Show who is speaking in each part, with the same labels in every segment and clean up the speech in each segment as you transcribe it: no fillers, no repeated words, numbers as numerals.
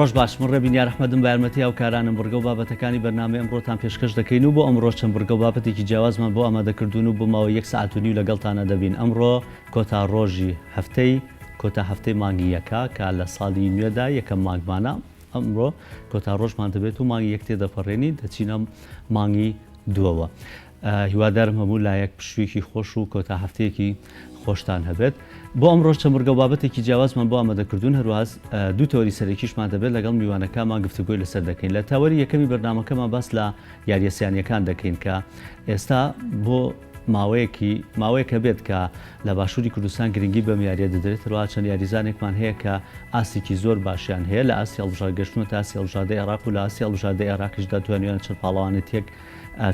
Speaker 1: ڕۆژ باش من ڕێبین یار ئەحمەدم بە یارمەتی هاوکارانم بڕگە و بابەتەکانی بەرنامەی ئەمڕۆتان پێشکەش دەکەین و بۆ ئەمڕۆ چەند بڕگە و بابەتێکی جیاوازمان بۆ ئامادەکردوون و بۆ ماوەی یەک سەعات و نیو لەگەڵتانە دەبین ئەمڕۆ کۆتا ڕۆژی هەفتەی کۆتا هەفتەی مانگی یەکە کە لە ساڵی نوێدا یەکەم مانگمانە ئەمڕۆ کۆتا ڕۆژمان دەبێت و مانگی یەک تێدەپەڕێنین دەچینە مانگی دووەوە. هیوادارم هەموو لایەک پشوویەکی خۆش و کۆتا هەفتەیەکی خۆشتان هەبێت. بۆ ئەمڕۆش چەند بڕگە و بابەتێکی جیاوازمان بۆ ئامادەکردوون، هەروەها دوو تەوەری سەرەکیشمان دەبێت لەگەڵ میوانەکانمان گفتوگۆی لەسەر دەکەین. لە تەوەری یەکەمی بەرنامەکەمان باس لە یارییە سیانییەکان دەکەین کە ئێستا بۆ ماوەیەکی ماوەیەکە بێت کە لە باشووری کوردستان گرنگی بەم یارییە دەدرێت، هەروەها چەند یاریزانێکمان هەیە کە ئاستێکی زۆر باشیان هەیە لە ئاستی هەڵبژاردە گەشتوونەتە ئاستی هەڵبژاردەی عێراق و لە ئاستی هەڵبژاردەی عێراقیشدا توانیویانە چەند پاڵەوانێتییەک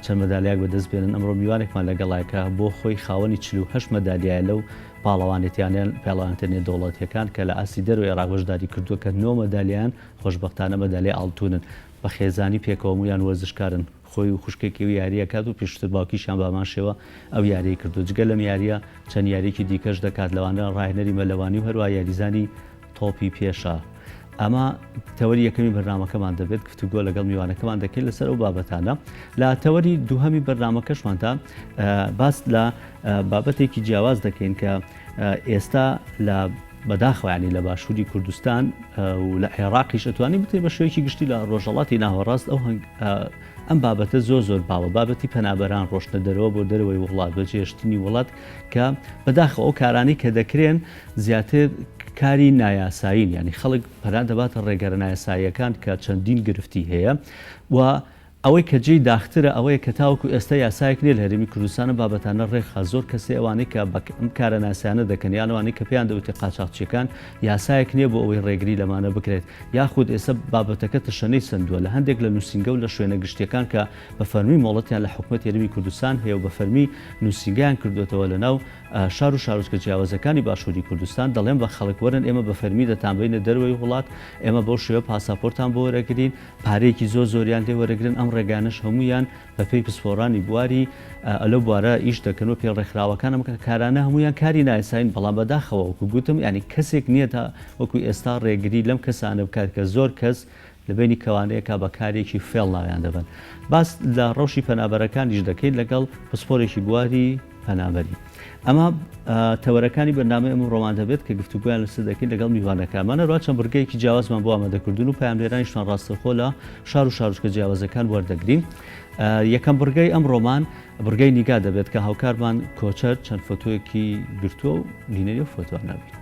Speaker 1: چەند مەدالیایەک بەدەست بێنن، ئەمڕۆ میوانێکمان لەگەڵایە کە بۆ خۆی خاوەنی 48 مەدالیایە لەو پاڵەوانێتیانە پاڵەوانێتە نێودەوڵەتییەکان کە لە ئاستی دەرەوەی عێراق بەشداری کردووە کە نۆ مەدالیایان خۆشبەختانە مەدالیای ئاڵتونن بە خێزانی پێکەوە هەموویان وەرزشکارن خۆی و خوشکێکی ئەو یارییە کات و پێشتر باوکیشیان بە هەمان شێوە ئەو یاریەی کردووە جگە لەم یارییە چەند یارییەکی دیکەش دەکات لەوانە ڕاهێنەری مەلەوانی و هەروەها یاریزانی تۆپی پێشە. ئەمە تەوەری یەکەمی بەرنامەکەمان دەبێت، گفتوگۆ لەگەڵ میوانەکەمان دەکەین لەسەر ئەو بابەتانە. لە تەوەری دووهەمی بەرنامەکەشماندا باس لە بابەتێکی جیاواز دەکەین کە ئێستا لە بەداخەوە ینی لە باشووری کوردستان و لە عێراقیش ئەتوانین بتێ بە شێوەیەکی گشتی لە ڕۆژهەڵاتی ناوەڕاست ئەو هەنگ ئەم بابەتە زۆر زۆر باوە بابەتی پەنابەران ڕۆشتنە دەرەوە بۆ دەرەوەی وڵات بەجێهێشتنی وڵات کە بەداخەوە ئەو کارانەی کە دەکرێن زیاتر کاری نایاسایین یانی خەڵک پەنا دەباتە ڕێگەرە نایاساییەکان کە چەندین گرفتی هەیە و ئەوەی کە جێی داخترە ئەوەیە کە تاوەکو ئێستا یاسایەک نییە لە هەرێمی کوردستان ئەم بابەتانە ڕێکخا زۆر کەسێ ئەوانەی کە بە ئەم کارە ناسیانە دەکەن یان ئەوانەی کە پێیان دەوتێ قاچاخچیەکان یاسایەک نییە بۆ ئەوەی ڕێگری لەمانە بکرێت یاخود ئێستا بابەتەکە تەشەنەی سەندووە لە هەندێک لە نووسینگە و لە شوێنە گشتیەکان کە بە فەرمی مۆڵەتیان لە حکومەتی هەرێمی کوردستان هەیە و بە فەرمی نووسینگەیان کردووەتەوە لە ناو شار و شارۆچکە جیاوازەکانی باشووری کوردستان، دەڵێن بە خەڵک وەرن ئێمە بە فەرمی دەتانبەینە دەرەوەی وڵات، ئێمە بەو شێوە پاساپۆرتان بۆ وەرەگرین، پارەیەکی زۆر زۆریان لێ وەرەگرن، ئەم ڕێگانەش هەموویان بە پێی پسپۆڕانی بواری لەو بوارە ئیش دەکەن و پێ ڕێکخراوەکان ئەم کارانە هەموویان کاری نایاسایین، بەڵام بەداخەوە وەکو گوتم یانی کەسێک نییە تا وەکو ئێستا ڕێگری لەم کەسانە بکات کە زۆر کەس لە بەینی کەوانەیەکا بە کارێکی فێڵ ناویان دەبەن. باس لە ڕەوشی پەنابەرەکانیش دەکەین لەگەڵ پسپۆرێکی بواری پەنابەری. ئەمە تەوەرەکانی بەرنامەی ئەمڕۆمان دەبێت کە گفتوگۆیان لەسەر دەکەین لەگەڵ میوانەکانمان. هەروەها چەند بڕگەیەکی جیاوازمان بۆ ئامادەکردوون و پەیامنێرانیشمان ڕاستەوخۆ لە شار و شارۆچکە جیاوازەکان وەردەگرین. یەکەم بڕگەی ئەمڕۆمان بڕگەی نیگا دەبێت کە هاوکارمان کۆچەر چەند فۆتۆیەکی گرتووە و بینەری ئەو فۆتۆانە بین.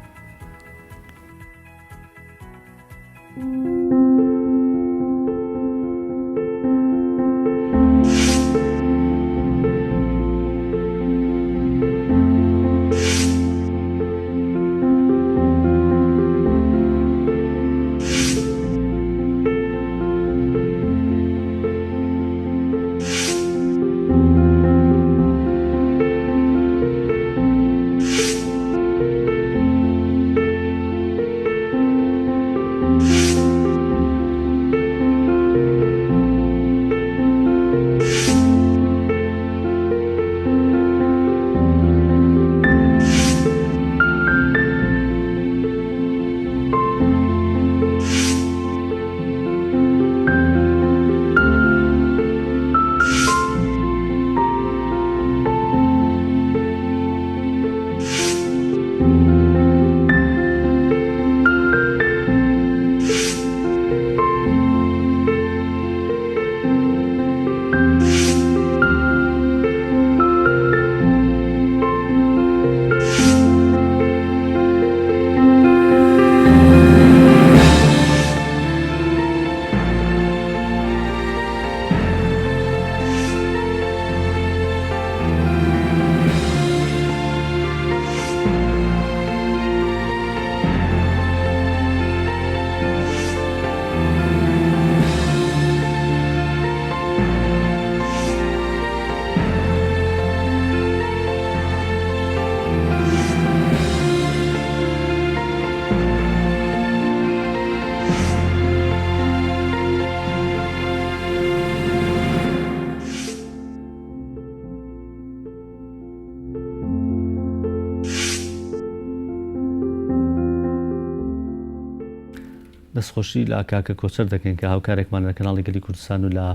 Speaker 1: دەستخۆشی لە کاکە کۆچەر دەکەین کە هاوکارێکمانە لە کەناڵی گەلی کوردستان و لە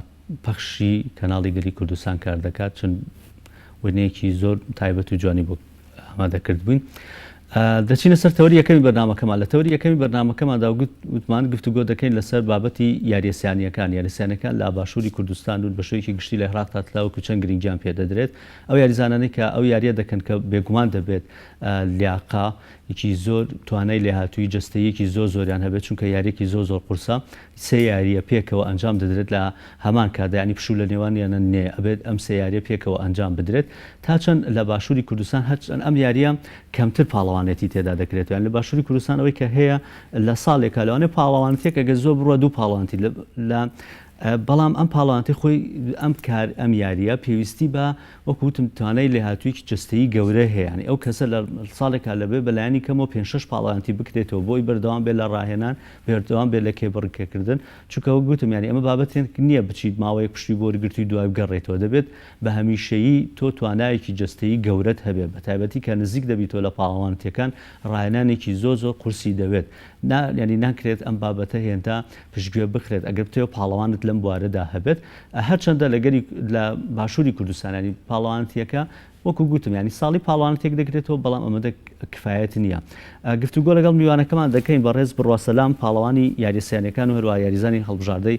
Speaker 1: پەخشی کەناڵی گەلی کوردستان کار دەکات چەند وێنەیەکی زۆر تایبەت و جوانی بۆ ئامادە کردبووین. دەچینە سەر تەوەری یەکەمی بەرنامەکەمان لە تەوەری یەکەمی بەرنامەکەماندا وتمان گفتوگۆ دەکەین لەسەر بابەتی یاریە سیانیەکان یاریە سیانەکان لە باشووری کوردستان و بە شێوەیەکی گشتی لە عێراق تا تاوەکو چەند گرنگیان پێدەدرێت ئەو یاریزانانەی کە ئەو یاریە دەکەن کە بێگومان دەبێت لیاقە یەکی زۆر توانای لێهاتوویی جەستەییەکی زۆر زۆریان هەبێت چونکە یاریەکی زۆر زۆر قورسە سێ یاریە پێکەوە ئەنجام دەدرێت لە هەمان کاتدا یانی پشوو لە نێوانیانە نیە ئەبێت ئەم سێ یاریە پێکەوە ئەنجام بدرێت تا چەند لە باشووری کوردستان هەرچەند ئەم یاریە کەمتر پاڵەوانێتی تێدا دەکرێت یان لە باشووری کوردستان ئەوەی کە هەیە لە ساڵێکا لەوانەیە پاڵەوانێتیەک ئەگەر زۆر بڕوا دوو پاڵەوانێتی لە بەڵام ئەم پاڵەوانێتی خۆی ئەم کار ئەم یاریە پێویستی بە وەکو وتم توانای لێهاتوویەکی جەستەیی گەورە هەیە یانی ئەو کەسە لە ساڵێکا لەبێ بەلایەنی کەمەوە پێنج شەش پاڵەوانێتی بکرێتەوە بۆی بەردەوام بێت لە ڕاهێنان بەردەوام بێت لە کێبڕکێکردن چونکە وەک گوتم یانی ئەمە بابەتێک نییە بچیت ماوەیەک پشووی بۆ وەرگرتووی دوای بگەڕێیتەوە دەبێت بە هەمیشەیی تۆ توانایەکی جەستەیی گەورەت هەبێت بە تایبەتی کە نزیک دەبیتەوە لە پاڵەوانێتیەکان ڕاهێنانێکی زۆر زۆر قورسی دەوێت نا یانی ناکرێت ئەم بابەتە هێندە پشتگوێ بخرێت ئەگەر بتەوێت پاڵەوانت لەم بوارەدا هەبێت هەرچەندە لە گەلی لە باشووری کوردستان ینی پاڵەوانەتیەکە وەکو گوتم ینی ساڵی پاڵەوانەتێک دەکرێتەوە بەڵام ئەمەدە کفایەت نییە گفتوگۆ لەگەڵ میوانەکەمان دەکەین بەڕێز بڕوا سەلام پاڵەوانی یاریە سیانەکان و هەروە یاریزانی هەڵبژاردەی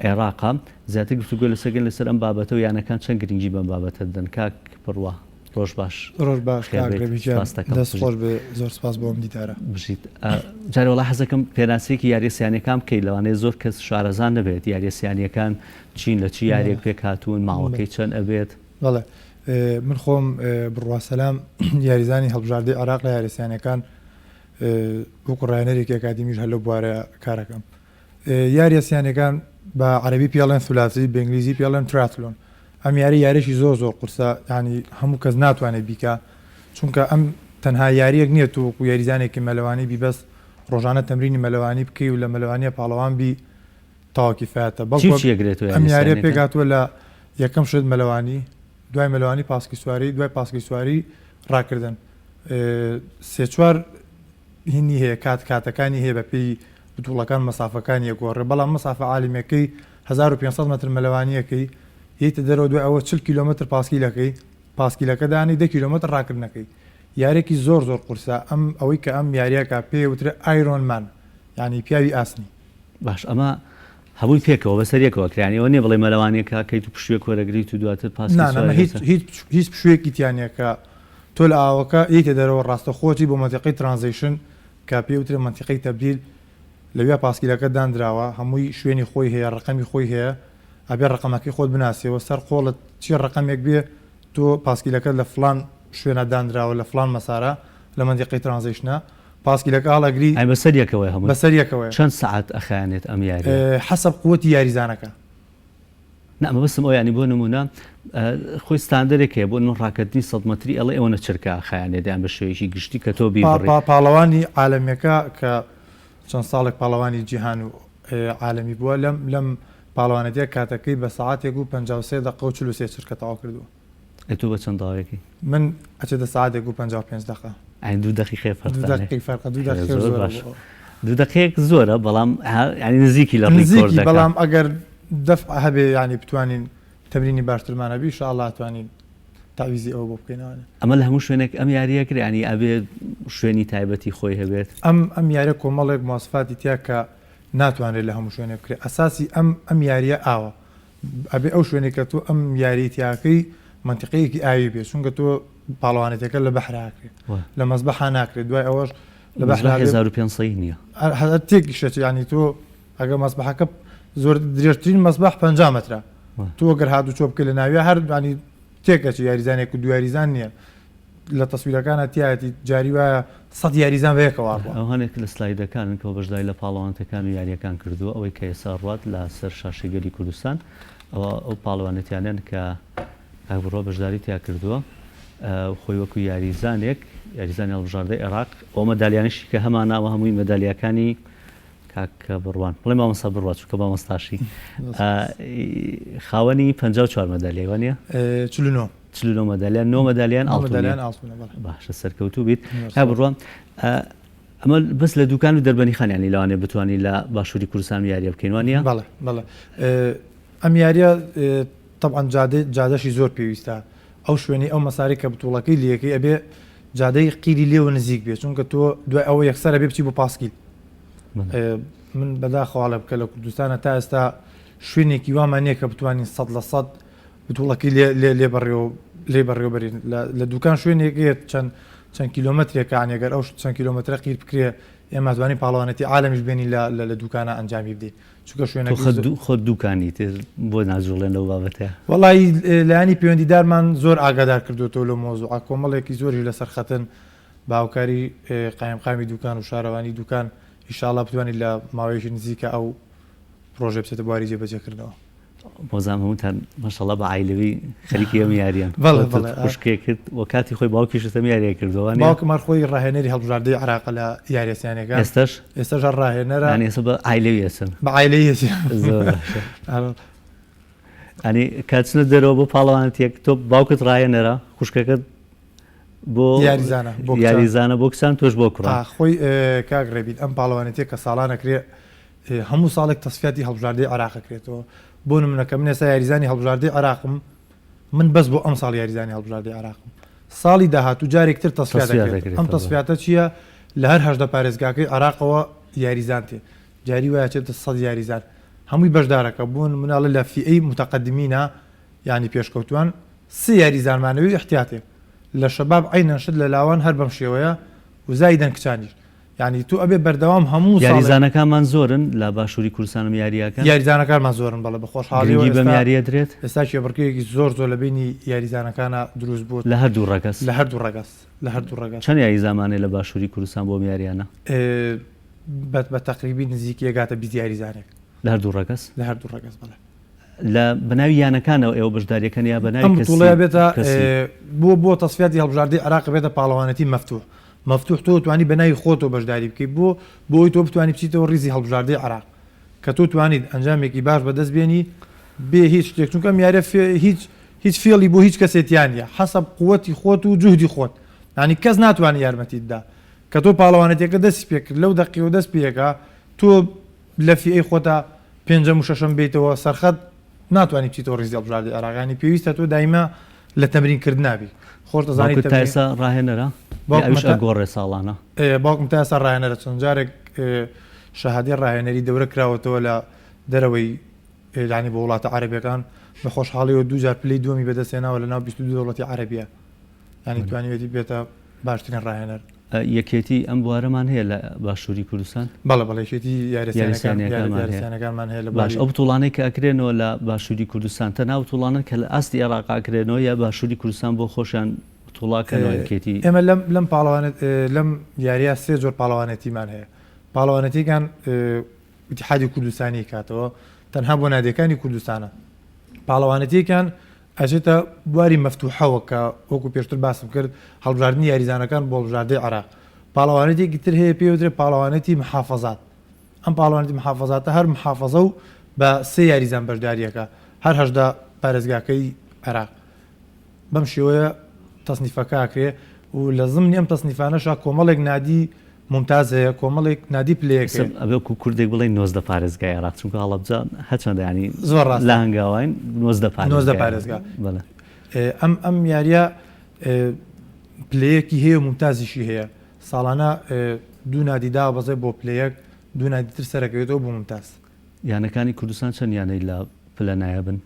Speaker 1: عێراقا زیاتر گفتوگۆ لەسەرگەن لەسەر ئەم بابەتە و یانەکان چەند گرنگی بەم بابەتە دەدەن کاک بڕوا ڕۆژ باش.
Speaker 2: ڕۆژ باش کاک ڕێبی گیان دەست خۆش بێ زۆر سپاس بۆ ئەم دیدارە.
Speaker 1: بژیت. جارێ وەڵا حەزەکەم پێناسەیەکی یاریە سیانیەکان بکەی لەوانەیە زۆر کەس شارەزا نەبێت یاریە سیانیەکان چین لە چ یاریەک پێک هاتوون ماوەکەی چەند ئەبێت؟
Speaker 2: بەڵێ من خۆم بڕوا سەلام یاریزانی هەڵبژاردەی عێراق لە یاریە سیانیەکان وەکو ڕاهێنەرێکی ئەکادیمیش هەر لەو بوارە کارەکەم. یاریە سیانەکان بە عەرەبی پێڵێن ثلاثی بە ئینگلیزی پێڵێن triathlon ئەم یاری یاریی زۆر زۆر قورسە ینی هەموو کەس ناتوانێت بیکا چونکە ئەم تەنها یاریەک نییە تۆ وەکو یاریزانێکی مەلەوانی بی بەس ڕۆژانە تەمرینی مەلەوانی بکەی و لە مەلەوانیە پاڵەوان بی تەواو کیفایەتە بەڵکو ئەم یاریە پێکهاتووە لە یەکەم شت مەلەوانی دوای مەلەوانی پاسکی سواری دوای پاسکی سواری ڕاکردن سێ چوار هینی هەیە کات کاتەکانی هەیە بە پێی بتوڵەکان مەسافەکانی ئەگۆڕێ بەڵام مەسافە عالمیەکەی 1500 مەتر مەلەوانیەکەی یەیتە دەرەوە دوای ئەوە 40 کیلۆمەتر پاسکیلەکەی پاسکیلەکە دانی 10 کیلۆمەتر ڕاکردنەکەی یاریەکی زۆر زۆر قورسە ئەم ئەوەی کە ئەم یاریەکە پێ وترێ Iron Man یانی پیاوی ئاسنی.
Speaker 1: باش ئەمە هەمووی پێکەوە بەسەر یەکەوە کرا یانی ئەوە نیە بڵێی مەلەوانیەکە ئەکەیت و پشوویەک وەرەگریت و دواتر پاسکیل
Speaker 2: نا نا
Speaker 1: سواری
Speaker 2: هیچ
Speaker 1: لەسەر
Speaker 2: هیچ هیچ پشوویەکی تیا نیە کە تۆ لە ئاوەکە یەیتە دەرەوە ڕاستەخۆ چی بۆ مەنتیقەی transition کە پێی وترێ مەنتیقەی تەبدیل لەویا پاسکیلەکە داندراوە هەمووی شوێنی خۆی هەیە ڕەقەمی خۆی هەیە ئەبێ ڕەقەمەکەی خۆت بناسیەوە سەر قۆڵت چی ڕەقەمێک بێ تۆ پاسکیلەکەت لە فڵان شوێنا داندراوە لە فڵان مەسارا لە مەنتیقەی transition ا پاسکیلەکە هەڵئەگری
Speaker 1: ئەی بەسەر یەکەوەیە هەمووی؟
Speaker 2: بەسەر یەکەوەیە.
Speaker 1: چەند سەعات ئەخایەنێت ئەم یاریە؟
Speaker 2: حەسەب قوەتی یاریزانەکە.
Speaker 1: نا مەبەستم ئەوە یانی بۆ نموونە خۆی ستاندەرێک هەیە بۆ نموونە ڕاکردنی سەد مەتری ئەڵێ ئەوەنە چرکە ئەخایەنێت یان بە شێوەیەکی گشتی کە تۆ بیبڕی.
Speaker 2: پاڵەوانی عالەمیەکە کە چەند ساڵێک پاڵەوانی جیهان و عالەمی بووە لەم لەم پاڵەوانێتیە کاتەکەی بە سەعاتێک و 53 دەقە و 43 چرکە تەواو کردووە.
Speaker 1: ئەی تۆ بە چەند تەواویەکەی؟
Speaker 2: من ئەچێتە سەعاتێک و 55 دەقە.
Speaker 1: ئەی دوو دەقیقەی
Speaker 2: فەرقتان هەیە. دوو دەقیقەی فەرقە دوو دەقیقە
Speaker 1: زۆر زۆرە باش. بۆ. دوو دەقیقەیەک زۆرە بەڵام یانی نزیکی لە
Speaker 2: نزیکی ڕیکۆردەکە. بەڵام ئەگەر دەفع هەبێ یانی بتوانین تەمرینی باشترمان هەبی ان شاء اللە ئەتوانین تەعویزی ئەوە بۆ بکەینەوە.
Speaker 1: ئەمە لە هەموو شوێنێک ئەم یارییە کرێ یانی ئەبێ شوێنی تایبەتی خۆی هەبێت؟
Speaker 2: ئەم ئەم یاریە کۆمەڵێک مواسفاتی تیا کە ناتوانرێت لە هەموو شوێنێک بکرێت ئەساسی ئەم ئەم یاریە ئاوە ئەبێ ئەو شوێنەی کە تۆ ئەم یاریەی تیاکەی مەنتیقەیەکی ئاوی بێ چونکە تۆ پاڵەوانێتەکە لە بەحرا ئەکرێ لە مەسبەحا ناکرێت دوای ئەوەش
Speaker 1: لە بەحرا 1500 نییە
Speaker 2: هەر تێکیشەچ ینی تۆ ئەگە مەسبەحەکە زۆر درێژترین مەسبەح 50 مەترە تۆ گەر هاتو چۆ بکە لە ناویا هەر ینی تێکەچی یاریزانێک و دو یاریزان نییە لە تەسویرەکانە تایەتی جاری وایە سەد یاریزان بە یەکەوە
Speaker 1: ئەڕوا. ئەو هەنێک لە سلایدەکانن کە بەشداری لە پاڵەوانێتەکان و یارییەکان کردووە، ئەوەی کە ئێستا ئەڕوات لە سەر شاشەی گەلی کوردستان ئەوە ئەو پاڵەوانێتیانەن کە کاک بڕوا بەشداری تیا کردووە و خۆی وەکو یاریزانێک یاریزانی هەڵبژاردەی عێراق ئەو مەدالیانەشی کە هەمانە ئەوە هەمووی مەدالیاکانی کاک بڕوان بڵێ مامۆستا بڕوا چونکە مامۆستاشی خاوەنی 54 مەدالیای وانە؟
Speaker 2: 49
Speaker 1: 49 مەدالیان نۆ مەدالیان ئاڵتونیان باشە سەرکەوتوو بیت ها بڕوام. ئەمە بەس لە دوکان و دەربەنیخان یانی لەوانەیە بتوانین لە باشووری کوردستان ئەم یاریە بکەین وانە؟
Speaker 2: بەڵێ بەڵێ ئەم یاریە تەبعەن جادەی جادەشی زۆر پێویستە ئەو شوێنەی ئەو مەساری کە بتوڵەکەی لەکەی ئەبێ جادەی قیری لێوە نزیک بێ چونکە تۆ دوای ئەوە یەکسەر ئەبێ بچی بۆ پاسکیل من بەداخەوە بکە لە کوردستانە تا ئێستا شوێنێکی وامان نییە کە بتوانین 100% بتوڵەکەی لێ لێ لێ بەڕێوە لێ بەڕێوەبەرین لە لە دوکان شوێنێک هەیە چەند چەند کیلۆمەترێکە یانی گەر ئەو چەند کیلۆمەترە قیر بکرێ ئێمە توانین پاڵەوانێتی عالەمیش بێنین لە لە لە دوکانە ئەنجامی بدەین چونکە
Speaker 1: تۆ
Speaker 2: شوێنەکەی
Speaker 1: خۆت
Speaker 2: زۆر
Speaker 1: دوو خۆت دوکانی تر بۆ ناجوڵێن لەو بابەتە؟
Speaker 2: وەڵایی لایەنی پەیوەندیدارمان زۆر ئاگادار کردووەتەوە لەو مەوزوعە کۆمەڵێکی زۆریش لەسەر خەتن بە هاوکاری قایمقامی دوکان و شارەوانی دوکان ئیشاڵا بتوانین لە ماوەیەکی نزیکە ئەو پڕۆژەیە بچێتە بواری جێبەجێکردنەوە.
Speaker 1: بۆزام هەمووتان ماشاءاللە بە عایلەوی خەریکی ئەم یاریان
Speaker 2: بەڵێ بەڵێ
Speaker 1: خوشکێکت و کاتی خۆی باوکیشت ئەم یاریە کردووە وانیە؟
Speaker 2: باوکم هەر خۆی ڕاهێنەری هەڵبژاردەی عێراقە لە یاریە سیانەکان
Speaker 1: ئێستاش
Speaker 2: ئێستاش هەر ڕاهێنەرە
Speaker 1: یانی ئێستا بە عایلەوی ئەچن
Speaker 2: بە عایلەی ئەچن
Speaker 1: زۆر باشە یانی کە چنە دەرەوە بۆ پاڵەوانەتیەک تۆ باوکت ڕاهێنەرە خوشکەکەت بۆ
Speaker 2: یاریزانە بۆ کچان
Speaker 1: یاریزانە بۆ کچان تۆش بۆ کوڕان
Speaker 2: خۆی کاک ڕێبین ئەم پاڵەوانێتیە کە ساڵانەکرێ هەموو ساڵێک تەسفیاتی هەڵبژاردەی عێراق ئەکرێتەوە بۆ نمونە کە من ئێستا یاریزانی هەڵبژاردەی عێراقم من بەس بۆ ئەم ساڵ یاریزانی هەڵبژاردەی عێراقم ساڵی داهاتوو جارێک تر تەسفیات ئەکرێت ئەم تەسفیاتە چییە لە هەر 18 پارێزگاکەی عێراقەوە یاریزان تێ جاری وایە چێتە 100 یاریزان هەمووی بەشدارەکە بوون مناڵە لە فیئەی متەقدمینە یانی پێشکەوتوان سێ یاریزانمانەوەی احتیاتێک لە شەباب عینەن شت لە لاوان هەر بەم شێوەیە و زایدەن کچانیش یانی تۆ ئەبێ بەردەوام هەموو ساڵێک.
Speaker 1: یاریزانەکانمان زۆرن لە باشووری کوردستان ئەم یارییەکەن؟
Speaker 2: یاریزانەکانمان زۆرن بەڵێ بە خۆشحاڵیەوە
Speaker 1: گرنگی بەم
Speaker 2: ئێستا
Speaker 1: یارییە درێت؟
Speaker 2: ئێستا کێبڕکێیەکی زۆر زۆر لە بەینی یاریزانەکانا دروست بوو.
Speaker 1: لە هەردوو ڕەگەز؟
Speaker 2: لە هەردوو ڕەگەز لە هەردوو ڕەگەز.
Speaker 1: چەند یاریزانمان هەیە لە باشووری کوردستان بۆ ئەم یارییانە؟
Speaker 2: بە بە تەقریبی نزیکی ئەگاتە 20 یاریزانێک.
Speaker 1: لە هەردوو ڕەگەز؟
Speaker 2: لە هەردوو ڕەگەز بەڵێ.
Speaker 1: لە بە ناوی یانەکانەوە ئێوە بەشداریەکەن یا بە ناوی
Speaker 2: ئەم
Speaker 1: کەسی
Speaker 2: بتوڵەیە بێتە
Speaker 1: کەسی؟
Speaker 2: بۆ بۆ تەسفیاتی هەڵبژاردەی عێراق بێتە پاڵەوانێتی مەفتوح مەفتوح تۆ توانی بە ناوی خۆتەوە بەشداری بکەی بۆ بۆ ئەوەی تۆ بتوانی بچیتەوە ڕیزی هەڵبژاردەی عێراق کە تۆ توانیت ئەنجامێکی باش بەدەست بێنی بێ هیچ شتێک چونکە ئەم یاریە فێ هیچ هیچ فێڵی بۆ هیچ کەسێ تیا نییە حەسەب قوتی خۆت و جوهدی خۆت یانی کەس ناتوانێت یارمەتیت دا کە تۆ پاڵەوانێتیەکە دەستی پێکرد لەو دەقیەوە دەست پێکا تۆ لە فیئەی خۆتا پێنجەم و شەشەم بێیتەوە سەرخەت ناتوانی بچیتەوە ڕیزی هەڵبژاردەی عێراق یانی پێویستە تۆ دایمە لە تەمرین کردنا بی خۆش دەزانی
Speaker 1: باوکت تا ئێستا ڕاهێنەرە یا ئەویش ئەگۆڕێ ساڵانە؟
Speaker 2: باوکم تا ئێستا ڕاهێنەرە چەند جارێک شەهادەی ڕاهێنەری دەورە کراوەتەوە لە دەرەوەی یانی بۆ وڵاتە عەرەبیەکان بە خۆشحاڵیەوە دوو جار پلەی دووەمی بەدەست هێناوە لە ناو 22 دەوڵەتی عەرەبیە یانی توانیوێتی بێتە باشترین ڕاهێنەر.
Speaker 1: یەکێتی ئەم بوارەمان هەیە لە باشووری کوردستان؟
Speaker 2: بەڵێ بەڵێ یەکێتی یاریزانەکانمان هەیە لە
Speaker 1: باش ئەو بتوڵانەی کە ئەکرێنەوە لە باشووری کوردستان تەنها بتوڵانە کە لە ئاستی عێراق ئەکرێنەوە یا باشووری کوردستان بۆ خۆشیان بتوڵاکەنەوە یەکێتی؟
Speaker 2: ئێمە لەم لەم پاڵەوانێت لەم یاریە سێ جۆر پاڵەوانێتیمان هەیە پاڵەوانێتیەکان ئیتیحادی کوردستانی کاتەوە تەنها بۆ نادیەکانی کوردستانە پاڵەوانێتیەکان ئەچێتە بواری مەفتوحەوە کە وەکو پێشتر باسم کرد هەڵبژاردنی یاریزانەکان بۆ هەڵبژاردەی عێراق. پاڵەوانێتیەکی تر هەیە پێی وترێ پاڵەوانێتی محافەزات. ئەم پاڵەوانێتی محافەزاتە هەر محافەزە و بە سێ یاریزان بەشداریەکە هەر 18 پارێزگاکەی عێراق. بەم شێوەیە تەسنیفەکە ئەکرێ و لە زمنی ئەم تەسنیفانەشا کۆمەڵێک نادی مومتاز هەیە کۆمەڵێک نادی پلەیەک هەیە.
Speaker 1: ئەبێ وەکو کوردێک بڵێین 19 پارێزگای عێراق چونکە هەڵەبجە هەرچەندە یانی
Speaker 2: زۆر ڕاستە
Speaker 1: لە هەنگاواین 19 پارێزگا
Speaker 2: 19 پارێزگا
Speaker 1: بەڵێ.
Speaker 2: ئەم ئەم یاریە پلەیەکی هەیە و مومتازیشی هەیە ساڵانە دوو نادی دابەزێ بۆ پلەیەک دوو نادی تر سەرەکەوێتەوە بۆ مومتاز.
Speaker 1: یانەکانی کوردستان چەند یانەی لە پلە نایابن؟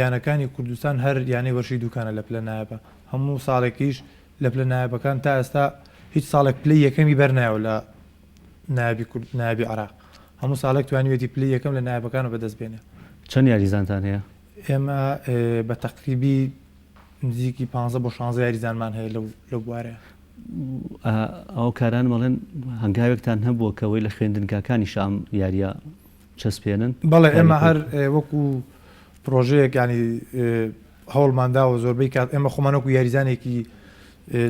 Speaker 2: یانەکانی کوردستان هەر یانەی وەرشی دوکانە لە پلە نایابە هەموو ساڵێکیش لە پلە نایابەکان تا ئێستا هیچ ساڵێک پلەی یەکەمی بەرنایەوە لە نایابی کورد نایابی عێراق هەموو ساڵێک توانیوێتی پلەی یەکەم لە نایابەکانە بەدەست بێنێ.
Speaker 1: چەند یاریزانتان هەیە؟
Speaker 2: ئێمە بە تەقریبی نزیکی 15 بۆ 16 یاریزانمان هەیە لەو لەو بوارەیە.
Speaker 1: ئەو کاران بەڵێن هەنگاوێکتان هەبووە کە وەی لە خوێندنگاکانیش ئەم یاریە چەسپێنن؟
Speaker 2: بەڵێ ئێمە هەر وەکو پرۆژەیەک ینی هەوڵمان داوە زۆربەی کات ئێمە خۆمان وەکو یاریزانێکی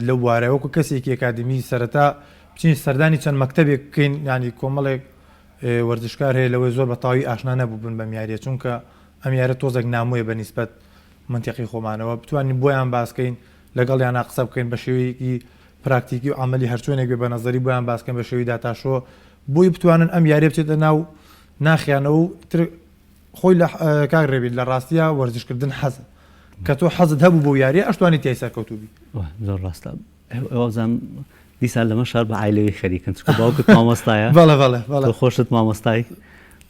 Speaker 2: لەو بوارە وەکو کەسێکی ئەکادمی سەرەتا بچین سەردانی چەند مەکتەبێک بکەین ینی کۆمەڵێک وەرزشکار هەیە لەوەی زۆر بە تاوی ئاشنا نەبوو بن بەم یاریە چونکە ئەم یارە تۆزێک نامۆیە بە نیسبەت منتیقی خۆمانەوە بتوانین بۆیان باسکەین لەگەڵیانا قسە بکەین بە شێوەیەکی. پراکتیکی و عەمەلی هەرچۆنێک بێ بە نەزەری بۆیان باسکەن بە شێوەی داتاشۆ بۆی بتوانن ئەم یاریە بچێتە ناو ناخیانەوە و تر خۆی لە کاک ڕێبین لە ڕاستیا وەرزشکردن حەزە کە تۆ حەزت هەبوو بۆ یاریە ئەشتوانی تیای سەرکەوتوو بی.
Speaker 1: زۆر ڕاستە وابزانم دیسان لەمە شار بە عایلەوی خەریکن چونکە باوکت مامۆستایە.
Speaker 2: بەڵێ بەڵێ بەڵێ.
Speaker 1: تۆ خۆشت مامۆستای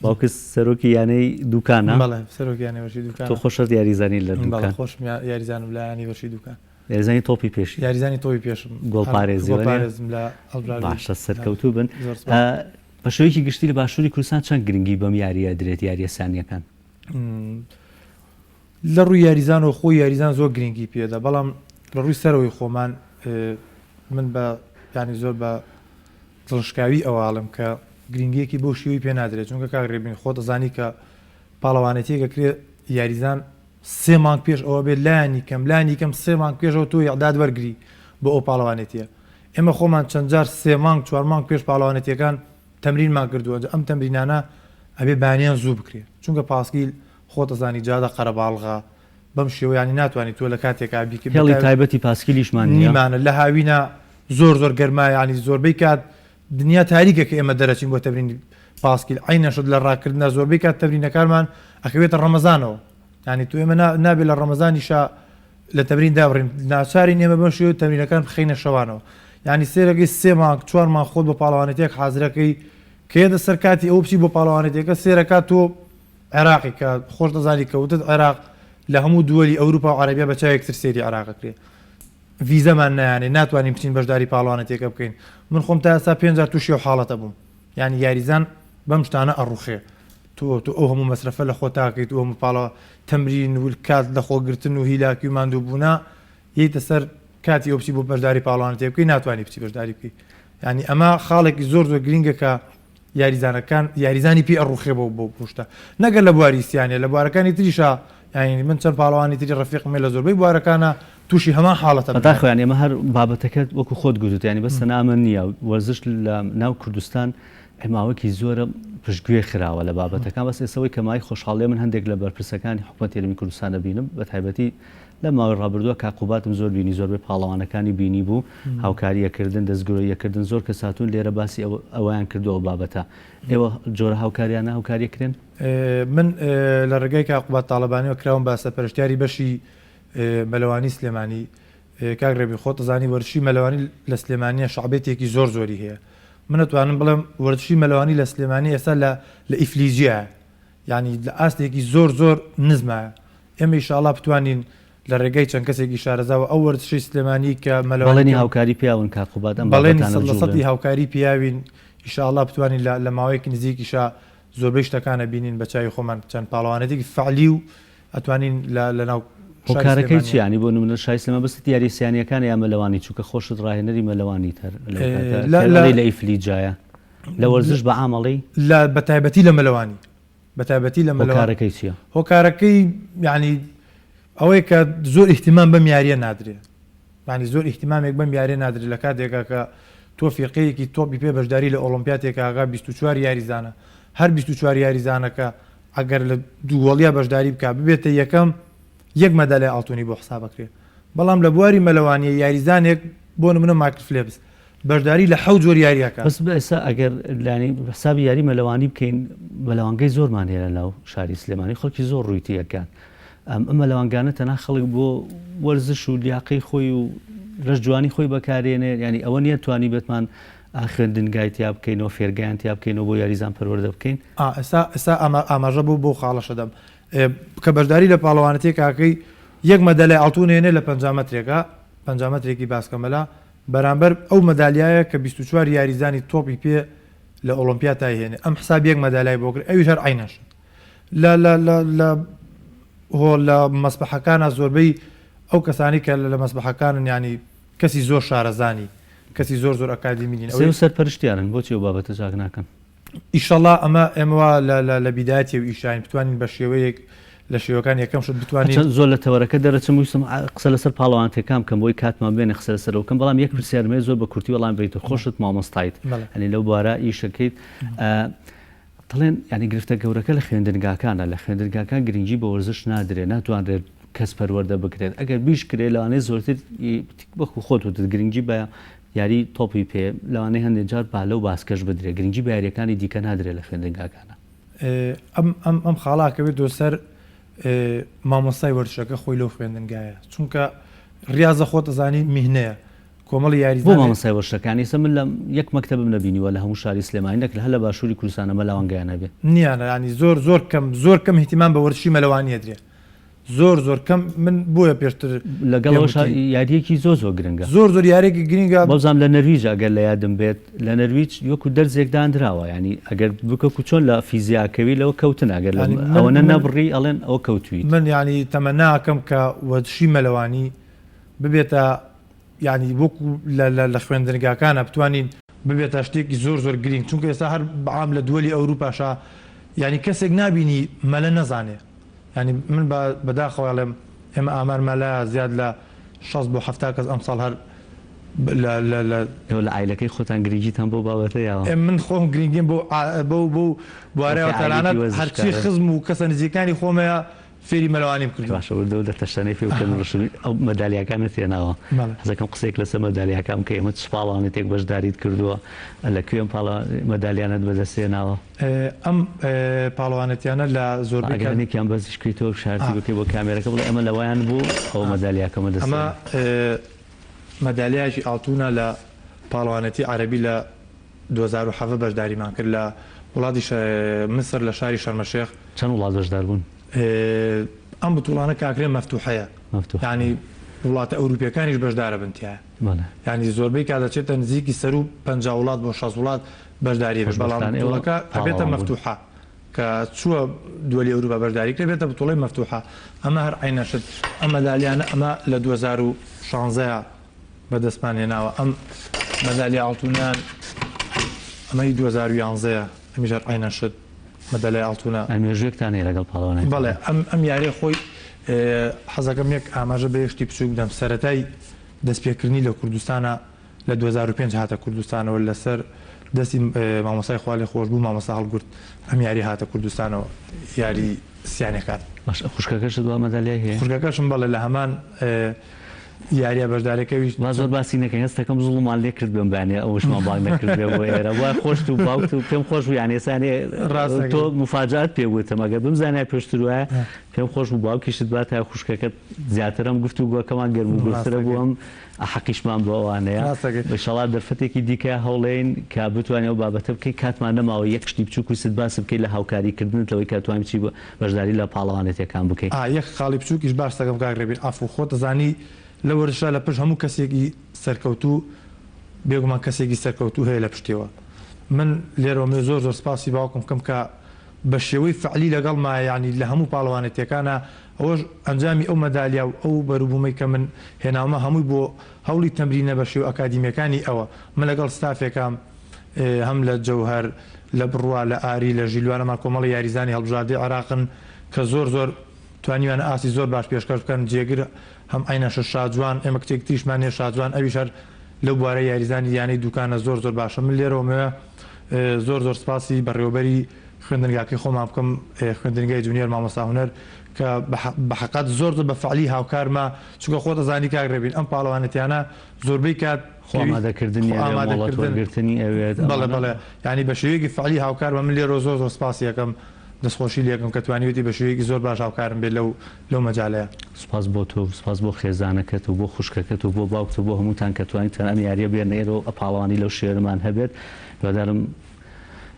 Speaker 1: باوکت سەرۆکی یانەی دوکانە.
Speaker 2: بەڵێ سەرۆکی یانەی وەرزشی دوکانە.
Speaker 1: تۆ خۆشت یاریزانی لە دوکان.
Speaker 2: بەڵێ خۆشم یاریزانم لە یانەی وەرزشی دوکان.
Speaker 1: یاریزانی تۆپی پێشی.
Speaker 2: یاریزانی تۆپی پێشم.
Speaker 1: گۆڵپارێزی وەنیە؟
Speaker 2: گۆڵپارێزم لە هەڵبژاردەی.
Speaker 1: باشە سەرکەوتوو بن.
Speaker 2: زۆر سوپاس.
Speaker 1: بە شێوەیەکی گشتی لە باشووری کوردستان چەند گرنگی بەم یارییە درێت یارییە سانییەکان؟
Speaker 2: لە ڕووی یاریزانەوە خۆی یاریزان زۆر گرنگی پێدا بەڵام لە ڕووی سەرەوەی خۆمان من بە یانی زۆر بە دڵشکاوی ئەوە ئەڵێم کە گرنگیەکی بەو شێوەی پێ نادرێت چونکە کاک ڕێبین خۆت ئەزانی کە پاڵەوانێتیەک ئەکرێ یاریزان سێ مانگ پێش ئەوە بێت لانی کەم لانی کەم سێ مانگ پێشەوە تۆ ئیعداد وەرگری بۆ ئەو پاڵەوانێتیە ئێمە خۆمان چەند جار سێ مانگ چوار مانگ پێش پاڵەوانێتیەکان تەمرینمان کردووە ئەم تەمرینانە ئەبێ بانیان زوو بکرێ چونکە پاسکیل خۆت ئەزانی جادە قەرەباڵغە بەم شێوە یانی ناتوانانی تۆ لە کاتێکا بیکە
Speaker 1: هێڵی تایبەتی پاسکیلیشمان نییە
Speaker 2: نیمانە لە هاوینە زۆر زۆر گەرما یانی زۆربەی کات دنیا تاریکە کە ئێمە دەرەچین بۆ تەمرینی پاسکیل عەینەن شت لە ڕاکردنا زۆربەی کات تەمرینەکانمان ئەکەوێتە ڕەمەزانەوە یانی تۆ ئێمە نابێ لە ڕەمەزانیشا لە تەمرین دابڕین ناچارین ئێمە بەم شێوە تەمرینەکان بخەینە شەوانەوە یانی سێرەکەی سێ مانگ چوار مانگ خۆت بۆ پاڵەوانێتیەک حازرەکەی کە یەتە سەر کاتی ئەوە بچی بۆ پاڵەوانێتیەکە سێرەکات تۆ عێراقی کە خۆش دەزانی کە وتت عێراق لە هەموو دووەلی ئەوروپا و عەرەبیا بە چاوێکتر سێری عێراق ئەکرێ ڤیزەمان نایانێ ناتوانین بچین بەشداری پاڵەوانێتیەکە بکەین من خۆم تا ئێستا پێنج جار تووشی ئەو حاڵەتە بووم یانی یاریزان بەم شتانە ئەڕوخێ تۆ تۆ ئەو هەموو مەسرەفە لە خۆ تاکەیت و هەموو پاڵە تەمرین و کات لە خۆگرتن و هیلاکی و ماندووبوونە یەیتە سەر کاتی ئەو بچی بۆ بەشداری پاڵەوانێتیە بکەی ناتوانانی بچی بەشداری بکەی یانی ئەمە خاڵێکی زۆر زۆر گرینگە کە یاریزانەکان یاریزانی پێ ئەڕوخێ بۆ بۆ پشتە نەگەر لە بواری سیانە لە بوارەکانی تریشا یانی من چەند پاڵەوانی تری ڕەفیقم هەیە لە زۆربەی بوارەکانا تووشی هەمان حاڵەتە بن.
Speaker 1: بەداخەوە یانی ئەمە هەر بابەتەکە وەکو خۆت گوتت یانی بەس تەنها ئەمە نییە وەرزش لە ناو کوردستان ماوەیەکی زۆرە پشتگوێ خراوە لە بابەتەکان بەس ئێستا ئەوەی کە مایەی خۆشحاڵیە من هەندێک لە بەرپرسەکانی حکومەتی هەرێمی کوردستان ئەبینم بە تایبەتی لە ماوەی ڕابردووە کاک قوبادم زۆر بینی زۆربەی پاڵەوانەکانی بینی بوو هاوکاری ئەکردن دەستگرۆیی ئەکردن زۆر کەس هاتوون لێرە باسی ئەوەیان کردووە ئەو بابەتە ئێوە جۆرە هاوکاریانە هاوکاری ئەکرێن؟
Speaker 2: من لە ڕێگای کاک قوباد تاڵەبانیەوە کراوم بە سەرپەرشتیاری بەشی مەلەوانی سلێمانی. کاک ڕێبین خۆت ئەزانی وەرزشی مەلەوانی لە سلێمانیە شەعبێتێکی زۆر زۆری هەیە. من ئەتوانم بڵێم وەرزشی مەلەوانی لە سلێمانی ئێستا لە لە ئیفلیجیایە. یانی لە ئاستێکی زۆر زۆر نزمایە. ئێمە ئیشاڵا بتوانین لە ڕێگای چەند کەسێکی شارەزاوە ئەو وەرزشەی سلێمانی کە مەلەوانی
Speaker 1: بەڵێنی هاوکاری پیاون کاک قوباد ئەم
Speaker 2: بەڵێنی
Speaker 1: بابەتانە
Speaker 2: سەد لە
Speaker 1: بجوڵێن.
Speaker 2: سەدی هاوکاری پیاوین ئیشاڵا بتوانین لە لە ماوەیەکی نزیکیشا زۆربەی شتەکان ئەبینین بە چاوی خۆمان چەند پاڵەوانێتێکی فەعلی و ئەتوانین لە لە ناو شاری
Speaker 1: هۆکارەکەی
Speaker 2: سلێمانیا.
Speaker 1: چیە یانی بۆ نمونە شاری سلێمانی بەست یاریە سیانیەکانە یا مەلەوانی چونکە خۆشت ڕاهێنەری مەلەوانیت هەر لەو کاتە
Speaker 2: لە
Speaker 1: کە
Speaker 2: لە
Speaker 1: ئەڵێی لە ئیفلیجایە لە وەرزش بە عام ئەڵێی؟
Speaker 2: لە بە تایبەتی لە مەلەوانی بە تایبەتی لە مەلەوانی.
Speaker 1: هۆکارەکەی چیە؟
Speaker 2: هۆکارەکەی یانی ئەوەیە کە زۆر ئیهتیمام بەم یاریە نادرێ یانی زۆر ئیهتیمامێک بەم یاریە نادرێت لە کاتێکا کە تۆ فیرقەیەکی تۆپی پێ بەشداری لە ئۆڵۆمپیاتێکا ئەکا 24 یاریزانە هەر 24 یاریزانەکە ئەگەر لە دووەڵیا بەشداری بکا ببێتە یەکەم یەک مەدالیای ئاڵتونی بۆ حساب ئەکرێ بەڵام لە بواری مەلەوانیە یاریزانێک بۆ نمونە مایکل فلێپس بەشداری لە حەوت جۆر یاری ئەکا.
Speaker 1: بەس ئێستا ئەگەر یانی حسابی یاری مەلەوانی بکەین مەلەوانگەی زۆرمان هەیە لە ناو شاری سلێمانی خەڵکی زۆر ڕووی تی ئەکات ئەم مەلەوانگانە تەنها خەڵک بۆ وەرزش و لیاقەی خۆی و لەش جوانی خۆی بەکارێنێ یانی ئەوە نییە توانی بێتمان خوێندنگای تیا بکەینەوە فێرگایان تیا بکەینەوە بۆ یاریزان پەروەردە بکەین.
Speaker 2: ئا ئێستا ئێستا ئاماژە بۆ بۆ خاڵەش ئەدەم کە بەشداری لە پاڵەوانێتیەک ئەکەی یەک مەدالیای ئاڵتون ئەیەنێ لە 50 مەترێکا 50 مەترێکی باسکە مەلا بەرامبەر ئەو مەدالیایە کە 24 یاریزانی تۆپی پێ لە ئۆڵۆمپیاتا ئەیهێنێ ئەم حساب یەک مەدالیای بۆ کرد ئەویش هەر عەینەن شت لە لە لە لە هۆ لە مەسبەحەکانا زۆربەی ئەو کەسانی کە لە مەسبەحەکانن یانی کەسی زۆر شارەزانی کەسی زۆر زۆر ئەکادیمی نین
Speaker 1: ئەوەی سەرپەرشتیارن بۆچی ئەو بابەتە چاک ناکەن؟
Speaker 2: ئیشەڵا ئەمە ئێمە وا لە لە لە بیدایەتی ئەو ئیشاین بتوانین بە شێوەیەک لە شێوەکان یەکەم شت بتوانین.
Speaker 1: هەرچەند زۆر لە تەوەرەکە دەرەچم ویستم قسە لەسەر پاڵەوانێتیەکان بکەم بۆی کاتمان بمێنێ قسە لەسەر ئەو بکەم بەڵام یەک پرسیارم هەیە زۆر بە کورتی وەڵام بەیتەوە خۆشت مامۆستایت یانی لەو بوارە ئیشەکەیت دەڵێن یانی گرفتە گەورەکە لە خوێندنگاکانە، لە خوێندنگاکان گرنگی بە وەرزش نادرێت، ناتوانرێت کەس پەروەردە بکرێت، ئەگەر بیش کرێت لەوانەیە زۆرتر وەکو خۆت وتت گرنگی بە یاری تۆپی پێ لەوانەیە هەندێک جار بالە و باسکەش بدرێ گرنگی بە یاریەکانی دیکە نادرێ لە خوێندنگاکانا.
Speaker 2: ئەم ئەم ئەم خاڵە ئەکەوێتەوە سەر مامۆستای وەرزشەکە خۆی لەو خوێندنگایە چونکە ڕیازە خۆت ئەزانی میهنەیە کۆمەڵی
Speaker 1: بۆ
Speaker 2: یاریزان
Speaker 1: مامۆستای وەرزشەکان ئێستا من لە یەک مەکتەبم نەبینیوە لە هەموو شاری سلێمانی نەک هەر لە باشووری کوردستان ئەمە لاوانگەیان هەبێ.
Speaker 2: نیانە یانی زۆر زۆر کەم زۆر کەم ئیهتیمام بە وەرزشی مەلەوانی ئەدرێ زۆر زۆر کەم من بۆیە پێشتر
Speaker 1: لەگەڵ
Speaker 2: پێم
Speaker 1: ئەوەشا
Speaker 2: وتی.
Speaker 1: یارییەکی زۆر زۆر گرنگە.
Speaker 2: زۆر زۆر یارییەکی گرنگە.
Speaker 1: وابزانم لە نەرویج ئەگەر لە یادم بێت لە نەرویج وەکو دەرزێک دانراوە یانی ئەگەر بکەکو چۆن لە فیزیا کەوی لەوە کەوتنە ئەگەر لە
Speaker 2: یانی من
Speaker 1: ئەوەنە
Speaker 2: من
Speaker 1: نەبڕی ئەڵێن ئەوە کەوتویت.
Speaker 2: من یانی تەمەنا ئەکەم کە وەرزشی مەلەوانی ببێتە یانی وەکو لە لە لە خوێندنگاکانا بتوانین ببێتە شتێکی زۆر زۆر گرینگ چونکە ئێستا هەر بە عام لە دووەلی ئەوروپاشا یانی کەسێک نابینی مەلە نەزانێ یانی من بە بەداخەوە ئەڵێم ئێمە ئامارمان لایە زیاد لە 60 بۆ 70 کەس ئەمساڵ هەر لە لە لە
Speaker 1: ئێوە لە عایلەکەی خۆتان گرنگیتان بەو بابەتە یاوە؟
Speaker 2: من خۆم گرنگیم بەو بەو بەو بوارەیەوە
Speaker 1: وەکە عایلەیەکی
Speaker 2: تەنانەت هەرچی
Speaker 1: وەرزشکارن.
Speaker 2: خزم و کەسە نزیکانی خۆمەیە فێری مەلەوانیم کردوون.
Speaker 1: باشە وردە وردە تەشەنەی پێ بکەن و ڕشن ئەو مەدالیاکانت هێناوە.
Speaker 2: بەڵێ.
Speaker 1: حەزەکەم قسەیەک لەسەر مەدالیاکان بکەی ئەمە چ پاڵەوانێتێک بەشداریت کردووە؟ لە کوێ ئەم پاڵە مەدالیانەت بەدەست هێناوە؟
Speaker 2: ئەم پاڵەوانێتیانە لە زۆربەی
Speaker 1: ئەگەر
Speaker 2: کات.
Speaker 1: هەندێکیان بەرزیش بکەیتەوە شارتی
Speaker 2: ئا.
Speaker 1: بکەی بۆ کامێرەکە بڵێ ئەمە لەوەیان بوو ئەوە مەدالیاکەمە دەست
Speaker 2: ئەمە
Speaker 1: هێنا.
Speaker 2: مەدالیایەکی ئاڵتوونە لە پاڵەوانێتی عەرەبی لە 2017 بەشداریمان کرد لە وڵاتی میسر لە شاری شەرمەشێخ.
Speaker 1: چەند وڵات بەشدار بوون؟
Speaker 2: ئەم بتوڵانە کە ئەکرێن مەفتوحەیە
Speaker 1: مەفتوحە.
Speaker 2: یانی وڵاتە ئەوروپیەکانیش بەشدارە بن تیایا.
Speaker 1: بەڵێ.
Speaker 2: یانی زۆربەی کات ئەچێتە نزیکی سەروو 50 وڵات بۆ 60 وڵات بەشداری ئەبێت بەڵام
Speaker 1: خۆشبەختانە ئێوە
Speaker 2: بتوڵەکە ئەبێتە
Speaker 1: پاڵەوان بوون.
Speaker 2: مەفتوحە کە چووە دووەلی ئەوروپا بەشداری کرد ئەبێتە بتوڵەی مەفتوحە ئەمە هەر عەینە شت ئەم مەدالیانە ئەمە لە 2016 بە دەستمان هێناوە ئەم مەدالیا ئاڵتونیان ئەمە هی 2011 یە ئەمیش هەر عەینە شت مەدالیای ئاڵتونە.
Speaker 1: ئەی مێژوویەکتان هەیە لەگەڵ پاڵەوانێتی
Speaker 2: بەڵێ ئەم ئەم یاریە خۆی حەزەکەم یەک ئاماژە بە یەک شتی بچووک بدەم سەرەتای دەستپێکردنی لە کوردستانا لە 2005 هاتە کوردستانەوە لەسەر دەستی مامۆستای خوالێخۆشبوو مامۆستا هەڵگورد ئەم یاریە هاتە کوردستانەوە یاری سیانەکان.
Speaker 1: باشە خوشکەکەشت وا مەدالیای هەیە؟
Speaker 2: خوشکەکەشم بەڵێ لە هەمان یاریە بەشدارەکە ویش.
Speaker 1: با زۆر باسی نەکەین هەستەکەم زوڵمان لێ کرد بێم بەیانێ ئەوشمان بانگ نەکردبێ بۆ ئێرە وا خۆشت و باوکت و پێم خۆش بوو یانی ئێستا یانی
Speaker 2: ڕاست
Speaker 1: تۆ
Speaker 2: دەکەی.
Speaker 1: موفاجەئەت پێ وتم ئەگەر بمزانیایە پێشتر وایە پێم خۆش بوو باوکیشت باتایە خوشکەکەت زیاتر ئەم گفتوگۆکەمان گەرم و
Speaker 2: ڕاست
Speaker 1: گوڕترە بوو
Speaker 2: دەکەی.
Speaker 1: ئەم حەقیشمان بۆ ئەوانەیە.
Speaker 2: ڕاست دەکەی.
Speaker 1: ئیشەڵا دەرفەتێکی دیکە هەوڵێین کە بتوانین ئەو بابەتە بکەین کاتمان نەماوە یەک شتی بچووک ویستت باس بکەی لە هاوکاری کردنت لەوەی کە توانی بچی بەشداری لە پاڵەوانێتیەکان بکەی.
Speaker 2: ئا یەک خاڵی بچووکیش باس دەکەم کاک ڕێبین عەفوو خۆت ئەزانی لە وەرزشا لە پشت هەموو کەسێکی سەرکەوتوو بێگومان کەسێکی سەرکەوتوو هەیە لە پشتیەوە من لێرەوە ئەمەوێ زۆر زۆر سپاسی باوکم بکەم کە بە شێوەی فعلی لەگەڵمایە یانی لە هەموو پاڵەوانێتیەکانا ئەوەش ئەنجامی ئەو مەدالیا و ئەو بەروبوومەی کە من هێناومە هەمووی بۆ هەوڵی تەمرینە بە شێوە ئەکادیمیەکانی ئەوە من لەگەڵ ستافێکام هەم لە جەوهەر لە بڕوا لە ئاری لە ژیلوان ئەمان کۆمەڵی یاریزانی هەڵبژاردەی عێراقن کە زۆر زۆر توانیویانە ئاستی زۆر باش پێشکەش بکەن جێگر هەم عەینەشە شاجوان ئێمە کچێکی تریشمان هەیە شاجوان ئەویش هەر لەو بوارە یاریزانی یانەی دوکانە زۆر زۆر باشە من لێرەوە مەوێ زۆر زۆر سپاسی بەڕێوەبەری خوێندنگاکەی خۆمان بکەم خوێندنگای جونیەر مامۆستا هونەر کە بە حەقەت زۆر زۆر بە فعلی هاوکارمە چونکە خۆت ئەزانی کاک ڕێبین ئەم پاڵەوانێتیانە زۆربەی کات
Speaker 1: خۆ ئامادەکردنی
Speaker 2: خۆ
Speaker 1: ئەوێ مۆڵەت
Speaker 2: ئامادەکردن
Speaker 1: وەرگرتنی ئەوێت
Speaker 2: بەڵێ
Speaker 1: ئەمانە
Speaker 2: بەڵێ یانی بە شێوەیەکی فعلی هاوکارمە من لێرەوە زۆر زۆر سپاسی ئەکەم دەستخۆشی لێکەم کە توانیوێتی بە شێوەیەکی زۆر باش هاوکارم بێت لەو لەو مەجالەیا.
Speaker 1: سوپاس بۆ تۆ و سوپاس بۆ خێزانەکەت و بۆ خوشکەکەت و بۆ باوکت و بۆ هەمووتان کە توانیتان ئەم یاریە بێنە ئێرە و پاڵەوانی لەو شێرەمان هەبێت هیوادارم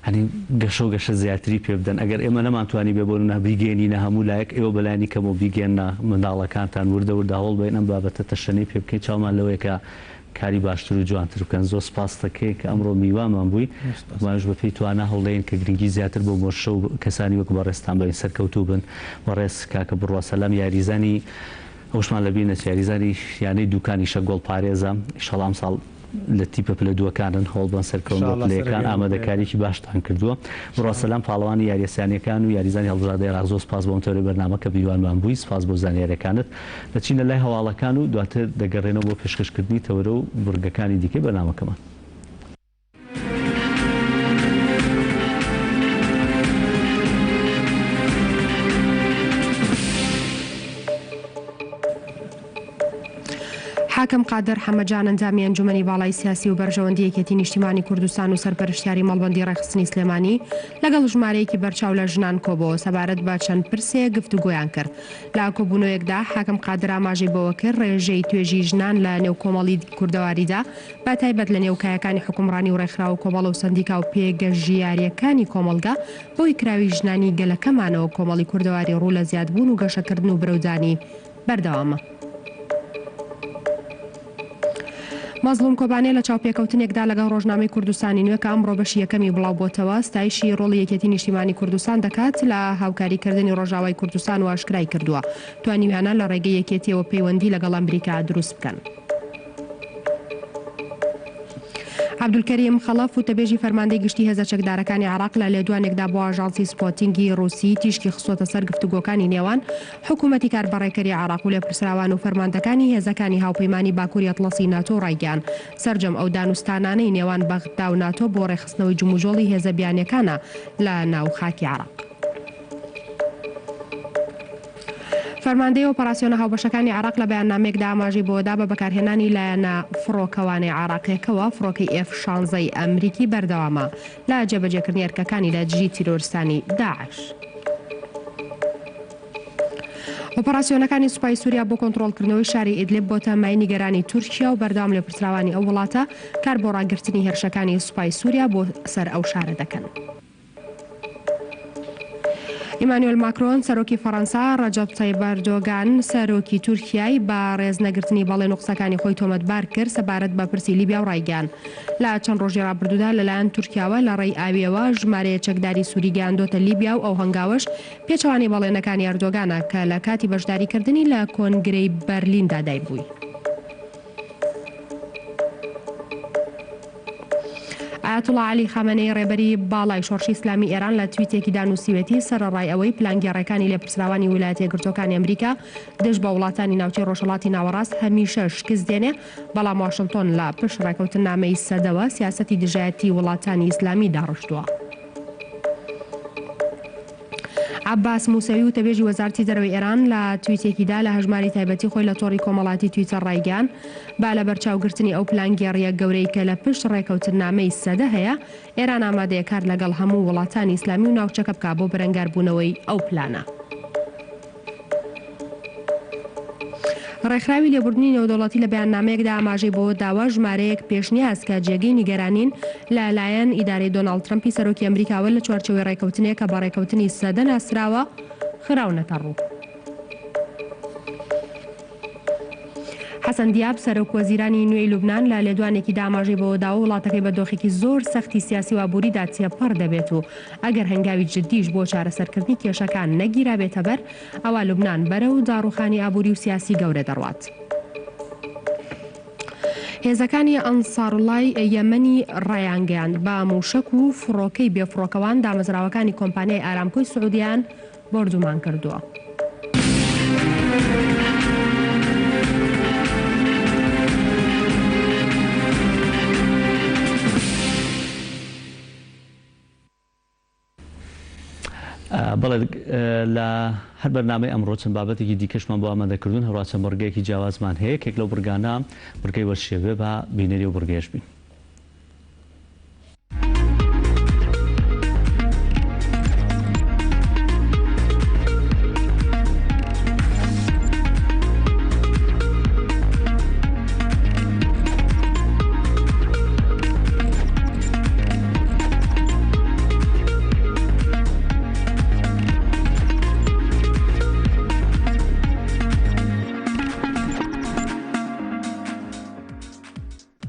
Speaker 1: یانی گەشە و گەشە زیاتری پێ بدەن ئەگەر ئێمە نەمانتوانیبێ بۆ نمونە بیگەیەنینە هەموو لایەک ئێوە بەلایەنی کەمەوە بیگەیەننە منداڵەکانتان وردە وردە هەوڵ بەین ئەم بابەتە تەشەنەی پێ بکەین چاومان لەوەیە کە کاری باشتر و جوانتر بکەن زۆر سپاست دەکەین کە ئەمڕۆ میوانمان بووی ماویش بە پێی توانا هەوڵدەین کە گرنگی زیاتر بۆ مۆرشە و کەسانی وەک بەڕێزتان بەین سەرکەوتوو بن بەڕێز کاکە بڕوا سەلام یاریزانی ئەوشمان لەبیر نەچێ یاریزانی یانەی دوکانیشە گۆڵپارێزە ئیشەڵا ئەمساڵ لە تیپە پلە دووەکانن هەوڵبەن سەرکەون بۆ
Speaker 2: ئینشاڵڵا
Speaker 1: پلەیەکان
Speaker 2: سەرەکەوین بۆ پلەیەکان.
Speaker 1: ئامادەکاریەکی باشتان کردووە بڕوا
Speaker 2: ئینشاڵڵا.
Speaker 1: سەلام پاڵەوانی یاریە سیانیەکان و یاریزانی هەڵبژاردەی عێراق زۆر سپاس بۆ ئەم تەوەرەی بەرنامە کە میوانمان بووی سپاس بۆ زانیاریەکانت دەچینە لای هەواڵەکان و دواتر دەگەڕێنەوە بۆ پێشکەشکردنی تەوەرە و بڕگەکانی دیکەی بەرنامەکەمان.
Speaker 3: حاکم قادر حەمەجان ئەندامی ئەنجومەنی باڵای سیاسی و بەرژەوەندی یەکێتی نیشتیمانی کوردستان و سەرپەرشتیاری مەڵبەندی ڕێکخستنی سلێمانی لەگەڵ ژمارەیەکی بەرچاو لە ژنان کۆبۆوە سەبارەت بە چەند پرسێک گفتوگۆیان کرد. لە کۆبوونەوەیەکدا حاکم قادر ئاماژەی بەوە کرد ڕێژەی توێژی ژنان لە نێو کۆمەڵی کوردەواریدا بە تایبەت لە نێو کایەکانی حوکمڕانی و ڕێکخراو و کۆمەڵە و سەندیکا و پێگە ژیارییەکانی کۆمەڵگا بەهۆی کراوی ژنانی گەلەکەمانەوە کۆمەڵی کوردەواری ڕوو لە زیادبوون و گەشەکردن و برەودانی بەردەوامە. مەزڵوم کۆبانێ لە چاوپێکەوتنێکدا لەگەڵ ڕۆژنامەی کوردستانی نوێ کە ئەمڕۆ بەشی یەکەمی بڵاوبۆتەوە، ستایشی ڕۆڵی یەکێتی نیشتیمانی کوردستان دەکات لە هاوکاریکردنی ڕۆژئاوای کوردستان و ئاشکرای کردووە، توانیویانە لە ڕێگەی یەکێتیەوە پەیوەندی لەگەڵ ئەمریکا دروست بکەن. عەبدولکەریم خەڵەف، وتەبێژی فەرماندەی گشتی هێزە چەکدارەکانی عێراق لە لێدوانێکدا بۆ ئاژانسی سپۆتینگی ڕووسی تیشکی خستۆتە سەر گفتوگۆکانی نێوان حکوومەتی کاربەڕێکەری عێراق و لێپرسراوان و فەرماندەکانی هێزەکانی هاوپەیمانی باکووری ئەتڵەسی ناتۆ ڕایگەیاند سەرجەم ئەو دانوستانانەی نێوان بەغدا و ناتۆ بۆ ڕێکخستنەوەی جموجۆڵی هێزە بیانیەکانە لە ناو خاکی عێراق. فەرماندەی ئۆپەراسیۆنە هاوبەشەکانی عێراق لە بەیاننامەیەکدا ئاماژەی بەوەدا بە بەکارهێنانی لایەنە فڕۆکەوانە عێراقیەکەوە فڕۆکەی ئێف 16 ی ئەمریکی بەردەوامە لە جێبەجێکردنی ئەرکەکانی لە دژی تیرۆرستانی داعش. ئۆپەراسیۆنەکانی سوپای سوریا بۆ کۆنتڕۆڵکردنەوەی شاری ئیدلب بۆتە مایەی نیگەرانی تورکیا و بەردەوام لێپرسراوانی ئەو وڵاتە کار بۆ ڕاگرتنی هێرشەکانی سوپای سوریا بۆ سەر ئەو شارە دەکەن. ئیمانوێل ماکرۆن، سەرۆکی فەڕەنسا، ڕەجەب تەیب ئەردۆگان، سەرۆکی تورکیای بە ڕێزنەگرتنی بەڵێن و قسەکانی خۆی تۆمەتبار کرد سەبارەت بە پرسی لیبیا و ڕایگەیاند، لە چەند ڕۆژی ڕابردوودا لەلایەن تورکیاوە لە ڕێی ئاوییەوە ژمارەیە چەکداری سوری گەیاندۆتە لیبیا و ئەو هەنگاوەش پێچەوانەی بەڵێنەکانی ئەردۆگانە کە لە کاتی بەشداریکردنی لە کۆنگرەی بەرلیندا دایبووی. ئایەتوڵا عەلی خامەنەیی ڕێبەری باڵای شۆڕشی ئیسلامی ئێران لە تویتێکیدا نووسیوێتی، سەرەڕای ئەوەی پلانگێڕێکانی لێپرسراوانی ویلایەتە یەکگرتووەکانی ئەمریکا دژ بە وڵاتانی ناوچەی ڕۆژهەڵاتی ناوەڕاست هەمیشە شکست دێنێ، بەڵام واشنتۆن لە پشت ڕێکەوتننامەی سەدەوە سیاسەتی دژایەتی وڵاتانی ئیسلامی داڕشتووە. عەباس موسەوی وتەبێژی وەزارەتی دەرەوەی ئێران لە تویتێکیدا لە هەژماری تایبەتی خۆی لە تۆڕی کۆمەڵاتی تویتەر ڕایگەیاند، بە لەبەرچاوگرتنی ئەو پلانگێڕییە گەورەی کە لە پشت ڕێکەوتننامەی سەدە هەیە، ئێران ئامادەیە کار لەگەڵ هەموو وڵاتانی ئیسلامی و ناوچەکە بکا بۆ بەرەنگاربوونەوەی ئەو پلانە. ڕێکخراوی لێبوردنی نێودەوڵەتی لە بەیاننامەیەکدا ئاماژەی بەوە داوە، ژمارەیەک پێشنیاز کە جێگەی نیگەرانین لە لایەن ئیدارەی دۆناڵد ترەمپی سەرۆکی ئەمریکاوە لە چوارچێوەی ڕێککەوتنێک کە بە ڕێککەوتنی سەدە ناسراوە خراونەتە ڕوو. حەسەن دیاب، سەرۆک وەزیرانی نوێی لوبنان لە لێدوانێکیدا ئاماژەی بەوە داوە وڵاتەکەی بە دۆخێکی زۆر سەختی سیاسی و ئابووریدا تێپەڕ دەبێت و ئەگەر هەنگاوی جددیش بۆ چارەسەرکردنی کێشەکان نەگیرابێتەبەر، ئەوا لوبنان بەرەو داڕووخانی ئابووری و سیاسی گەورە دەڕوات. هێزەکانی ئەنساروڵڵای یەمەنی ڕایانگەیاند، بە مووشەک و فڕۆکەی بێفڕۆکەوان دامەزراوەکانی کۆمپانیای ئارامکۆی سعودیەیان بۆردومان کردووە.
Speaker 1: بەڵێ لە هەر بەرنامەی ئەمڕۆ چەند بابەتێکی دیکەشمان بۆ ئامادە کردوون، هەروەها چەند بڕگەیەکی جیاوازمان هەیە، یەکێک لەو بڕگانە بڕگەی وەرزشیە بێ با بینەری ئەو بڕگەیەش بین.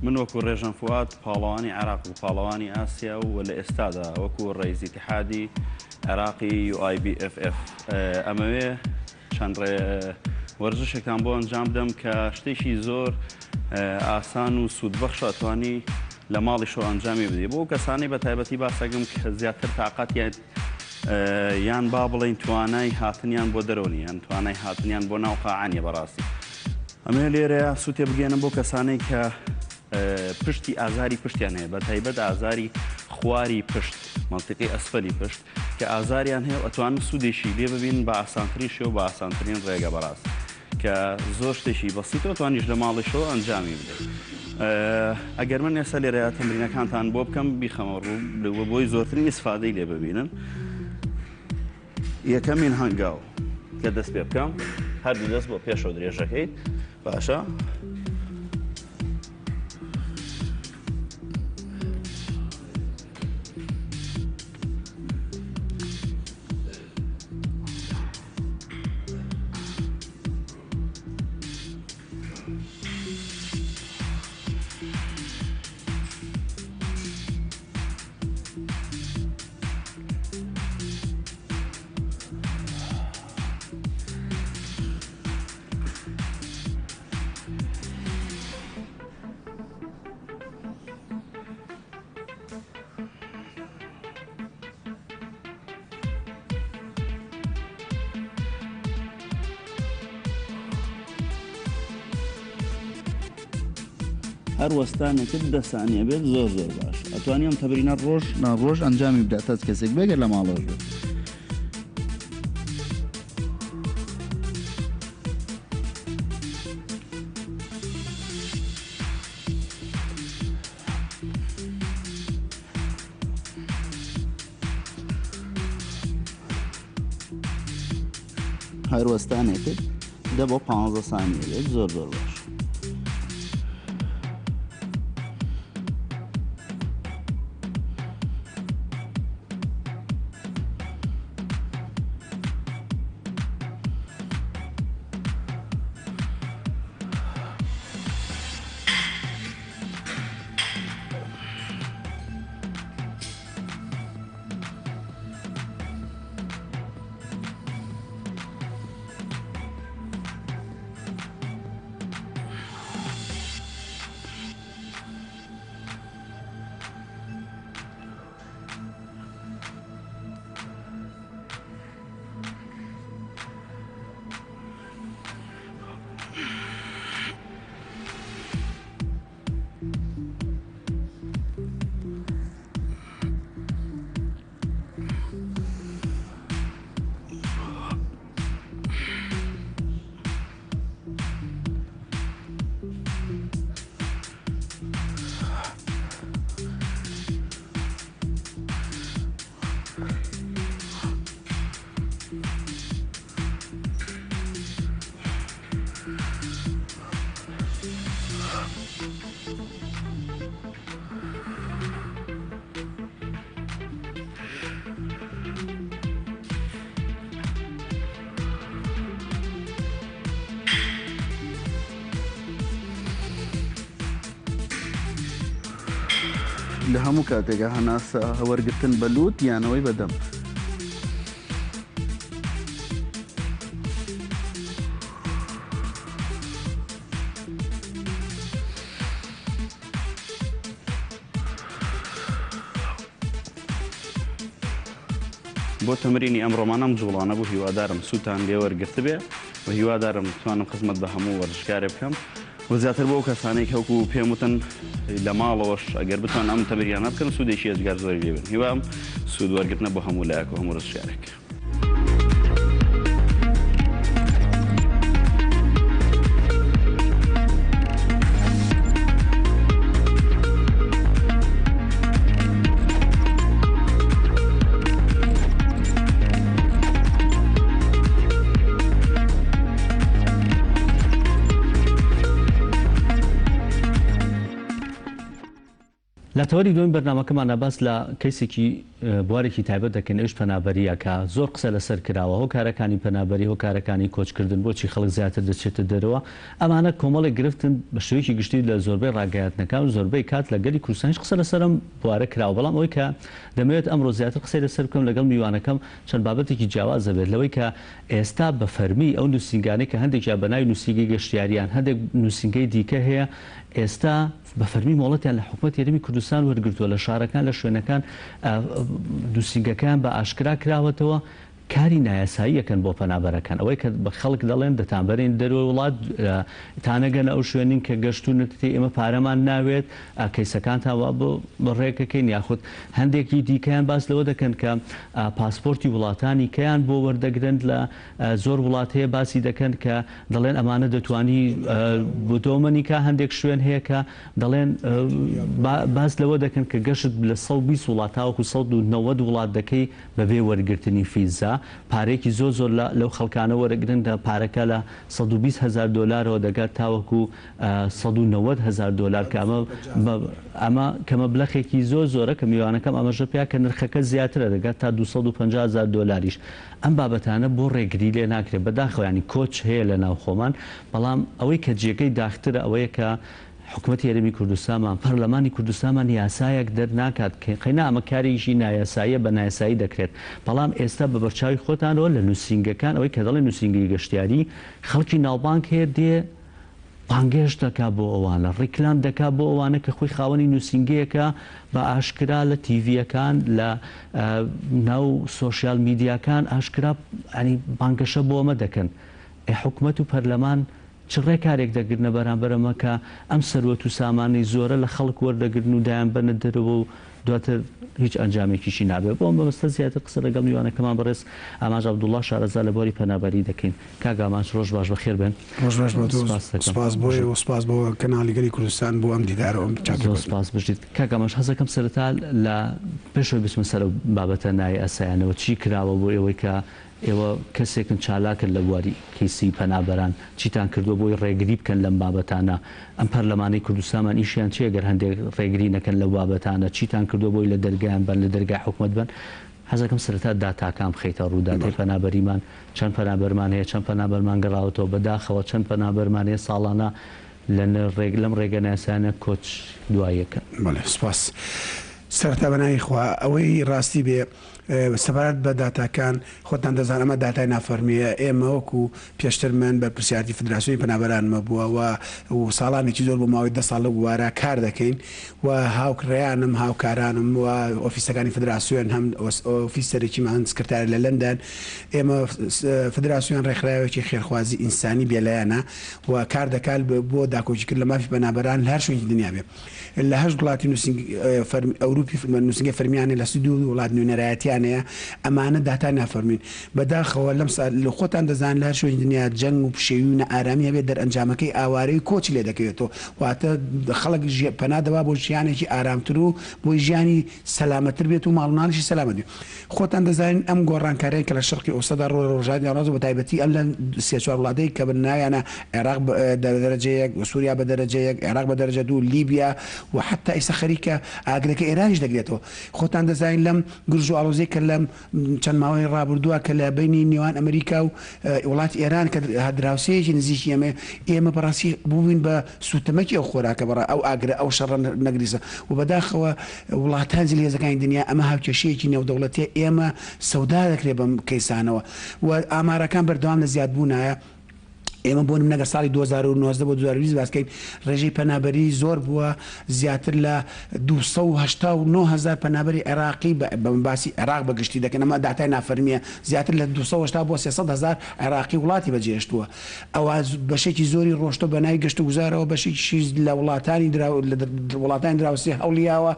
Speaker 4: من وەکو ڕێژەن فوئاد پاڵەوانی عێراق و پاڵەوانی ئاسیا و لە ئێستادا وەکو ڕەئیس ئیتیحادی عێراقی UIBFF ئەمەوێ چەند وەرزشێکتان بۆ ئەنجام بدەم کە شتێکی زۆر ئاسان و سوودبەخشە ئەتوانی لە ماڵیشەوە ئەنجامی بدەی بۆ کەسانی بە تایبەتی باسەکەم کە زیاتر تاقەتیان یان با بڵین توانای هاتنیان بۆ دەرەوە یان توانای هاتنیان بۆ ناو قاعانیە بەڕاستی ئەمێ لێرەیە سووتێ بگەێنم بۆ کەسانێک کە پشتی ئازاری پشتیان هەیە بە تایبەت ئازاری خواری پشت منطقی ئەسفەلی پشت کە ئازاریان هەیە و ئەتوانن سوودێکی لێ ببینن بە ئاسانترین شێوە بە ئاسانترین ڕێگە بەڕاست. کە زۆر شتێکی بەسیتەوە توانیش لە ماڵیشەوە ئەنجامی بدەیت. ئەگەر من ئێستا لێرە تەمرینەکانتان بۆ بکەم بیخەمە ڕوو بۆی زۆرترین ئیسفادەی لێ ببینن. یەکەمین هەنگاو کە دەست پێ بکەم هەردوو دەست بۆ پێشەوە درێژەکەیت باشە. هەر وەستانێکت دە سانیە بێت زۆر زۆر باش ئەتوانی ئەم تەمرینە ڕۆژ نا ڕۆژ ئەنجامی بدات هەچ کەسێک بێگەر لە ماڵەوەش بێت. هەر وەستانێکت دە بۆ پانزە سانیە بێت زۆر زۆر باش. لە هەموو کاتێکا هەناسە وەرگرتن بە لووت یانەوەی بە دەم. بۆ تەمرینی ئەمڕۆمان ئەم جوڵانە بوو هیوادارم سوودتان لێ وەرگرتبێ و هیوادارم بتوانم خزمەت بە هەموو وەرزشکارێ بکەم و زیاتر بۆ ئەو کەسانەی کە وەکو پێم وتن لە ماڵەوەش ئەگەر بتوان ئەم تەمریانە بکەن سوودێکی ئێجگار زۆری لێ بن هیوام سوود وەرگرتنە بۆ هەموو لایەک و هەموو وەرزشکارێک.
Speaker 1: لە تەوەری دووەمی بەرنامەکەماندا باس لە کەیسێکی بوارێکی تایبەت دەکەین ئەویش پەنابەرییە کە زۆر قسە لەسەر کراوە هۆکارەکانی پەنابەری هۆکارەکانی کۆچکردن بۆچی خەڵک زیاتر دەچێتە دەرەوە ئەمانە کۆمەڵێک گرفتن بە شێوەیەکی گشتی لە زۆربەی ڕاگەیاندنەکان و زۆربەی کات لە گەلی کوردستانیش قسە لەسەر ئەم بوارە کراوە بەڵام ئەوەی کە دەمەوێت ئەمڕۆ زیاتر قسەی لەسەر بکەم لەگەڵ میوانەکەم چەند بابەتێکی جیاواز دەبێت لەوەی کە ئێستا بە فەرمی ئەو نووسینگانەی کە هەندێکیان بە ناوی نووسینگەی گەشتیاریان هەندێک نووسینگەی دیکە هەیە ئێستا بە فەرمی مۆڵەتیان لە حکومەتی هەرێمی کوردستان وەرگرتووە لە شارەکان لە شوێنەکان نووسینگەکەیان بە ئاشکرا کراوەتەوە. کاری نایاسایی ئەکەن بۆ پەنابەرەکان ئەوەی کە بە خەڵک دەڵێن دەتانبەرین دەرەوەی وڵات تا نەگەنە ئەو شوێنین کە گەشتوونەتێ ئێمە پارەمان ناوێت کەیسەکانتان وا بۆ ڕێکەکەین یاخود هەندێکی دیکەیان باس لەوە دەکەن کە پاسپۆرتی وڵاتانی کەیان بۆ وەردەگرن لە زۆر وڵات هەیە باسی دەکەن کە دەڵێن ئەمانە دەتوانی دۆمەنیکا هەندێک شوێن هەیە کە دەڵێن باس لەوە دەکەن کە گەشت لە 120 وڵات تاوەکو 190 وڵات دەکەی بەبێ وەرگرتنی فیزا پارەیەکی زۆر زۆر لە لەو خەڵکانە وەرەگرن کە پارەکە لە 120 هەزار دۆلارەوە دەگات تاوەکو 190 هەزار دۆلار کە ئەمە ئەمە کە مەبلەخێکی زۆر زۆرە کە میوانەکەم ئاماژە پێیا کە نرخەکە زیاترە دەگات تا 250 هەزار دۆلاریش ئەم بابەتانە بۆ ڕێگری لێ ناکرێت بەداخەوە یانی کۆچ هەیە لە ناو خۆمان بەڵام ئەوەی کە جێگەی داخترە ئەوەیە کە حکومەتی هەرێمی کوردستانمان، پەرلەمانی کوردستانمان یاسایەک دەرناکات کە قەینا ئەمە کارێکی نایاساییە بە نایاسایی دەکرێت، بەڵام ئێستا بە بەرچاوی خۆتانەوە لە نووسینگەکان ئەوەی کە دەڵێن نووسینگەی گەشتیاری خەڵکی ناوبانگ هەیە دێ بانگێشت دەکات بۆ ئەوانە، ڕیکلام دەکات بۆ ئەوانە کە خۆی خاوەنی نووسینگەیەکە بە ئاشکرا لە تیڤییەکان لە ناو سۆشیال میدیاکان ئاشکرا یانی بانگەشە بۆ ئەمە دەکەن. ئەی حکومەت و پەرلەمان چ ڕێکارێک دەگرنە بەرامبەر ئەمە کە ئەم سەروەت و سامانەی زۆرە لە خەڵک وەردەگرن و دەیانبەنە دەرەوە و دواتر هیچ ئەنجامێکیشی نابێت؟ بۆ ئەم مەبەستە زیاتر قسە لەگەڵ میوانەکەمان بەڕێز ئامانج عەبدوڵڵا شارەزا لە بواری پەنابەری دەکەین. کاک ئامانج ڕۆژ باش بەخێر بێن.
Speaker 5: ڕۆژ باش بۆ تۆ
Speaker 1: سپاست دەکەم.
Speaker 5: سپاس بۆ ئێوە و سپاس بۆ کەناڵی گەلی کوردستان بۆ ئەم دیدارە و ئەم
Speaker 1: زۆر
Speaker 5: چاپێکەوتنە.
Speaker 1: سپاس بژیت. کاک ئامانج حەز دەکەم سەرەتا لە پێش ئەوەی بچمە سەر ئەو بابەتە نایاسایانەوە چی کراوە بۆ ئێوەی کە ئێوە کەسێکن چالاکن لە بواری کەیسی پەنابەران، چیتان کردووە بۆی ڕێگری بکەن لەم بابەتانە؟ ئەم پەرلەمانەی کوردستانمان ئیشیان چییە گەر هەندێک ڕێگری نەکەن لەو بابەتانە؟ چیتان کردووە بۆی لە دەرگایان بەن، لە دەرگای حکومەت بەن؟ حەزەکەم سەرەتا داتاکان بخەیتە ڕوو، داتای پەنابەریمان، چەند پەنابەرمان هەیە، چەند پەنابەرمان گەڕاوەتەوە، بەداخەوە چەند پەنابەرمان هەیە ساڵانە لە لەم ڕێگە نایاسایانە کۆچ دواییەکەن؟
Speaker 5: بەڵێ سوپاس. سەرەتا بە ناوی خوا، ئەوەی ڕاستی بێ سەبارەت بە داتاکان، خۆتان دەزانن ئەمە داتای نافەرمییە، ئێمە وەکو پێشتر من بەرپرسیارەتی فدراسیۆنی پەنابەرانمە بووە و و ساڵانێکی زۆر بۆ ماوەی دە ساڵ لەو بوارە کار دەکەین و هاوڕێیانم، هاوکارانم و ئۆفیسەکانی فدراسیۆن هەم ئۆفیس سەرەکیمان سکرتارە لە لەندەن، ئێمە فدراسیۆن ڕێکخراوێکی خێرخوازی ئینسانی بێلایەنە و کار دەکات بۆ داکۆکیکردن لە مافی پەنابەران لە هەر شوێنێکی دنیا بێ. لە هەشت وڵاتی ئەوروپی نووسینگەی فەرمییان هەیە، لە 32 وڵات نوێنەرایەتیان هەیە، ئەمانە داتای نافەرمین. بەداخەوە لەم سا خۆتان دەزانن لە هەر شوێنی دنیا جەنگ و پشێوی و نائارامی هەبێت دەرئەنجامەکەی ئاوارەیی و کۆچی لێ دەکەوێتەوە، واتە خەڵک پەنا دەبا بۆ ژیانێکی ئارامتر و بۆی ژیانی سەلامەتتر بێت و ماڵ و مناڵیشی سەلامەت بێت. خۆتان دەزانین ئەم گۆڕانکاریانەی کە لە شەرقی ئەوسەدا ڕوو لە ڕۆژهەڵاتی ناوەڕاست و بەتایبەتی ئەم لە سێ چوار وڵاتەی کە بە ناویانە عێراق بە دەرەجە یەک و سوریا بە دەرەجە یەک، عێراق بە دەرەجە دوو، لیبیا و حەتتا ئیستا خەریکە ئاگرەکە ئێرانیش دەگرێتەوە. خۆتان دەزانین لەم گرژ و ئاڵۆزیەی کە لەم چەند ماوەی ڕابردووە کە لە بەینی نێوان ئەمریکا و وڵاتی ئێران کە دراوسێیەکی نزیکی ئێمەیە، ئێمە بەڕاستی بووین بە سووتەمەکی ئەو خۆراکە بەڕا ئەو ئاگرە ئەو شەڕە نەگریسە و بەداخەوە وڵاتان زلهێزەکانی دنیا ئەمە هاوکێشەیەکی نێودەوڵەتیە ئێمە سەودا دەکرێت بەم کەیسانەوە و ئامارەکان بەردەوام لە زیادبوونایە ئێمە بۆ نمونە گەر ساڵی 2019 بۆ 2020 باس کەین ڕێژەی پەنابەری زۆر بووە زیاتر لە 289 هەزار پەنابەری عێراقی بە باسی عێراق بە گشتی دەکەن ئەمە داتای نافەرمیە زیاتر لە 280 بۆ 300 هەزار عێراقی وڵاتی بەجێهێشتووە ئەوا بەشێکی زۆری ڕۆشتوە بە ناوی گەشتوگوزارەوە، بەشێکیشی لە وڵاتانی دراو لە وڵاتانی دراوسێ هەوڵیاوە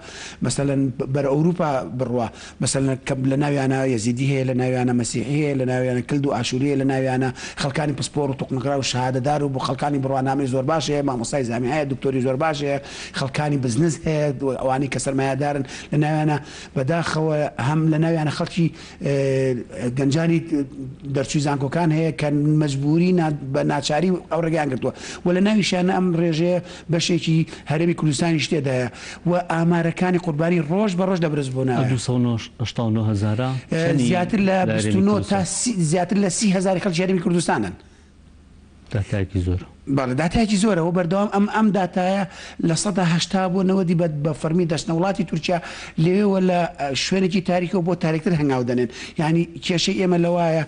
Speaker 5: مەسەلەن بەرە ئەوروپا بڕوا، مەسەلەن کە لە ناویانا یەزیدی هەیە، لە ناویانا مەسیحی هەیە، لە ناویانا کلد و ئاشوری هەیە، لە ناویانا خەڵکانی پسپۆڕ و توقمکراو و شەهادەدار و خەڵکانی بڕوانامەی زۆر باش هەیە، مامۆستای جامیعە هەیە، دکتۆری زۆر باش هەیە، خەڵکانی بزنس هەیە، ئەوانەی کە سەرمایەدارن لە ناویانا بەداخەوە هەم لە ناویانا خەڵکی گەنجانی دەرچووی زانکۆکان هەیە کە مەجبوری بە ناچاری ئەو ڕێگەیان گرتووە و لە ناویشیانە ئەم ڕێژەیە بەشێکی هەرێمی کوردستانیش تێدایە و ئامارەکانی قوربانی ڕۆژ بە ڕۆژ لە بەرزبوونایە.
Speaker 1: ئەو 289 هەزارە چەنی
Speaker 5: زیاتر لە
Speaker 1: لە هەرێمی
Speaker 5: 29 تا
Speaker 1: کوردستان؟
Speaker 5: 30 زیاتر لە 30 هەزاری خەڵکی هەرێمی کوردستانن.
Speaker 1: داتایەکی زۆرە.
Speaker 5: بەڵێ داتایەکی زۆرە و بەردەوام ئەم ئەم داتایە 80% بۆ 90ی بە بە فەرمی دەچنە وڵاتی تورکیا لەوێوە لە شوێنێکی تاریکەوە بۆ تاریکتر هەنگاو دەنێن یانی کێشەی ئێمە لەوایە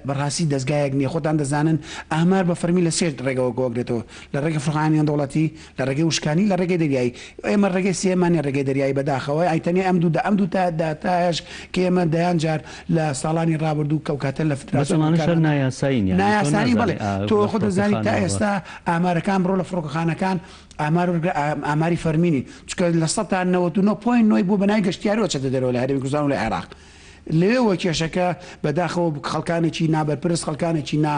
Speaker 5: بەڕاستی دەزگایەک نییە خۆتان دەزانن ئامار بە فەرمی لە سێ ڕێگەوە کۆکرێتەوە لە ڕێگەی فڕۆکەخانەی نێودەوڵەتی لە ڕێگەی وشکانی، لە ڕێگەی دەریایی. ئێمە ڕێگەی سێیەممان نیە، ڕێگەی دەریایی بەداخەوە ئەی تەنیا ئەم دوو ئەم دوو داتایەش کە ئێمە دەیان جار لە ساڵانی ڕابردوو کە ئەوکاتە لە
Speaker 1: بەس
Speaker 5: فدراسیۆن
Speaker 1: ئەمانەش هەر
Speaker 5: کارمان
Speaker 1: نایاسایین یانی تۆ
Speaker 5: نایاسایی
Speaker 1: نازانی
Speaker 5: بەڵێ
Speaker 1: ئا
Speaker 5: تۆ
Speaker 1: لە
Speaker 5: خۆت دەزانی تا
Speaker 1: فڕۆکەخانەوە.
Speaker 5: ئێستا ئامارەکان بڕۆ لە فڕۆکەخانەکان ئامار وەرگرە ئاماری فەرمی نین چونکە 99% point نۆی بووە بە ناوی گەشتیاریەوە ئەچێتە دەرەوە لە هەرێمی کوردستان و لە عێراق. لەوێوە کێشەکە بەداخەوە خەڵکانێکی نابەرپرس خەڵکانێکی نا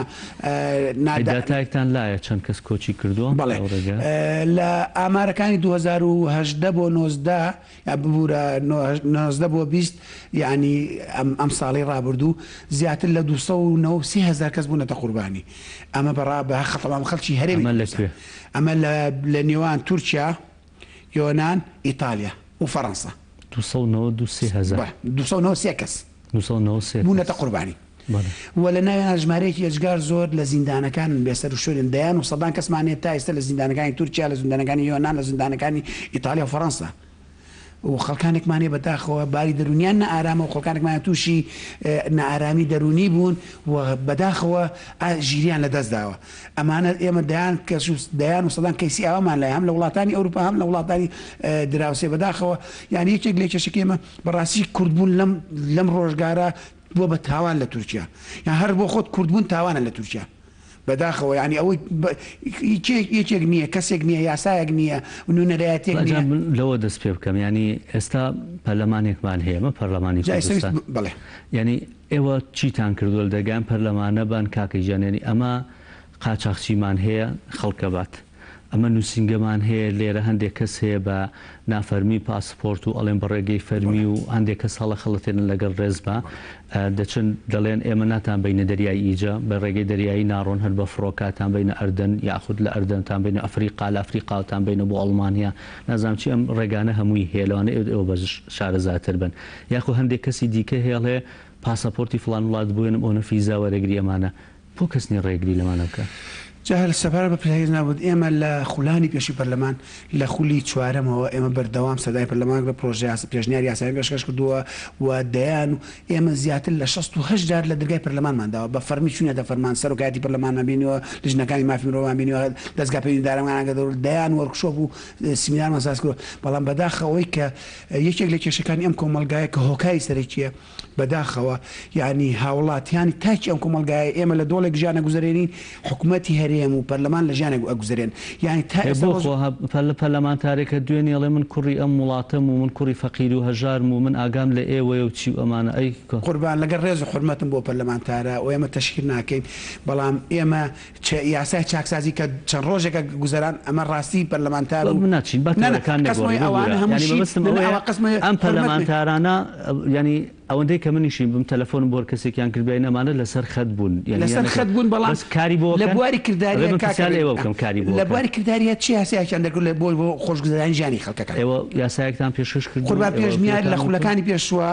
Speaker 5: نا
Speaker 1: ئەی داتایەکتان لایە چەند کەس کۆچی کردووە
Speaker 5: بەڵێ
Speaker 1: لەو ڕێگەیە؟
Speaker 5: لە ئامارەکانی 2018 بۆ 19 یا ببورە 19 بۆ 20 یانی ئەم ئەم ساڵەی ڕابردوو زیاتر لە 293 هەزار کەس بوونەتە قوربانی ئەمە بەڕا بە خەڵ خەڵکی هەرێمی
Speaker 1: ئەمە لە
Speaker 5: کوردستان
Speaker 1: کوێ؟
Speaker 5: ئەمە لە لە نێوان تورکیا یۆنان، ئیتالیا و فەرەنسا.
Speaker 1: 293 هەزار.
Speaker 5: بەڵێ، 293 کەس.
Speaker 1: 293 کەس.
Speaker 5: بوونەتە قوربانی.
Speaker 1: بەڵێ.
Speaker 5: و لە ناویان ژمارەیەکی ئێجگار زۆر لە زیندانەکانن بێسەروشوێنن، دەیان و سەدان کەسمان هەیە تا ئێستا لە زیندانەکانی تورکیا، لە زیندانەکانی یۆنان، لە زیندانەکانی ئیتالیا و فەرەنسا. و خەڵکانێکمان هەیە بەداخەوە باری دەروونیان نائارامە و خەڵکانێکمان هەیە تووشی نائارامی دەروونی بوون و بەداخەوە ژیریان لەدەست داوە. ئەمانە ئێمە دەیان کەس و دەیان و سەدان کەیسی ئاوامان لایە هەم لە وڵاتانی ئەوروپا هەم لە وڵاتانی دراوسێ بەداخەوە یانی یەکێک لە کێشەکەی ئێمە بەڕاستی کوردبوون لەم لەم ڕۆژگارە بووە بە تاوان لە تورکیا یان هەر بۆ خۆت کوردبوون تاوانە لە تورکیا بەداخەوە یانی ئەوەی یەکێک نییە کەسێک نییە یاسایەک نییە نوێنەرایەتیەک
Speaker 1: ئەجا
Speaker 5: نییە.
Speaker 1: من لەوە دەست پێ بکەم یانی ئێستا پەرلەمانێکمان هەیە مە پەرلەمانی
Speaker 5: جا ئێستا
Speaker 1: کوردستان
Speaker 5: بەڵێ.
Speaker 1: یانی ئێوە چیتان کردوە لە دەرگای ئەم پەرلەمانە بان کاکە گیان یانی ئەمە قاچاخچیمان هەیە خەڵکە بات ئەمە نوسینگەمان هەیە لێرە هەندێک کەس هەیە بە نافەرمی پاسپۆرت و ئەڵێن بە ڕێگەی فەرمی و هەندێک کەس هەڵە خەڵەتێنن لەگەڵ ڕێزما دەچن دەڵێن ئێمە ناتان بینە دەریای ئیجە بە ڕێگەی دەریایی ناڕۆن هەر بە فڕۆکاتان بینە ئەردەن یاخود لە ئەردەنتان بینە ئەفریقا لە ئەفریقاوتان بینە بۆ ئەڵمانیا نازانم چی ئەم ڕێگانە هەمووی هەیە لەوانەیە ئێوە بەش شارەزاتر بن یاخۆ هەندێک کەسی دیکە هەیە ئەڵێ پاسەپۆرتی فڵان وڵات بوێنم ئەونە فیزا وەرەگری ئەمانە بۆ کەس نیە ڕێگری لەمانە بکا؟
Speaker 5: جا هەر سەبارەت بە پرسیارەکەی جەنابت ئێمە لە خولانی پێشووی پەرلەمان لە خولی چوارەمەوە ئێمە بەردەوام سەردانی پەرلەمان لە پرۆژە یاسا پێشنیاری یاسایان پێشکەش کردووە و دەیان و ئێمە زیاتر لە 68 جار لە دەرگای پەرلەمانمان داوە بە فەرمی چووینەتە فەرمان سەرۆکایەتی پەرلەمانمان بینیوە لیژنەکانی مافی مرۆڤمان بینیوە دەزگا پەیوەندیدارەکانمان ئاگادار دەیان وۆرکشۆپ و سیمینارمان ساز کردووە بەڵام بەداخەوە ئەوەی کە یەکێک لە کێشەکانی ئەم کۆمەڵگایە کە هۆکاری سەرەکیە بەداخەوە یانی هاوڵاتیانی تاکی ئەم کۆمەڵگایە ئێمە لە دۆڵێک ژیان ئەگوزەرێنین حکومەتی هەرێم و پەرلەمان لە ژیانێک ئەگوزەرێن یانی تا
Speaker 1: ئێ
Speaker 5: ئێستا
Speaker 1: بۆ
Speaker 5: ڕۆژ
Speaker 1: خۆ پەرلەمانتارێکە دوێنێ ئەڵێ من کوڕی ئەم وڵاتەم و من کوڕی فەقیر و هەژارم و من ئاگام لە ئێوەیە و چی و ئەمانە ئەی کۆ.
Speaker 5: قوربان لەگەڵ ڕێز و حورمەتم بۆ پەرلەمانتارە و ئێمە تەشهیر ناکەین بەڵام ئێمە چ یاسای چاکسازی کە چەند ڕۆژێکە گوزەران ئەمە ڕاستی پەرلەمانتار و
Speaker 1: ناچین با
Speaker 5: نا نا
Speaker 1: تەوەرەکان
Speaker 5: قەسمەوەی
Speaker 1: نەگۆڕین
Speaker 5: ئەوانە
Speaker 1: ببورە یانی
Speaker 5: هەمووشی
Speaker 1: مەبەستم
Speaker 5: نا نا
Speaker 1: ئەوەیە
Speaker 5: ئەوە قەسمەوەی
Speaker 1: ئەم
Speaker 5: حورمەت
Speaker 1: پەرلەمانتارانە یانی ئەوەندەی کە منیشی بم تەلەفۆنم بۆ هەر کەسێکیان کردبێ ئەمانە لەسەر خەت بوون یانی
Speaker 5: لەسەر
Speaker 1: یانەکە
Speaker 5: خەت بوون بەڵام
Speaker 1: بەس کاری بۆ
Speaker 5: لە
Speaker 1: کەن
Speaker 5: بواری
Speaker 1: ئەبێ
Speaker 5: کرداریە
Speaker 1: من
Speaker 5: کاکە
Speaker 1: پرسیار لە
Speaker 5: ڕێ
Speaker 1: ئێوە بکەم کاری بۆ
Speaker 5: لە
Speaker 1: کەن
Speaker 5: بواری کرداریە چ یاسایەکیان دەرکرد لە بۆ بۆ خۆشگوزەرانی ژیانی خەڵکەکان؟
Speaker 1: ئێوە یاسایەکتان پێشکەش کردوون
Speaker 5: قوربان
Speaker 1: ئێوە
Speaker 5: پێشنیار لە
Speaker 1: پێتان وتون
Speaker 5: خولەکانی پێشووە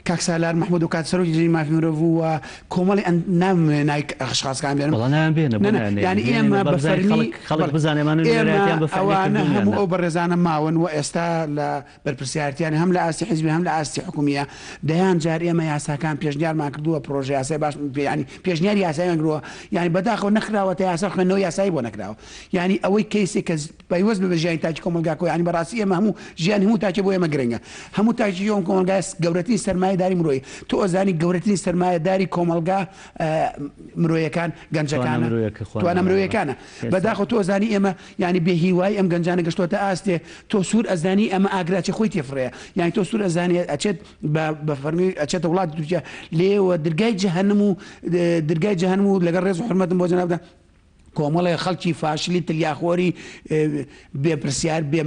Speaker 5: کاک سالار مەحمود ئەوکات سەرۆکی لیژنەی مافی مرۆڤ بوو و کۆمەڵی ئەن نامەوێ ناوی ئەشخاسەکان بێنم
Speaker 1: وەڵا ناویان بێنە
Speaker 5: نا
Speaker 1: بۆ
Speaker 5: نا
Speaker 1: نایان نێنی
Speaker 5: یانی
Speaker 1: بێنێنە
Speaker 5: ئێمە
Speaker 1: با
Speaker 5: بە
Speaker 1: بزانین
Speaker 5: فەرمی
Speaker 1: خەڵک خەڵک
Speaker 5: بەڵێ
Speaker 1: بزانێ ئەمانە
Speaker 5: ئێمە
Speaker 1: نوێنەرایەتیان بە فعلی
Speaker 5: ئەوانە
Speaker 1: کردوون یان
Speaker 5: هەموو
Speaker 1: نا.
Speaker 5: ئەو بەڕێزانە ماون و ئێستا لە بەرپرسیارەتیان هەم لە ئاستی حیزبی هەم لە ئاستی حکومییە دەیان جار ئێمە یاساکان پێشنیارمان کردووە پرۆژە یاسای باش یانی پێشنیاری یاساییمان کردووە یانی بەداخەوە نەخراوەتە یاسا خوێندنەوەی یاسایی بۆ نەکراوە یانی ئەوەی کەیسێک کە پەیوەست بێ بە ژیانی تاکی کۆمەڵگاکەوە یانی بەڕاستی ئێمە هەموو ژیانی هەموو تاکێ بۆ ئێمە گرنگە هەموو تاکێکی ئەم کۆمەڵگایە گەورەترین سەرمایەداری مرۆیی تۆ ئەزانی گەورەترین سەرمایەداری کۆمەڵگا مرۆیەکان
Speaker 1: توانا
Speaker 5: گەنجەکانە
Speaker 1: مرۆیەکە خوا
Speaker 5: توانا
Speaker 1: ناوەڕا
Speaker 5: مرۆیەکانە
Speaker 1: ئێستا
Speaker 5: بەداخەوە تۆ ئەزانی ئێمە یانی بێ هیوایی ئەم گەنجانە گەشتۆتە ئاستێ تۆ سوور ئەزانی ئەمە ئاگراچێ خۆی تێفڕێ یانی تۆ سوور ئەزانی ئەچێت بە بە فەرمی ئەچێتە وڵاتی تورکیا لێوە درگای جەهەنم و درگای جەهەنم و لەگەڵ ڕێز و حورمەتم بۆ جەنابتان کۆمەڵێ خەڵکی فاشلی تلیاخۆری بێ پرسیار بێ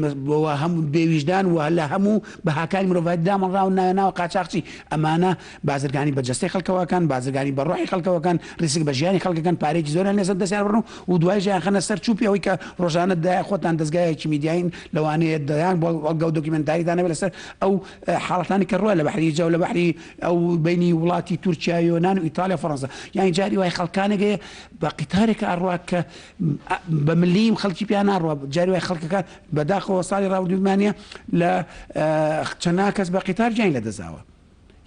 Speaker 5: هەموو بێ ویژدان و لە هەموو بەهاکانی مرۆڤایەتی دامەڵراون ناویان ناوە قاچاخچی ئەمانە بازرگانی بە جەستەی خەڵکەوەکەن بازرگانی بە ڕۆحی خەڵکەوەکەن ریسک بە ژیانی خەڵکەکەن پارەیەکی زۆریان لەسەر دەستیان بڕن و دوایش یانخەنە سەر چوپی ئەوەی کە ڕۆژانە دایە خۆتان دەزگایەکی میدیایین لەوانەیە دەیان بەڵگە و دۆکیومێنتاریتان هەبێت لەسەر ئەو حاڵەتانی کە ڕووە لە بەحری ئیجە و لە بەحری ئەو بەینی وڵاتی تورکیا یۆنان و ئیتالیا و فەرەنسا یانی جاری وای خەڵکانێک هەیە بە قیتارێک ئەڕوا کە. کە بە ملیم خەڵکی پیا ناڕوا جاری وای خەڵکەکان بەداخەوە ساڵی ڕابردوومانە لە چەندان کەس بە قیتار گیانی لەدەستداوە.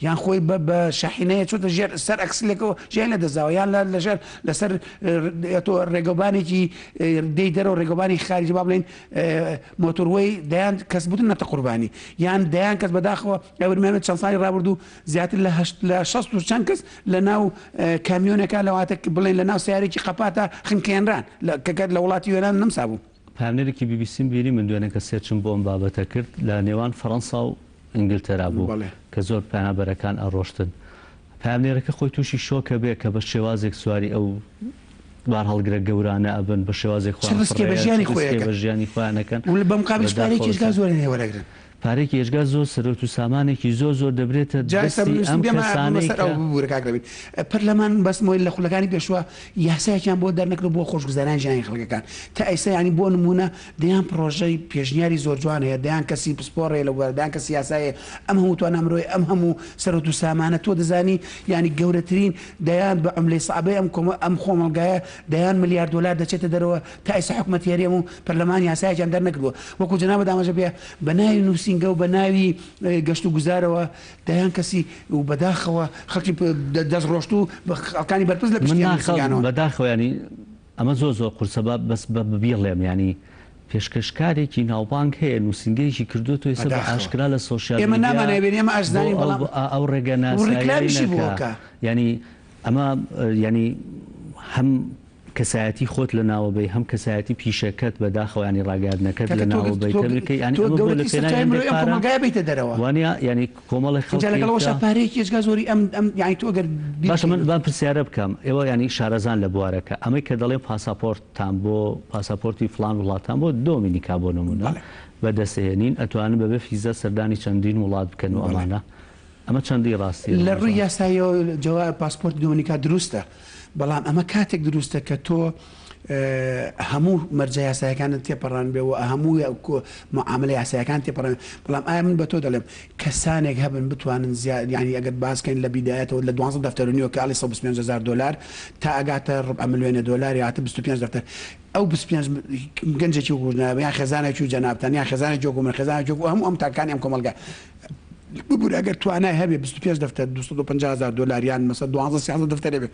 Speaker 5: یان خۆی بە بە شەحینەیە چۆتە ژێر سەر ئەکسلێکەوە ژیان لە دەستداوە یان لە لەژێر لەسەر تۆ ڕێگەوبانێکی دێی دەرەوە ڕێگەوبانی خارجی با بڵێین مۆتۆروەی دەیان کەس بوونەتە قوربانی یان دەیان کەس بەداخەوە ئەورمێنە چەند ساڵی ڕابردوو زیاتر لە هەشت لە شەست و چەند کەس لە ناو کامیۆنەکە لەواتە بڵێن لە ناو سیارێکی قەپاتە خنکێنران لە کە لە وڵاتی یۆنان نەمسا بوو.
Speaker 1: پەیامنێرێکی بی بی سیم بینی من دوێنێ کە search م بۆ ئەم بابەتە کرد لە نێوان فەرەنسا و ئینگلتەرا بوو کە زۆر پەنابەرەکان ئەڕۆشتن پەیامنێرەکە خۆی تووشی شۆک ئەبێ کە بە شێوازێک سواری ئەو بارهەڵگرە گەورانە ئەبن بە شێوازێک
Speaker 5: خۆیان ڕسکێ بە ژیانی خۆیان
Speaker 1: بە ژیانی خۆیان ئەکەن
Speaker 5: و بە مقابلیش پارەیەکی ئێجگار زۆریان لێ وەرەگرن.
Speaker 1: پارەیەکی ئێجگار زۆر سەرۆت و سامانێکی زۆر زۆر دەبرێتە
Speaker 5: جا ئێستا
Speaker 1: دەستی
Speaker 5: من ویستم
Speaker 1: ئەم
Speaker 5: بێمە
Speaker 1: کەسانەی
Speaker 5: سەر ئەو
Speaker 1: کە.
Speaker 5: ببورە کاک رەوین پەرلەمان بەس مۆی لە خولەکانی پێشوە یاسایەکیان بۆ دەرنەکردوە بۆ خۆشگوزەرانی ژیانی خەڵکەکان تا ئێستا یانی بۆ نمونە دەیان پڕۆژەی پێشنیاری زۆر جوان هەیە دەیان کەسی پسپۆڕ هەیە لە بوارە دەیان کەسی یاسایی هەیە ئەم هەموو توانا مرۆیە ئەم هەموو سەرۆت و سامانە تۆ دەزانی یانی گەورەترین دەیان بە عوملەی سەعبەی ئەم کۆمە ئەم خۆمەڵگایە دەیان ملیار دۆلار دەچێتە دەرەوە تا ئێستا حکومەتی هەرێم و پەرلەمان یاسایەکیان دەرنەکردوە وەکو جەنابت ئاماژە پێ بە ناوی نووسینگە و بە ناوی گەشت و گوزارەوە دەیان کەسی و بەداخەوە خەڵکی دەست ڕۆشتوو خەڵکانی بەرپرس لە
Speaker 1: من
Speaker 5: پشتی ئەم
Speaker 1: ناخەم
Speaker 5: نووسینگانەوەن.
Speaker 1: بەداخەوە یانی ئەمە زۆر زۆر قورسە با بەس بە بیڵێم یانی پێشکەشکارێکی ناوبانگ هەیە نووسینگەیەکی کردووەتەوە ئێستا بە
Speaker 5: بەداخەوە
Speaker 1: ئاشکرا لە سۆشیال
Speaker 5: ئێمە
Speaker 1: میدیا
Speaker 5: نامانەوێ بێین ئێمە
Speaker 1: بۆ
Speaker 5: ئاشزانین
Speaker 1: ئەو
Speaker 5: بەڵام
Speaker 1: ئەو ڕێگە
Speaker 5: و
Speaker 1: ناسایەی
Speaker 5: ڕیکلامیشی بۆ
Speaker 1: نەکا
Speaker 5: ئەکا.
Speaker 1: یانی ئەمە یانی هەم کەسایەتی خۆت لە ناوە بەی هەم کەسایەتی پیشەکەت بە داخەوە یانی ڕاگەیاندنەکەت
Speaker 5: کاکە
Speaker 1: لە
Speaker 5: تۆ
Speaker 1: ناوە بەی
Speaker 5: تۆ
Speaker 1: تەمێکە یانی
Speaker 5: تۆ
Speaker 1: ئەمە بۆ لە
Speaker 5: گەورەترین
Speaker 1: پێناوی
Speaker 5: سەرچاوەی
Speaker 1: هەندێک
Speaker 5: مرۆیی ئەم
Speaker 1: پارە
Speaker 5: کۆمەڵگایە بەیتە دەرەوە.
Speaker 1: وانیە یانی کۆمەڵێک
Speaker 5: ئینجا
Speaker 1: خەڵکی
Speaker 5: لەگەڵ ئەوەشا
Speaker 1: کە
Speaker 5: پارەیەکی ئێجگار زۆری ئەم ئەم یانی تۆ ئەگەر بیر
Speaker 1: باشە من
Speaker 5: بکەی.
Speaker 1: بام پرسیارە بکەم ئێوە یانی شارەزان لە بوارەکە ئەمەی کە دەڵێن پاساپۆرتتان بۆ پاساپۆرتی فڵان وڵاتان بۆ دۆمینیکا بۆ نمونە
Speaker 5: بەڵێ.
Speaker 1: بە دەستهێنین ئەتوانن بەبێ فیزە سەردانی چەندین وڵات بکەن و
Speaker 5: بەڵێ.
Speaker 1: ئەمانە ئەمە چەندی ڕاستیە
Speaker 5: لە
Speaker 1: مامۆستا؟
Speaker 5: ڕووی یاساییەوە جەوا پاسپۆرتی دۆمینیکا دروستە بەڵام ئەمە کاتێک دروستە کە تۆ هەموو مەرجە یاسایەکانت تێپەڕاندبێ و هەموو معاملە یاسایەکان تێپەڕاند بەڵام ئایا من بە تۆ دەڵێم کەسانێک هەبن بتوانن زیاد یانی ئەگەر باس کەین لە بیدایەتەوە لە دوانزە دەفتەر و نیوە کە ئەڵێ 125 هەزار دۆلار تا ئەگاتە ڕبع ملیۆنە دۆلار یاتە 25 دەفتەر ئەو 25 گەنجێکی وەکو یان خێزانێکی و جەنابتان یان خێزانێکی وەکو من خێزانێکی وەکو هەموو ئەم تاکانی ئەم کۆمەڵگا ببورە ئەگەر توانای هەبێ 25 دەفتەر 250 هەزار دۆلار یان مەسە 12 13 دەفتەرێ بێ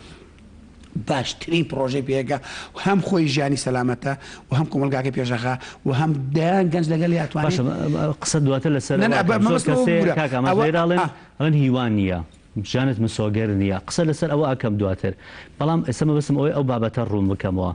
Speaker 5: باشترین پڕۆژەی پێگە و هەم خۆی ژیانی سەلامەتە و هەم کۆمەڵگاکەی پێشەخا و هەم دەیان گەنج لەگەڵی ئەتوانێ
Speaker 1: باشە قسە دواتر لەسەر
Speaker 5: نا نا
Speaker 1: ئەوە ئەکەم زۆر
Speaker 5: مەبەستم
Speaker 1: کەس
Speaker 5: ئەوە
Speaker 1: هەیە
Speaker 5: ببورە
Speaker 1: کاک ئامانج
Speaker 5: ئەوە
Speaker 1: لێرە ئەڵێن
Speaker 5: ئا.
Speaker 1: ئەڵێن هیوا نییە ژیانت مسۆگەر نییە قسە لەسەر ئەوە ئەکەم دواتر بەڵام ئێستا مەبەستم ئەوەیە ئەو بابەتە ڕوون بکەمەوە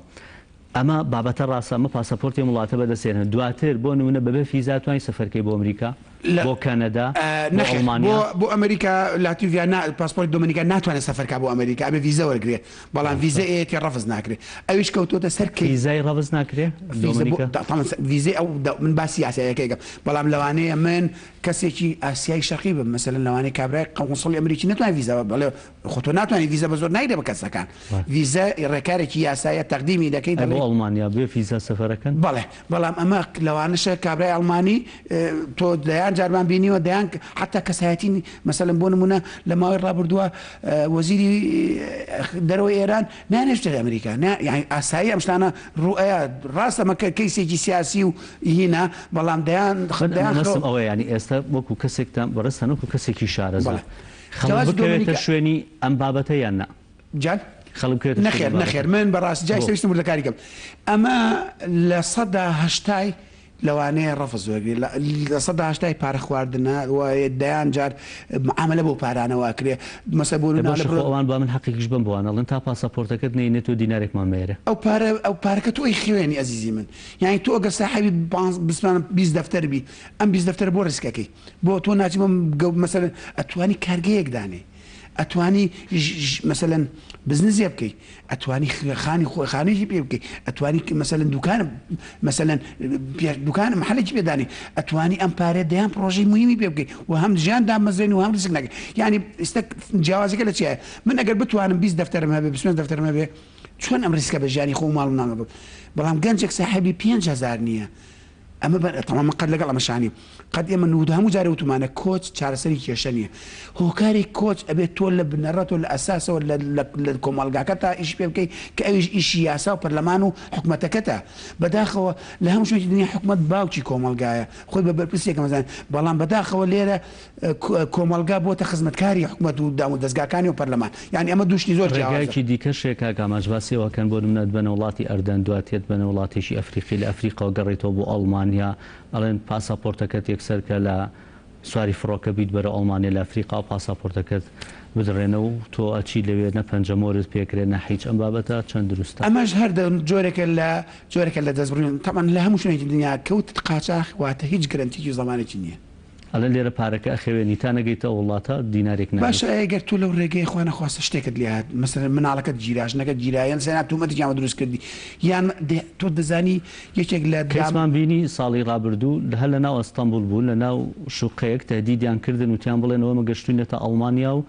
Speaker 1: ئەمە بابەتە ڕاستە ئەمە پاسەپۆرتی ئەم وڵاتە بەدەست هێنن دواتر بۆ نمونە بەبێ فیزا توانی سەفەرکەی بۆ ئەمریکا
Speaker 5: لە
Speaker 1: بۆ کەنەدا بۆ
Speaker 5: نەخێر بۆ
Speaker 1: ئەڵمانیا؟
Speaker 5: بۆ ئەمریکا لاتیڤیا نا پاسپۆرتی دۆمینیکا ناتوانێت سەفەر کا بۆ ئەمریکا ئەبێ ڤیزە وەرگرێ بەڵام ڤیزە ئێ تێ ڕەفز ناکرێ ئەویش کەوتۆتە سەر کەی
Speaker 1: فیزای ڕەفز ناکرێ
Speaker 5: ڤیزە بۆ
Speaker 1: دۆمینیکا؟
Speaker 5: تەبعەن ڤیزەی ئەو من باسی یاسایەکەی ئەکەم بەڵام لەوانەیە من کەسێکی ئاسیای شەرقی بم مەسەلەن لەوانەیە کابرای قونسڵی ئەمریکی نەتوانێ ڤیزە بڵێ خۆ تۆ ناتوانی ڤیزە بە زۆر نایدە بە کەسەکان ڤیزە ڕێکارێکی یاسایە تەقدیمی دەکەی
Speaker 1: ئەی بۆ
Speaker 5: دەڵێی
Speaker 1: ئەڵمانیا بێ فیزا سەفەرەکەن؟
Speaker 5: بەڵێ بەڵام ئەمە لەوانەشە کابرای ئەڵمانی تۆ دەیان جارمان بینیوە دەیان حتا کەسایەتی مەسەلەن بۆ نمونە لە ماوەی ڕابردووە وەزیری دەرەوەی ئێران نانێشتە ئەمریکا یانی ئاسایی ئەم شتانە ڕوئەیە ڕاستە مەکە کەیسێکی سیاسی و هینا بەڵام دەیان
Speaker 1: من
Speaker 5: دەیان
Speaker 1: مەبەستم ئەوەیە یانی ئێستا وەکو کەسێکتان بەڕێزتان وەکو کەسێکی شارەزا
Speaker 5: بەڵێ
Speaker 1: خەڵک
Speaker 5: جواز
Speaker 1: بکەوێتە
Speaker 5: دۆمینیکا
Speaker 1: شوێنی ئەم بابەتە یان نا؟
Speaker 5: جان؟
Speaker 1: خەڵک بکەوێتە شوێنی
Speaker 5: نەخێر
Speaker 1: ئەم بابەتە
Speaker 5: نەخێر من بەڕاستی جا
Speaker 1: بۆ؟
Speaker 5: ئیستا ویستم وردەکاری کەم ئەمە لە سەدا هەشتای لەوانەیە ڕەفز وەرگری لە سەدا هەشتای پارە خواردنە و دەیان جار معامەلە بەو پارانەوە ئەکرێ مەسە بۆ
Speaker 1: دە
Speaker 5: نمونە
Speaker 1: باشە
Speaker 5: لە
Speaker 1: خۆ
Speaker 5: بڕۆ
Speaker 1: ئەوان با من حەقێکیش بەم بۆوان ئەڵێن تا پاساپۆرتەکەت نەینێ تۆ دینارێکمان مەیەرێ.
Speaker 5: ئەو پارە ئەو پارەکە تۆ ئەیخوێنی ئەزیزی من یانی تۆ ئەگەر ساحێبی پانز بسمانە 20 دەفتەر بی ئەم 20 دەفتەرە بۆ ڕیسک ئەکەی بۆ تۆ ناچی بۆم گەو مەسەلەن ئەتوانی کارگەیەک دانێی ئەتوانی مەسەلەن بزنزێ بکەی ئەتوانی خانی خۆ خانێکی پێ بکەی ئەتوانی مەسەلەن دوکان مەسەلەن دوکان محلێکی پێ دانێ ئەتوانی ئەم پارەیە دەیان پرۆژەی مهمی پێ بکەی و هەم ژیان دامەزرێنی و هەم ریسک نەکەی یعنی ئێستا جیاوازەکە لە چیایە من ئەگەر بتوانم 20 دەفتەرم هەبێ 25 دەفتەرم هەبێ چۆن ئەم ریسکە بە ژیانی خۆم و ماڵ و مناڵم بکەم بەڵام گەنجێک ساحێبی 5000 نییە. ئەمە بە تەمام من قەت لەگەڵ ئەمەشا نیم قەت ئێمە نوود هەموو جارێ وتومانە کۆچ چارەسەری کێشە نییە هۆکاری کۆچ ئەبێت تۆ لە بنەڕەتەوە لە ئەساسەوە لە لە لە کۆمەڵگاکەتا ئیشی پێ بکەی کە ئەویش ئیشی یاسا و پەرلەمان و حکومەتەکەتە بەداخەوە لە هەموو شوێنێکی دنیا حکومەت باوکی کۆمەڵگایە خۆی بە بەرپرسی یەکەم ئەزانێت بەڵام بەداخەوە لێرە کۆمەڵگا بۆتە خزمەتکاری حکومەت و دام و دەزگاکانی و پەرلەمان یانی ئەمە دوو شتی زۆر جیاوازە.
Speaker 1: ڕێگایەکی دیکەش هەیە کاک ئامانج باسی ئەوە کەن بۆ نمونە ئەتبەنە وڵاتی ئەردەن دوا تێتبەنە وڵاتێکی ئەفریقی لە ئەفریقاوە گەڕێیتەوە بۆ ئەڵمانیا ئەڵێن پاساپۆرتەکەت یەکسەر کە لە سواری فڕۆکە بیت بەرەو ئەڵمانیا لە ئەفریقاوە پاساپۆرتەکەت بدڕێنە و تۆ ئەچی لەوێ نە پەنجەمۆرت پێکرێ نە حیچ ئەم بابەتە چەند دروستە؟
Speaker 5: ئەمەش هەر جۆرێکە لە جۆرێکە لە دەستبڕین تەبعەن لە هەموو شوێنێکی دنیا کەوتت قاچاخ واتە هیچ گرەنتیکی و زەمانێکی نییە.
Speaker 1: ئەڵێن لێرە پارەکە ئەخەوێنی تا نەگەیتە ئەو وڵاتە دینارێک نایەت.
Speaker 5: باشە ئەی گەر تۆ لەو ڕێگەیە خوا نەخواستە شتێکت لێ هات مەسەلەن مناڵەکەت گیرا ژنەکەت گیرا یان سەیران تومەتێکیان بۆ دروست کردی یان دە تۆ دەزانی یەکێک لە دام.
Speaker 1: کەیسمان بینی ساڵی ڕابردوو هەر لە ناو ئەستەنبوڵ بوو لە ناو شوقەیەک تەهدیدیان کردن وتیان بڵێن ئێمە گەشتوینەتە ئەڵمانیا و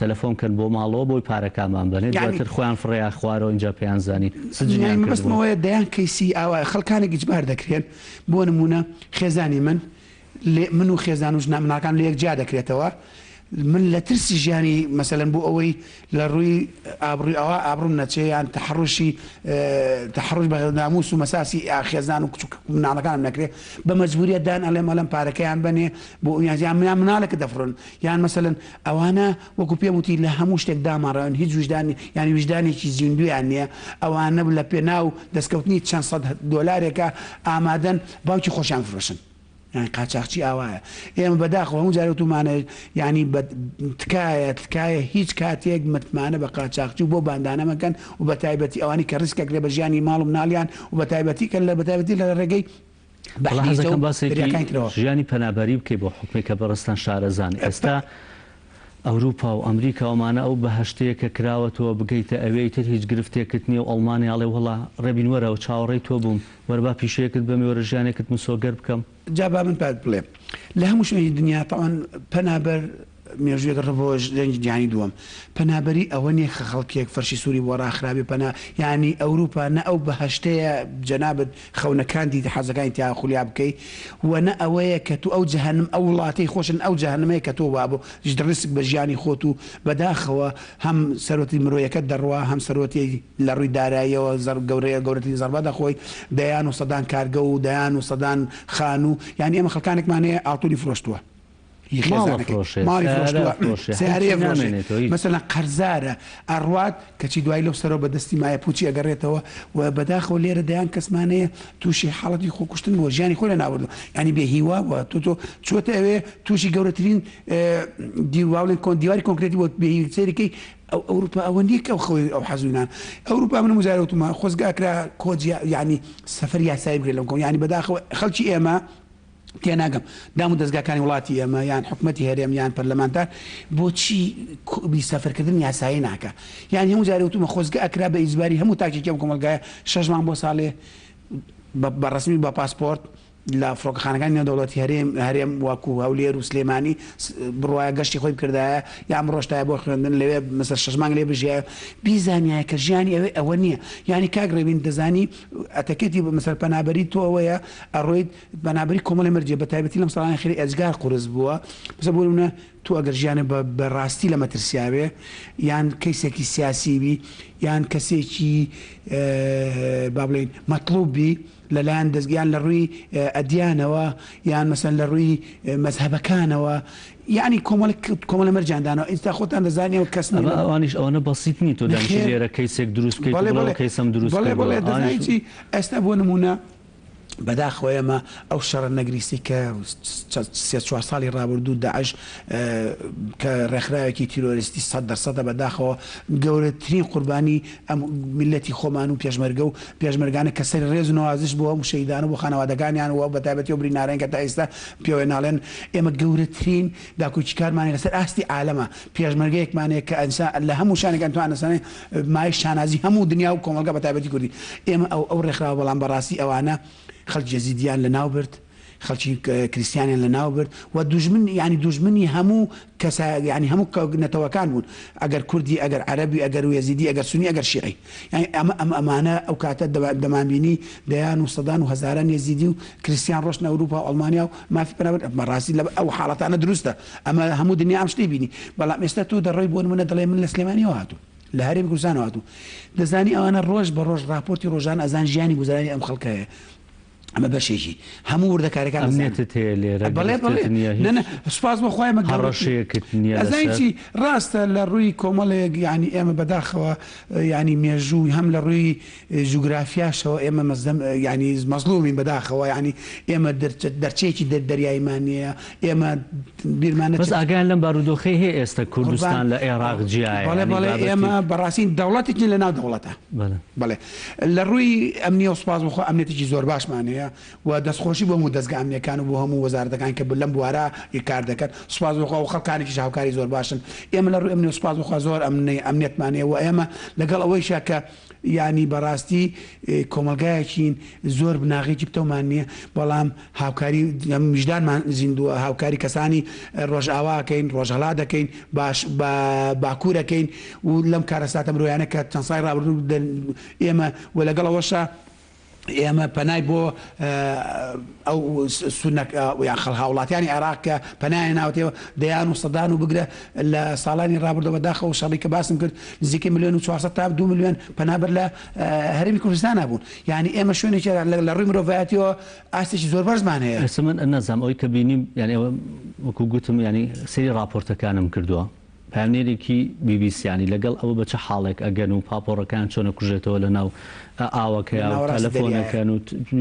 Speaker 1: تەلەفۆن کەن بۆ ماڵەوە بۆی پارەکانمان بەنێ
Speaker 5: یانی
Speaker 1: دواتر خۆیان فڕێیا خوارەوە ئینجا پێیان زانی سجنیان
Speaker 5: یانی مەبەستم
Speaker 1: کردبوون.
Speaker 5: ئەوەیە دەیان کەیسی ئاوا خەڵکانێک ئیجبار دەکرێن بۆ نموونە خێزانی من لێ من و خێزان و ژنە مناڵەکان لە یەک جیا دەکرێتەوە من لە ترسی ژیانی مەسەلەن بۆ ئەوەی لە ڕووی ئابڕووی ئەوە ئابڕوم نەچێ یان تەحەڕوشی تەحەڕوش بە ناموس و مەساسی خێزان و کچ و مناڵەکانم نەکرێ بە مەجبوریە دان ئەڵێم ئەڵێم پارەکەیان بەنێ بۆ یان یان مناڵ مناڵێکت دەفڕن یان مەسەلەن ئەوانە وەکو پێم وتی لە هەموو شتێک داماڕاون هیچ ویژدان یانی ویژدانێکی زیندوویان نییە ئەوانە لە پێناو دەستکەوتنی چەند سەد دۆلارێکا ئامادەن باوکی خۆشیان بفرۆشن یانی قاچاخچی ئاوایە ئێمە بەداخەوە هەموو جارێ وتومانە یانی بە تکایە تکایە هیچ کاتێک متمانە بە قاچاخچی و بەو باندانە مەکەن و بە تایبەتی ئەوانی کە ڕیسک ئەکرێ بە ژیانی ماڵ و مناڵیان و بە تایبەتی کە لە بە تایبەتی لە ڕێگەی
Speaker 1: وەڵا
Speaker 5: بەحریجە
Speaker 1: حەزەکەم
Speaker 5: و
Speaker 1: باسێکی
Speaker 5: دەریاکانی ترەوە.
Speaker 1: ژیانی پەنابەری بکەی بۆ حوکمێک کە بەڕێزتان شارەزان ئێستا ئەوروپا و ئەمریکا و ئەمانە ئەو بەهەشتەیە کە کراوەتەوە بگەیتە ئەوێ ئیتر هیچ گرفتێکت نیە و ئەڵمانیا ئەڵێ وەڵا ڕێبین وەرەوە چاوەڕێی تۆ بووم وەرە با پیشەیەکت بەمێ وەرە ژیانێکت مسۆگەر بکەم.
Speaker 5: جا با من پێت بڵێم لە هەموو شوێنی دنیا تەبعەن پەنابەر مێژوویەک ڕبۆ جەنگی جیهانی دووەم پەنابەری ئەوە نیە کە خەڵکێک فەرشی سوری بۆ ڕاخرابێ پەنا یانی ئەوروپا نە ئەو بەهەشتەیە جەنابت خەونەکانتی حەزەکانی تیا خولیا بکەی و نە ئەوەیە کە تو ئەو جەهەنم ئەو وڵاتەی خۆشن ئەو جەهەنمەیە کە تۆ وابۆ ڕیسک بە ژیانی خۆت و بەداخەوە هەم سەروەتی مرۆیەکەت دەڕوا هەم سەروەتی لە ڕووی داراییەوە زەر گەورەیە گەورەترین زەڕبە دەخۆی دەیان و سەدان کارگە و دەیان و سەدان خانوو یانی ئێمە خەڵکانێکمان هەیە ئاڵتونی فرۆشتووە هی
Speaker 1: ماڵ
Speaker 5: خێزانەکەی
Speaker 1: ئەفرۆشێ،
Speaker 5: ماڵی
Speaker 1: سەیارە
Speaker 5: فرۆشتووە
Speaker 1: ئەفرۆشێ،
Speaker 5: سەیارەی
Speaker 1: هیچی
Speaker 5: ئەفرۆشێ
Speaker 1: نامێنێتەوە هیچ.
Speaker 5: مەسەلەن قەرزارە ئەڕوات کەچی دوای لەو سەرەوە بە دەستی مایە پوچی ئەگەڕێتەوە و بەداخەوە لێرە دەیان کەسمان هەیە تووشی حاڵەتی خۆکوشتن بووە ژیانی خۆی لەناوبردووە یانی بێ هیوا بووە تۆ تۆ چووەتە ئەوێ تووشی گەورەترین دیواڵێن کۆن دیواری کۆنکرێتی بۆ بێ هیوا سەیری کەی ئەو ئەوروپا ئەوە نییە کە ئەو خەوی ئەو حەزوینان ئەوروپا من مزارە وتومە خۆزگە ئەکرا کۆچ یانی سەفەر یاسایی بکرێت لەم کۆن یانی بەداخەوە خەڵکی ئێمە تێناگەم دام و دەزگاکانی وڵاتی ئێمە یان حکومەتی هەرێم یان پەرلەمانتار بۆچی بی سەفەرکردن یاسایی ناکا یان هەموو جارێ وتومە خۆزگە ئەکرا بە ئیجباری هەموو تاکێکی ئەم کۆمەڵگایە شەش مانگ بۆ ساڵێ بە ڕەسمی بە پاسپۆرت لە فڕۆکەخانەکانی نێودەوڵەتی هەرێم هەرێم وەکو هەولێر و سلێمانی بڕوایە گەشتی خۆی بکردایە یان بڕۆشتایە بۆ خوێندن لەوێ مەسەر شەش مانگ لێ بژیایە بیزانیایە کە ژیانی ئەوێ ئەوە نییە یانی کاک ڕێبین دەزانی ئەتەکێتی مەسەر پەنابەری تۆ ئەوەیە ئەڕۆیت پەنابەری کۆمەڵی مەرجیە بە تایبەتی لەم ساڵانەی خێری ئێجگار قورس بووە مەسەر بۆ نمونە تۆ ئەگەر ژیانت بە بە ڕاستی لە مەترسیا بێ یان کەیسێکی سیاسی بی یان کەسێکی با بڵێین مەتڵوب بی لەلایەن دەست یان لە ڕووی ئەدیانەوە یان مەسەن لە ڕووی مەزهەبەکانەوە یانی کۆمەڵێک کۆمەڵێ مەرجیان داناوە ئیستا خۆتان دەزانین ئەوە کەس
Speaker 1: ئەمە
Speaker 5: نیە
Speaker 1: ئەوانیش ئەوەنە بەسیت نی تۆ دانیشی
Speaker 5: نەخێر
Speaker 1: لێرە کەیسێک دروست بکەیت و
Speaker 5: بەڵێ
Speaker 1: بڵێ ئەو
Speaker 5: بەڵێ
Speaker 1: کەیسەم دروست
Speaker 5: بەڵێ
Speaker 1: کردووە
Speaker 5: بەڵێ
Speaker 1: ئەوانیش
Speaker 5: دەزانی چی ئێستا بۆ نموونە بەداخەوە ئێمە ئەو شەڕە نەگریسی کە سێ چوار ساڵی ڕابردوو داعش کە ڕێکخراوێکی تیرۆریستی سەد دەرسەدە بەداخەوە گەورەترین قوربانی ئەم میللەتی خۆمان و پێشمەرگە و پێشمەرگانە کە سەری ڕێز و نەوازش بۆ هەموو شەهیدان و بۆ خانەوادەکانیان و بەتایبەتی ئەو برینارەن کە تا ئێستا پێوەی ناڵێن ئێمە گەورەترین داکۆکیکارمان هەیە لەسەر ئاستی عالەمە پێشمەرگەیەکمان هەیە کە ئینسان لە هەموو شانێک ئەتوان ئەسانێ مایەی شانازی هەموو دنیا و کۆمەڵگا بەتایبەتی کوردی ئێمە ئەو ئەو ڕێکخراوە بەڵام بەڕاستی ئەوانە خەڵکی یەزیدیان لەناو برد. خەڵکی کریستیانیان لە ناو برد و دوژمن یانی دوژمنی هەموو کەسا یانی هەموو نەتەوەکان بوون ئەگەر کوردی ئەگەر عەرەبی ئەگەر یەزیدی ئەگەر سونی ئەگەر شیعی یانی ئەمە ئەم ئەمانە ئەو کاتە دەمانبینی دەیان و سەدان و هەزاران یەزیدی و کریستیان ڕۆشتنە ئەوروپا و ئەڵمانیا و مافی پەنابەر بەڕاستی لە ئەو حاڵەتانە دروستە ئەمە هەموو دنیا ئەم شتەی بینی بەڵام ئێستا تۆ دەڕۆی بۆ نمونە دەڵێ من لە سلێمانیەوە هاتووم لە هەرێمی کوردستانەوە هاتووم دەزانی ئەوانە ڕۆژ بە ڕۆژ ڕاپۆرتی ڕۆژانە ئەزان ژیانی گوزەرانی ئەم خەڵکە هەیە ئەمە بەشێکی هەموو وردەکاریەکان ئەزانن.
Speaker 1: ئەمنیەتت هەیە لێرە
Speaker 5: بەڵێ
Speaker 1: گرفتت
Speaker 5: بەڵێ
Speaker 1: نییە
Speaker 5: نە
Speaker 1: هیچ
Speaker 5: نە سوپاس بۆ خوای ئێمە گەورەترین
Speaker 1: هەڕەشەیەکت نییە
Speaker 5: ئەزانی
Speaker 1: لەسەر.
Speaker 5: چی ڕاستە لە ڕووی کۆمەڵێک یانی ئێمە بەداخەوە یانی مێژوو هەم لە ڕووی جوگرافیاشەوە ئێمە مەزدەم یانی مەزڵومین بەداخەوە یانی ئێمە دەرچەیەکی دەریاییمان نییە ئێمە بیرمان
Speaker 1: بەس
Speaker 5: نەچێت
Speaker 1: ئاگایان لەم بارودۆخەی هەیە ئێستا
Speaker 5: قوربان
Speaker 1: کوردستان لە ئێراق جیایە
Speaker 5: بەڵێ
Speaker 1: یانی
Speaker 5: بەڵێ
Speaker 1: بابەتی.
Speaker 5: ئێمە بەڕاستی دەوڵەتێکین لە ناو دەوڵەتە.
Speaker 1: بەڵێ.
Speaker 5: بەڵێ لە ڕووی ئەمنیەوە سوپاس بۆ خوا ئەمنیەتێکی زۆر باشمان هەیە و دەستخۆشی بۆ هەموو دەزگا ئەمنیەکان و بۆ هەموو وەزارەتەکان کە لەم بوارە کار دەکەن سوپاس بۆ خوا و خەڵکانێکیش هاوکاری زۆر باشن ئێمە لە ڕووی ئەمنیەوە سوپاس بۆ خوا زۆر ئەمنیەتمان هەیە و ئێمە لەگەڵ ئەوەیشا کە یانی بەڕاستی کۆمەڵگایەکین زۆر بناغەیەکی پتەومان نییە بەڵام هاوکاری ویژدانمان زیندووە هاوکاری کەسانی ڕۆژئاوا ئەکەین ڕۆژهەڵات ئەکەین باش باکوور ئەکەین و لەم کارەساتە مرۆیانە کە چەند ساڵی ڕابردوو ئێمە و لەگەڵ ئەوەشا ئێمە پەنای بۆ ئەو سونە یان خەڵ هاوڵاتیانی عێراق کە پەنایان ناوەتەوە دەیان و سەدان و بگرە لە ساڵانی ڕابردوو بەداخەوە شەڕی کە باسم کرد نزیکەی ملیۆن و 400 تا 2 ملیۆن پەنابەر لە هەرێمی کوردستانا بوون یانی ئێمە شوێنێکی لە ڕووی مرۆڤایەتیەوە ئاستێکی زۆر بەرزمان هەیە.
Speaker 1: ئێستا من نازانم ئەوەی کە بینیم یانی ئەوە وەکو گوتم یانی سەیری ڕاپۆرتەکانم کردووە پەیامنێرێکی بی بی سی یانی لەگەڵ ئەوە بە چ حاڵێک ئەگەن و پاپۆڕەکەیان چۆن ئەکوژێتەوە لە ناو
Speaker 5: لە
Speaker 1: ئاوەکەیا و
Speaker 5: ناوەڕاستی دەریایە.
Speaker 1: تەلەفۆنەکەن و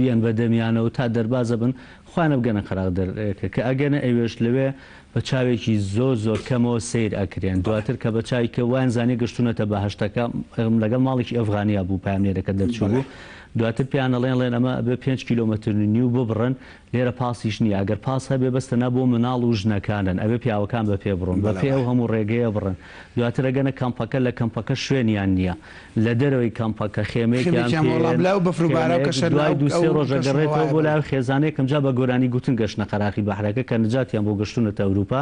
Speaker 1: یەن بە دەمیانەوە تا دەرباز ئەبن خۆیان ئەبگەنە قەراغ دەرێکە کە ئەگەنە ئەوێش لەوێ بە چاوێکی زۆر زۆر کەمەوە سەیر ئەکرێن دواتر کە بە چاوی کە وایان زانی گەشتونەتە بەهەشتەکە لەگەڵ ماڵێکی ئەفغانیا بوو پەیامنێرەکە دەرچوو بوو دواتر پێیان ئەڵێن ڵێن ئەمە ئەبێ پێنج کیلۆمەتر و نیو ببڕن لێرە پاسیش نییە ئەگەر پاس هەبێ بەس تەنها بۆ مناڵ و ژنەکانن ئەبێ پیاوەکان بە پێ بڕۆن بە پێ ئەو هەموو ڕێگەیە بڕن دواتر ئەگەنە کەمپەکە لە کەمپەکە شوێنیان نییە لە دەرەوەی کەمپەکە خێمەیەکیان
Speaker 5: خێمەیەکیان
Speaker 1: پێیەن
Speaker 5: وەڵام لە ئەو بەفر و بارا و
Speaker 1: خێمەیەک
Speaker 5: کەشە
Speaker 1: دوای
Speaker 5: ئەو
Speaker 1: دوو
Speaker 5: ئەو
Speaker 1: سێ ڕۆژ
Speaker 5: کەش و
Speaker 1: ئەگەڕێتەوە
Speaker 5: هەوایە
Speaker 1: بۆ
Speaker 5: بەڵێ.
Speaker 1: لای ئەو خێزانەیەکم جا بە گۆرانی گوتن گەشتنە قەراخی بەحرەکە کە نەجاتیان بۆ گەشتونەتە ئەوروپا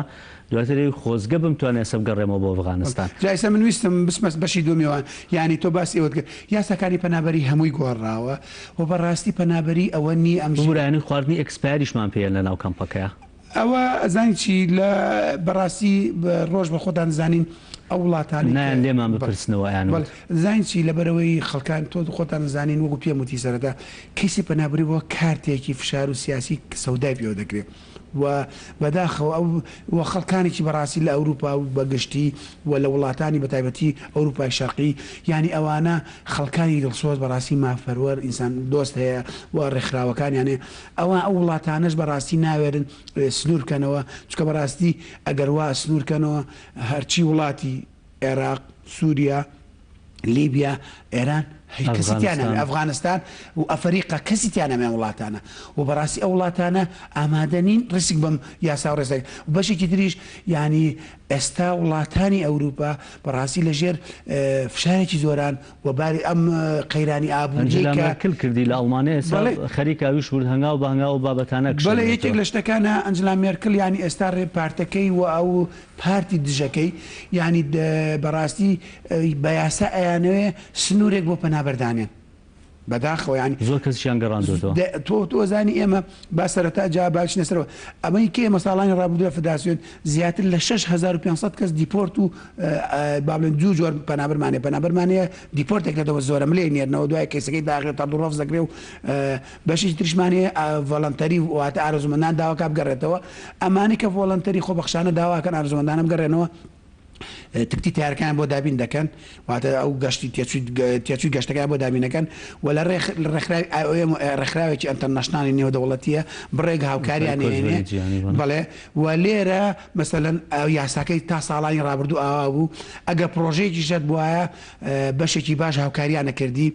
Speaker 1: دواتر ئەی خۆزگە بمتوانایە ئێستا بگەڕێمەوە بۆ ئەفغانستان.
Speaker 5: جا ئێستا من ویستم بچمە بەشی دووەمیەوە یانی تۆ باسی ئەوەت کرد یاساکانی پەنابەری هەمووی گۆڕاوە و بەڕاستی پەنابەری ئەوە نییە ئەم
Speaker 1: ببورە یانی خواردنی expire یشمان پێیەن لەناو کەمپەکەیا؟
Speaker 5: ئەوە ئەزانی چی لە بەڕاستی ڕۆژ بە خۆتان دەزانین ئەو وڵاتانەی کە
Speaker 1: نایەن لێمان بپرسنەوە ئەیان
Speaker 5: بەڵێ
Speaker 1: وت.
Speaker 5: دەزانین چی لەبەرئەوەی خەڵکان تۆ خۆتان دەزانین وەکو پێم وتی سەرەتا کەیسی پەنابەری بۆ کارتێکی فشار و سیاسی سەودای پێوە دەکرێ و بەداخەوە ئەو و خەڵکانێکی بەڕاستی لە ئەوروپا و بە گشتی و لە وڵاتانی بەتایبەتی ئەوروپای شەرقی یانی ئەوانە خەڵکانی دڵسۆز بەڕاستی مافپەروەر ئینسان دۆست هەیە و ڕێکخراوەکانیان هەیە ئەوە ئەو وڵاتانەش بەڕاستی ناوێرن سنوور بکەنەوە چونکە بەڕاستی ئەگەر وا سنوور کەنەوە هەرچی وڵاتی عێراق، سوریا، لیبیا، ئێران هیچ کەسی تیا نامێ
Speaker 1: ئەفغانستان.
Speaker 5: ئەفغانستان و ئەفەریقا کەسی تیا نامێ ئەم وڵاتانە و بەڕاستی ئەو وڵاتانە ئامادە نین ڕیسک بەم یاسا و ڕێسای و بەشێکی تریش یانی ئێستا وڵاتانی ئەوروپا بەڕاستی لەژێر فشارێکی زۆران و باری ئەم قەیرانی ئابووریەی
Speaker 1: ئەنجلا
Speaker 5: کە
Speaker 1: مێرکل کردی لە ئەڵمانیا ئێستا
Speaker 5: بەڵێ.
Speaker 1: خەریکە ئەویش ورد هەنگاو بە هەنگاو ئەو بابەتانە
Speaker 5: بەڵێ یەکێک
Speaker 1: ئەکشێنێتەوە.
Speaker 5: لە شتەکانە ئەنجلا مێرکل یانی ئێستا ڕێ پارتەکەی و ئەو پارتی دژەکەی یانی بەڕاستی بە یاسا ئەیانەوێ سنوورێک بۆ پەنابەر دانێن بەداخەوە یانی
Speaker 1: زۆر کەسیشیان گەڕاندۆتەوە.
Speaker 5: تۆ تۆ ئەزانی ئێمە با سەرەتا جا با بچینە سەرەوە ئەمەی کە ئێمە ساڵانی ڕابردوو لە فدراسیۆن زیاتر لە 6500 کەس دیپۆرت و با بڵێن دوو جۆر پەنابەرمان هەیە پەنابەرمان هەیە دیپۆرت دەکرێتەوە زۆرەملێ نێرنەوە دوای کەیسەکەی داخرێ تەڕد و ڕەفز دەکرێ و بەشێکی تریشمان هەیە voluntary واتە ئارەزوومەندان داواکا بگەڕێتەوە ئەمانەی کە voluntary خۆبەخشانە داواکەن ئارەزوومەندانە بگەڕێنەوە تکتی تەیارەکەیان بۆ دابین دەکەن واتە ئەو گەشتی تێچووی تێچووی گەشتەکەیان بۆ دابین دەکەن و لە ڕێخ ڕێکخراوی IOM ڕێکخراوێکی international ی نێودەوڵەتییە بڕێک هاوکاریان
Speaker 1: ڕێکخراوی
Speaker 5: ئەهێنێ
Speaker 1: کۆچبەری جیهانی بەڵێ.
Speaker 5: بەڵێ و لێرە مەسەلەن یاساکەی تا ساڵانی ڕابردوو ئاوا بوو ئەگەر پڕۆژەیەکیش هەبوایە بەشێکی باش هاوکاریان ئەکردی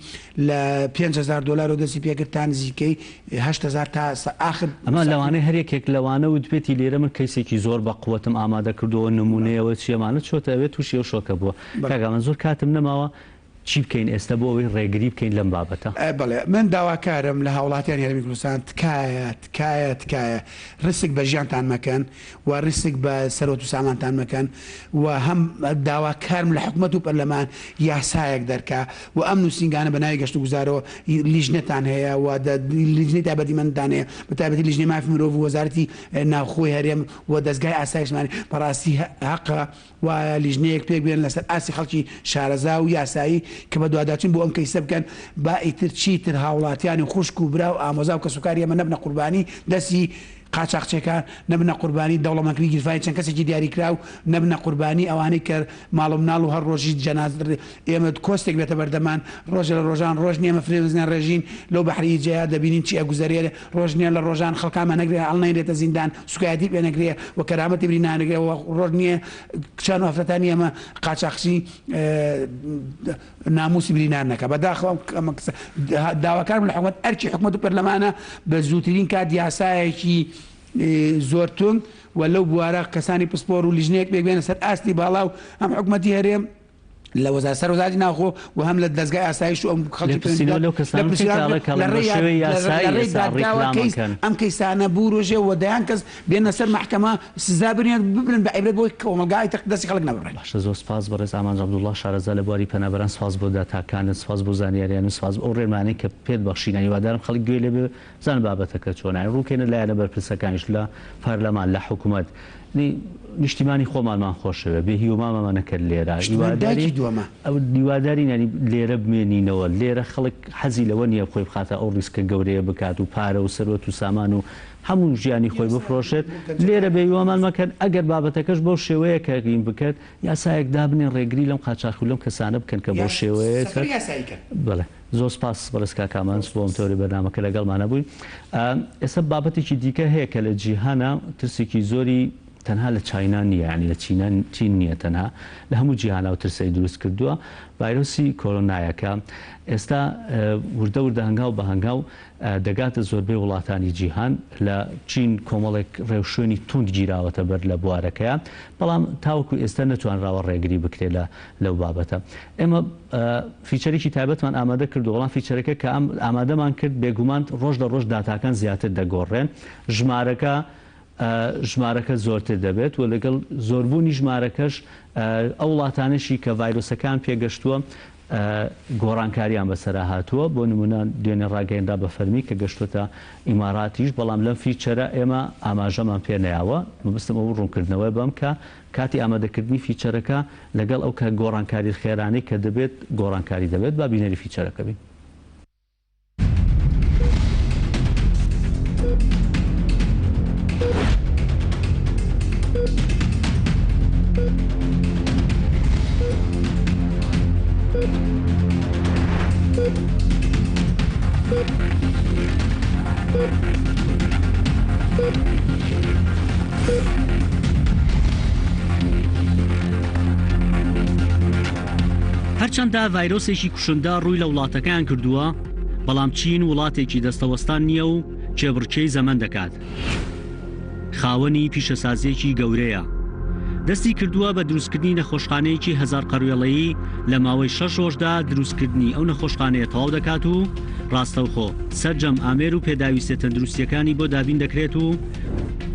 Speaker 5: لە 5000 دۆلارەوە دەستی پێکرد تا نزیکەی 8000 تا ئاخر
Speaker 1: ئەمە لەوانەیە هەر یەکێک لەوانە وتبێتی لێرە من کەیسێکی زۆر بە قوەتم ئامادە کردووە نمونەیەوە چیە ئەمانە چۆتە ئەوێ توشی ئەو شۆکە بووە کاک ئامان زۆر کاتم نەماوە. چی بکەین ئێستا بۆ ئەوەی ڕێگری بکەین لەم بابەتە؟
Speaker 5: بەڵێ من داواکارم لە هاوڵاتیانی هەرێمی کوردستان تکایە تکایە تکایە ڕیسک بە ژیانتان مەکەن و ڕیسک بە سەروەت و سامانتان مەکەن و هەم داواکارم لە حکومەت و پەرلەمان یاسایەک دەرکا و ئەم نووسینگانە بە ناوی گەشتوگوزارەوە لیژنەتان هەیە و لیژنەی تایبەتیمەندتان هەیە بە تایبەتی لیژنەی مافی مرۆڤ و وەزارەتی ناوخۆی هەرێم و دەزگای ئاسایشمان بەڕاستی هەقە وایە لیژنەیەک پێک بێنن لەسەر ئاستی خەڵکی شارەزا و یاسایی کە بەدواداچوون بۆ ئەم کەیسە بکەن با ئیتر چیتر هاوڵاتیان و خوشک و برا و ئامۆزا و کەسوکاری ئێمە نەبنە قوربانی دەستی قاچاخچێکان، نەبنە قوربانی دەوڵەمەندکردنی گیرفانی چەند کەسێکی دیاریکراو، نەبنە قوربانی ئەوانەی کە ماڵ و مناڵ و هەر ڕۆژی جەنازە ئێمە کۆستێک بێتە بەردەمان، ڕۆژێ لە ڕۆژان ڕۆژ نیە ئێمە فرێمز نەڕێژین لەو بەحری ئیجەیا دەبینین چی ئەگوزەرێ، ڕۆژ نیە لە ڕۆژان خەڵکانمان نەگرێ هەڵنەیرێتە زیندان سوکایەتی پێ نەکرێ و کەرامەتی برینا نەکرێ و ڕۆژ نیە کچان و ئافرەتانی ئێمە قاچاخچی ناموسی برینار نەکا بەداخەوە ئەم ئەم داواکارم لە حکومەت ئەرکی حکومەت و پەرلەمانە بە زووترین کات یاسایەکی زۆر توند و لەو بوارە کەسانی پسپۆر و لیژنەیەک پێک بێنە سەر ئاستی باڵا و هەم حکومەتی هەرێم لە وەزارەت سەر وەزارەتی ناوخۆ و هەم لە دەزگای ئاسایش و ئەم خەڵکی
Speaker 1: لێپرسینەوە
Speaker 5: پەیوەندیدار
Speaker 1: لەو کەسانە بکەن کە
Speaker 5: لێپرسینەوە
Speaker 1: ئەڵێ
Speaker 5: لە
Speaker 1: کەڵێن بە
Speaker 5: ڕێی
Speaker 1: شێوەی
Speaker 5: لە
Speaker 1: یاسایی
Speaker 5: ڕێی
Speaker 1: ئێستا
Speaker 5: دادگاوە
Speaker 1: ڕیکلام
Speaker 5: کەیس
Speaker 1: ئەکەن.
Speaker 5: ئەم کەیسانە بورۆژێ و دەیان کەس بێنە سەر مەحکەمە سزا برێن ببرن بە عیبرەت بۆی کۆمەڵگا ئیتر دەستی خەڵک نەبڕێن.
Speaker 1: باشە زۆر سپاس بەڕێز ئامانج عەبدوڵڵا شارەزا لە بواری پەنابەران سپاس بۆ داتاکانت سپاس بۆ زانیاریان و سپاس بۆ ئەو ڕێنمایانەی کە پێت بەخشین هیوادارم خەڵک گوێی لێ بێ بزانن بابەتەکە چۆنە یانی ڕووکەینە لایەنە بەرپرسەکانیش لە پەرلەمان لە حکومەت یانی نیشتیمانی خۆمانمان خۆشەوێ بێ هیومامەمە نەکرد لێرە
Speaker 5: نیشتیمان دایکی
Speaker 1: هیوادارین
Speaker 5: دووەمە.
Speaker 1: ئەو هیوادارین یانی لێرە بمێنینەوە لێرە خەڵک حەزی لەوە نییە خۆی بخاتە ئەو ڕیسکە گەورەیە بکات و پارە و سەروەت و سامان و هەموو ژیانی خۆی بفرۆشێت لێرە بێ هیوامان مەکەن ئەگەر بابەتەکەش بەو شێوەیە کە ین بکەن یاسایەک دابنێن ڕێگری لەم قاچاخی و لەم کەسانە بکەن کە بەو شێوەیە
Speaker 5: سەفەری یاسایی کەن.
Speaker 1: بەڵێ زۆر سپاس بەڕێز کاک ئامانج بۆ ئەم تەوەرەی بەرنامەکە لەگەڵمانە بووی. ئێستا بابەتێکی دیکە هەیە کە لە جیهانا ترسێکی زۆری تەنها لە چاینا نییە یانی لە چینا چین نییە تەنها لە هەموو جیهانا و ترسەی دروست کردووە ڤایرۆسی کۆرۆنایە کە ئێستا وردە وردە هەنگاو بە هەنگاو دەگاتە زۆربەی وڵاتانی جیهان، لە چین کۆمەڵێک ڕێوشوێنی توند گیراوەتە بەر لە بوارەکەیا، بەڵام تاوەکو ئێستا نەتوانراوە ڕێگری بکرێت لە لەو بابەتە. ئێمە feature ێکی تایبەتمان ئامادە کردووە، بەڵام feature ەکە کە ئامادەمان کرد بێگومان ڕۆژ لە ڕۆژ داتاکان زیاتر دەگۆڕێن، ژمارەکە ژمارەکە زۆرتر دەبێت و لەگەڵ زۆربوونی ژمارەکەش ئەو وڵاتانەشی کە ڤایرۆسەکان پێگەشتووە گۆڕانکاریان بەسەرا هاتووە، بۆ نموونە دوێنێ ڕاگەیەنرا بە فەرمی کە گەشتووەتە ئیماراتیش، بەڵام لەم feature ە ئێمە ئاماژەمان پێ نەیاوە، مەبەستم ئەو ڕوونکردنەوەیە بەم کە کاتی ئامادەکردنی feature ەکە لەگەڵ ئەو کە گۆڕانکاری خێرانەی کە دەبێت گۆڕانکاری دەبێت، با بینەری feature ەکە بین.
Speaker 6: هەرچەندە ڤایرۆسێکی کوشندە ڕووی لە وڵاتەکەیان کردووە، بەڵام چین وڵاتێکی دەستەوەستان نییە و کێبڕکێی زەمەن دەکات. خاوەنی پیشەسازییەکی گەورەیە. دەستی کردووە بە دروستکردنی نەخۆشخانەیەکی هەزار قەروێڵەیی لە ماوەی شەش ڕۆژدا دروستکردنی ئەو نەخۆشخانەیە تەواو دەکات و ڕاستەوخۆ سەرجەم ئامێر و پێداویستیە تەندروستییەکانی بۆ دابین دەکرێت و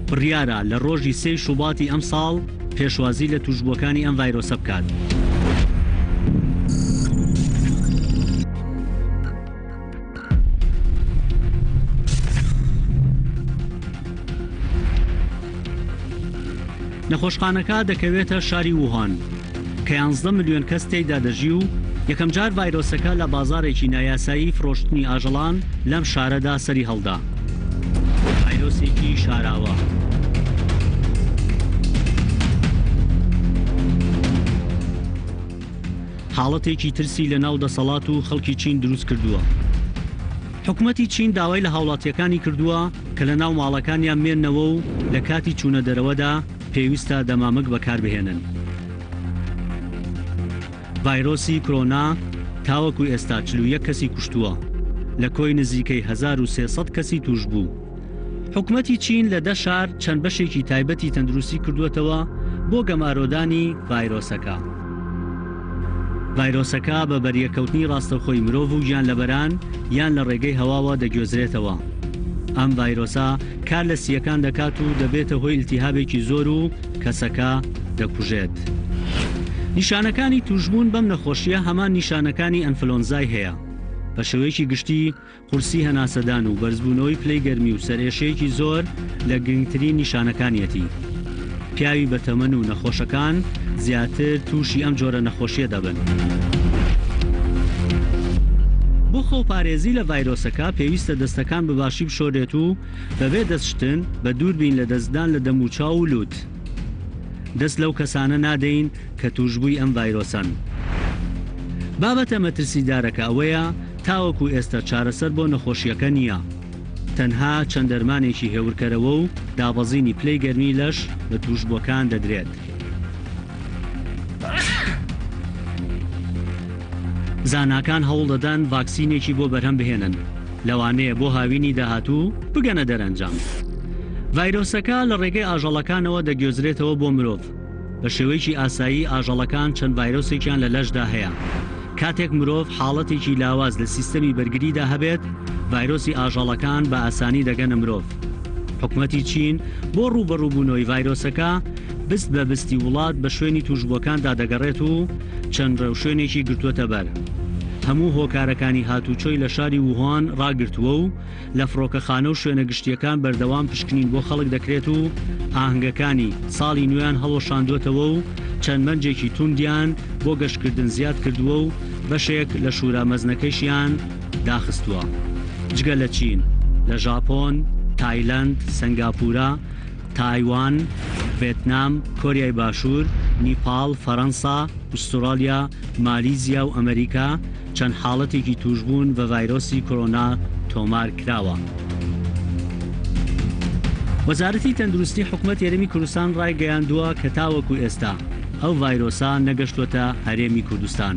Speaker 6: بڕیارە لە ڕۆژی سێی شوباتی ئەمساڵ پێشوازی لە تووشبووەکانی ئەم ڤایرۆسە بکات. نەخۆشخانەکە دەکەوێتە شاری ووهان کە یانزدە ملیۆن کەس تێیدا دەژی و یەکەمجار ڤایرۆسەکە لە بازاڕێکی نایاسایی فرۆشتنی ئاژەڵان لەم شارەدا سەری هەڵدا. ڤایرۆسێکی شاراوە. حاڵەتێکی ترسی لە ناو دەسەڵات و خەڵکی چین دروست کردووە. حکومەتی چین داوای لە هاوڵاتییەکانی کردووە کە لە ناو ماڵەکانیان بمێننەوە و لە کاتی چوونە دەرەوەدا پێویستە دەمامک بەکاربهێنن. ڤایرۆسی کرۆنا تاوەکو ئێستا 41 کەسی کوشتووە لە کۆی نزیکەی 1300 کەسی تووشبوو. حکومەتی چین لە دە شار چەند بەشێکی تایبەتی تەندروستی کردووەتەوە بۆ گەمارۆدانی ڤایرۆسەکە. ڤایرۆسەکە بە بەریەککەوتنی ڕاستەوخۆی مرۆڤ و گیانلەبەران یان لە ڕێگەی هەواوە دەگوێزرێتەوە. ئەم ڤایرۆسە کار لە سییەکان دەکات و دەبێتە هۆی ئیلتیهابێکی زۆر و کەسەکە دەکوژێت. نیشانەکانی تووشبوون بەم نەخۆشییە هەمان نیشانەکانی ئەنفلۆنزای هەیە. بە شێوەیەکی گشتی قورسی هەناسەدان و بەرزبوونەوەی پلەی گەرمی و سەرئێشەیەکی زۆر لە گرنگترین نیشانەکانیەتی. پیاوی بەتەمەن و نەخۆشەکان زیاتر تووشی ئەم جۆرە نەخۆشیە دەبن. بۆ خۆپارێزی لە ڤایرۆسەکە پێویستە دەستەکان بە باشی بشۆرێت و بەبێ دەست شتن بە دوور بین لە دەستدان لە دەموچاو و لوت. دەست لەو کەسانە نادەین کە تووشبووی ئەم ڤایرۆسەن. بابەتە مەترسیدارەکە ئەوەیە تاوەکو ئێستا چارەسەر بۆ نەخۆشییەکە نییە. تەنها چەند دەرمانێکی هێورکەرەوە و دابەزینی پلەی گەرمی لەش بە تووشبووەکان دەدرێت. زاناکان هەوڵدەدەن ڤاکسینێکی بۆ بەرهەم بهێنن، لەوانەیە بۆ هاوینی داهاتوو بگەنە دەرەنجام. ڤایرۆسەکە لە ڕێگەی ئاژەڵەکانەوە دەگوێزرێتەوە بۆ مرۆڤ. بە شێوەیەکی ئاسایی ئاژەڵەکان چەند ڤایرۆسێکیان لە لەشدا هەیە. کاتێک مرۆڤ حاڵەتێکی لاواز لە سیستەمی بەرگریدا هەبێت، ڤایرۆسی ئاژەڵەکان بە ئاسانی دەگەنە مرۆڤ. حکومەتی چین بۆ ڕووبەڕووبوونەوەی ڤایرۆسەکە، بست بە بستی وڵات بە شوێنی تووشبووەکاندا دەگەڕێت و چەند ڕێوشوێنێکی گرتووەتەبەر. هەموو هۆکارەکانی هاتووچۆی لە شاری ووهان ڕاگرتووە و لە فڕۆکەخانە و شوێنە گشتییەکان بەردەوام پشکنین بۆ خەڵک دەکرێت و ئاهەنگەکانی ساڵی نوێیان هەڵوەشاندووەتەوە و چەند مەرجێکی تووندیان بۆ گەشتکردن زیاد کردووە و بەشێک لە شورا مەزنەکەیشیان داخستووە. جگە لە چین، لە ژاپۆن، تایلەند، سەنگاپورە، تایوان، ڤێتنام، کۆریای باشوور، نیپاڵ، فەرەنسا، ئوستوڕالیا، مالیزیا و ئەمریکا چەند حاڵەتێکی تووشبوون بە ڤایرۆسی کۆرۆنا تۆمار کراوە. وەزارەتی تەندروستی حکومەتی هەرێمی کوردستان ڕایگەیاندووە کە تاوەکو ئێستا ئەو ڤایرۆسە نەگەشتووەتە هەرێمی کوردستان.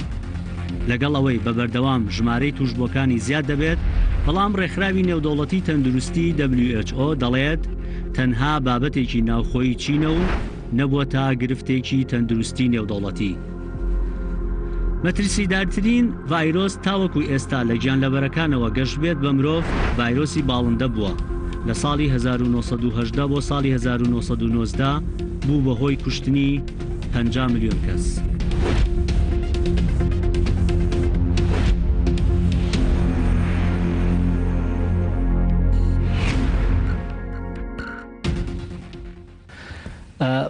Speaker 6: لەگەڵ ئەوەی بە بەردەوام ژمارەی تووشبووەکانی زیاد دەبێت، بەڵام ڕێکخراوی نێودەوڵەتی تەندروستی who دەڵێت تەنها بابەتێکی ناوخۆیی چینە و نەبووەتە گرفتێکی تەندروستی نێودەوڵەتی. مەترسیدارترین ڤایرۆس تاوەکو ئێستا لە گیانلەبەرەکانەوە گەشتبێت بە مرۆڤ ڤایرۆسی باڵندە بووە، لە ساڵی 1918 بۆ ساڵی 1919 بوو بەهۆی کوشتنی 50 ملیۆن کەس.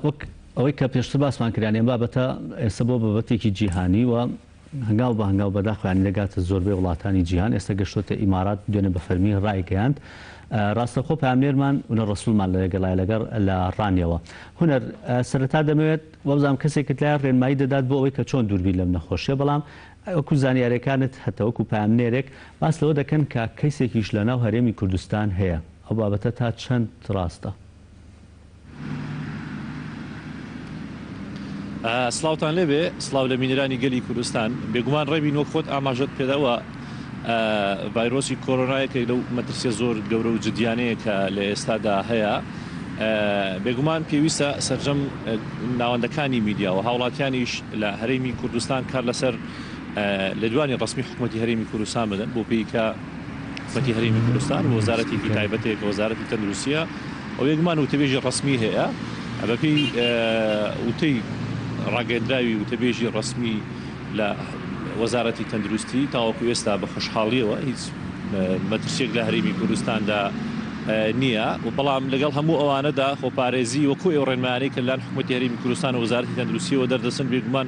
Speaker 6: وەک ئەوەی کە پێشتر باسمان کرد یانی ئەم بابەتە ئێستا بۆ بابەتێکی جیهانی و هەنگاو بە هەنگاو بەداخەوە یانی دەگاتە زۆربەی وڵاتانی جیهان ئێستا گەشتۆتە ئیمارات دوێنێ بە فەرمی ڕایگەیاند ڕاستەخۆ پامنێرمان هونەر ڕەسوڵمان لەگەڵای لەگەڕ لە ڕانیەوە هونەر سەرەتا دەمەوێت وابزانم کەسێکت لای ڕێنمایی دەدات بۆ ئەوەی کە چۆن دووربین لەم نەخۆشیە بەڵام وەکو زانیارەکانت هەتە وەکو پامنێرێک باس لەوە دەکەن کە کەیسێکیش لەناو هەرێمی کوردستان هەیە ئەو بابەتە تا چەند ڕاستە؟
Speaker 7: سڵاوتان لێبێ سڵاو لە بینەرانی گەلی کوردستان بێگومان ڕێبین وەک خۆت ئاماژەت پێداوە ڤایرۆسی کۆرۆنا یەکێک لەو مەترسیە زۆر گەورە و جدیانەیە کە لە ئێستادا هەیە بێگومان پێویستە سەرجەم ناوەندەکانی میدیا و هاوڵاتیانیش لە هەرێمی کوردستان کار لەسەر لێدوانی ڕسمی حکوومەتی هەرێمی کوردستان بدەن بۆ پێی کە حکومەتی هەرێمی کوردستان وەزارەتێکی تایبەتەیە کە وەزارەتی تەندروستیە و بێگومان وتەبێژی ڕەسمی هەیە بەپێی وتەی ڕاگەندراوی وتەبێژی ڕەسمی لە وەزارەتی تەندروستی تاوەکو ئێستا بە خۆشحاڵیەوە هیچ مەترسیەک لە هەرێمی کوردستاندا نییە و بەڵام لەگەڵ هەموو ئەوانەدا خۆپارێزی وەکو ئەو ڕێنمایانەی کە لەلایەن حکومەتی هەرێمی کوردستان و وەزارەتی تەندروستیەوە دەردەچن بێگومان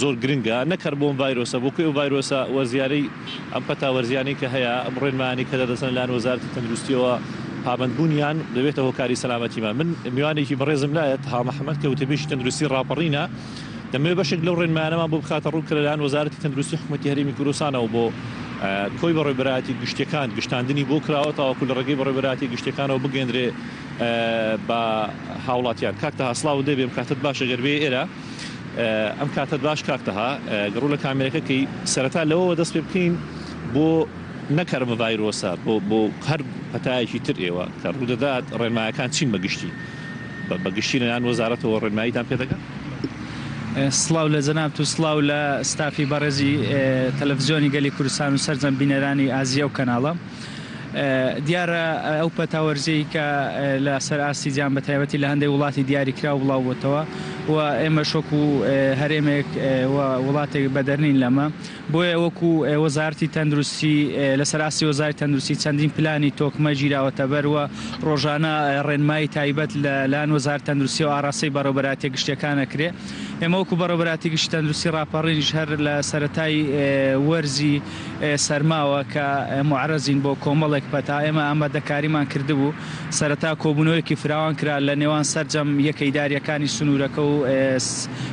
Speaker 7: زۆر گرنگە نەک هەر بۆ ئەم ڤایرۆسە بۆ کۆی ئەو ڤایرۆسە وەرزیانەی ئەم پەتا وەرزیانەی کە هەیە، ئەم ڕێنمایانەی کە دەردەچن لەلایەن وەزارەتی تەندروستییەوە پابەندبوونیان دەبێتە هۆکاری سەلامەتیمان. من میوانێکی بەڕێزم لایە، تەها محەمەد، کە وتەبێژی تەندروستی ڕاپەڕینە، دەمەوێت بەشێک لەو ڕێنمایانەمان بۆ بخاتە ڕوو کە لەلایەن وەزارەتی تەندروستی حکومەتی هەرێمی کوردستانەوە بۆ کۆی بەڕێوەبەرایەتی گشتییەکان گشتاندنی بۆ کراوە تاوەکو لە ڕێگەی بەڕێوەبەرایەتی گشتییەکانەوە بگەیەندرێ بە هاوڵاتیان. کاک تەها سڵاوت لێبێ، ئەم کاتەت باش ئەگەر بێیە ئێرە. ئەم کاتەت باش کاک تەها گەڕوو لە کامێرەکە کەی سەرەتا لەوەوە دەست پێ بکەین بۆ نەک هەر ئەمە ڤایرۆسە بۆ بۆ هەر پەتایەکی تر ئێوە کە ڕوودەدات ڕێنمایەکان چین بە گشتی بە گشتی لەلایەن وەزارەتەوە ڕێنماییتان پێ دەگات؟
Speaker 8: سڵاو لە جەنابت و سڵاو لە ستافی بەڕێزی تەلەفزیۆنی گەلی کوردستان و سەرجەم بینەرانی ئازیزی ئەو کەناڵە. دیارە ئەو پەتا وەرزیەی کە لە سەر ئاستی جیهان بە تایبەتی لە هەندێک وڵاتی دیاریکراو بڵاو بۆتەوە و ئێمەش وەکو هەرێمێک و وڵاتێک بەدەر نین لەمە. بۆیە وەکو وەزارەتی تەندروستی لەسەر ئاستی وەزارەتی تەندروستی چەندین پلانی تۆکمە گیراوەتەبەر و ڕۆژانە ڕێنمایی تایبەت لە لایەن وەزارەتی تەندروستیەوە ئاراستەی بەڕێوەبەرایەتیە گشتیەکان ئەکرێ. ئێمە وەکو بەڕێوەبەرایەتی گشتی تەندروستی ڕاپەڕینیش هەر لە سەرەتای وەرزی سەرماوە کە موعەرەزین بۆ کۆمەڵێک پەتا ئێمە ئامادەکاریمان کردبوو. سەرەتا کۆبوونەوەیەکی فراوان کرا لە نێوان سەرجەم یەکە ئیدارییەکانی سنوورەکە و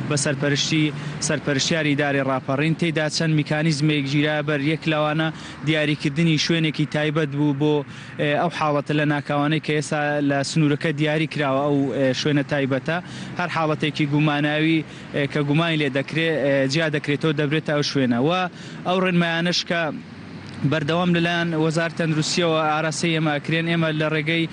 Speaker 8: بە سەرپەرشتی سەرپەرشتیاری ئیدارەی ڕاپەڕین، تێیدا چەند میکانیزمێک گیرایە بەر، یەک لەوانە دیاریکردنی شوێنێکی تایبەت بوو بۆ ئەو حاڵەتە لەناکاوانەی کە ئێستا لە سنوورەکە دیاری کراوە، ئەو شوێنە تایبەتە هەر حاڵەتێکی گوماناوی کە گومانی لێ دەکرێ جیا دەکرێتەوە دەبرێتە ئەو شوێنە و ئەو ڕێنمایانەش کە بەردەوام لەلایەن وەزارەتی تەندروستییەوە ئاراستەی ئێمە ئەکرێن، ئێمە لە ڕێگەی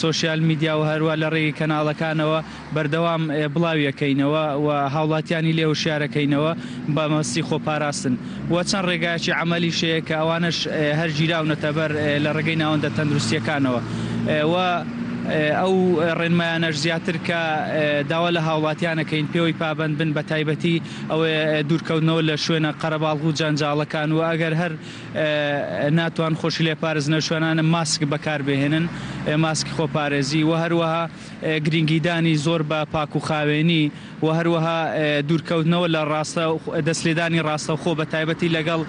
Speaker 8: سۆشیال میدیا و هەروا لە ڕێگەی کەناڵەکانەوە بەردەوام بڵاوی ئەکەینەوە و هاوڵاتیانی لێ هۆشیار ئەکەینەوە بە مەبەستی خۆپاراستن و چەند ڕێگایەکی عەمەلیش هەیە کە ئەوانەش هەر گیراونەتە بەر لە ڕێگەی ناوەندە تەندروستییەکانەوە و ئەو ڕێنمایانەش زیاتر کە داوا لە هاوڵاتیان ئەکەین پێوەی پابەند بن بەتایبەتی ئەوەیە دوورکەوتنەوە لە شوێنە قەرەباڵغ و جەنجاڵەکان و ئەگەر هەر ناتوان خۆشی لێ پارێزن لەو شوێنانە ماسک بەکاربهێنن، ماسکی خۆپارێزی و هەروەها گرنگیدانی زۆر بە پاک و خاوێنی و هەروەها دوورکەوتنەوە لە ڕاستە دەست لێدانی ڕاستەوخۆ بە تایبەتی لەگەڵ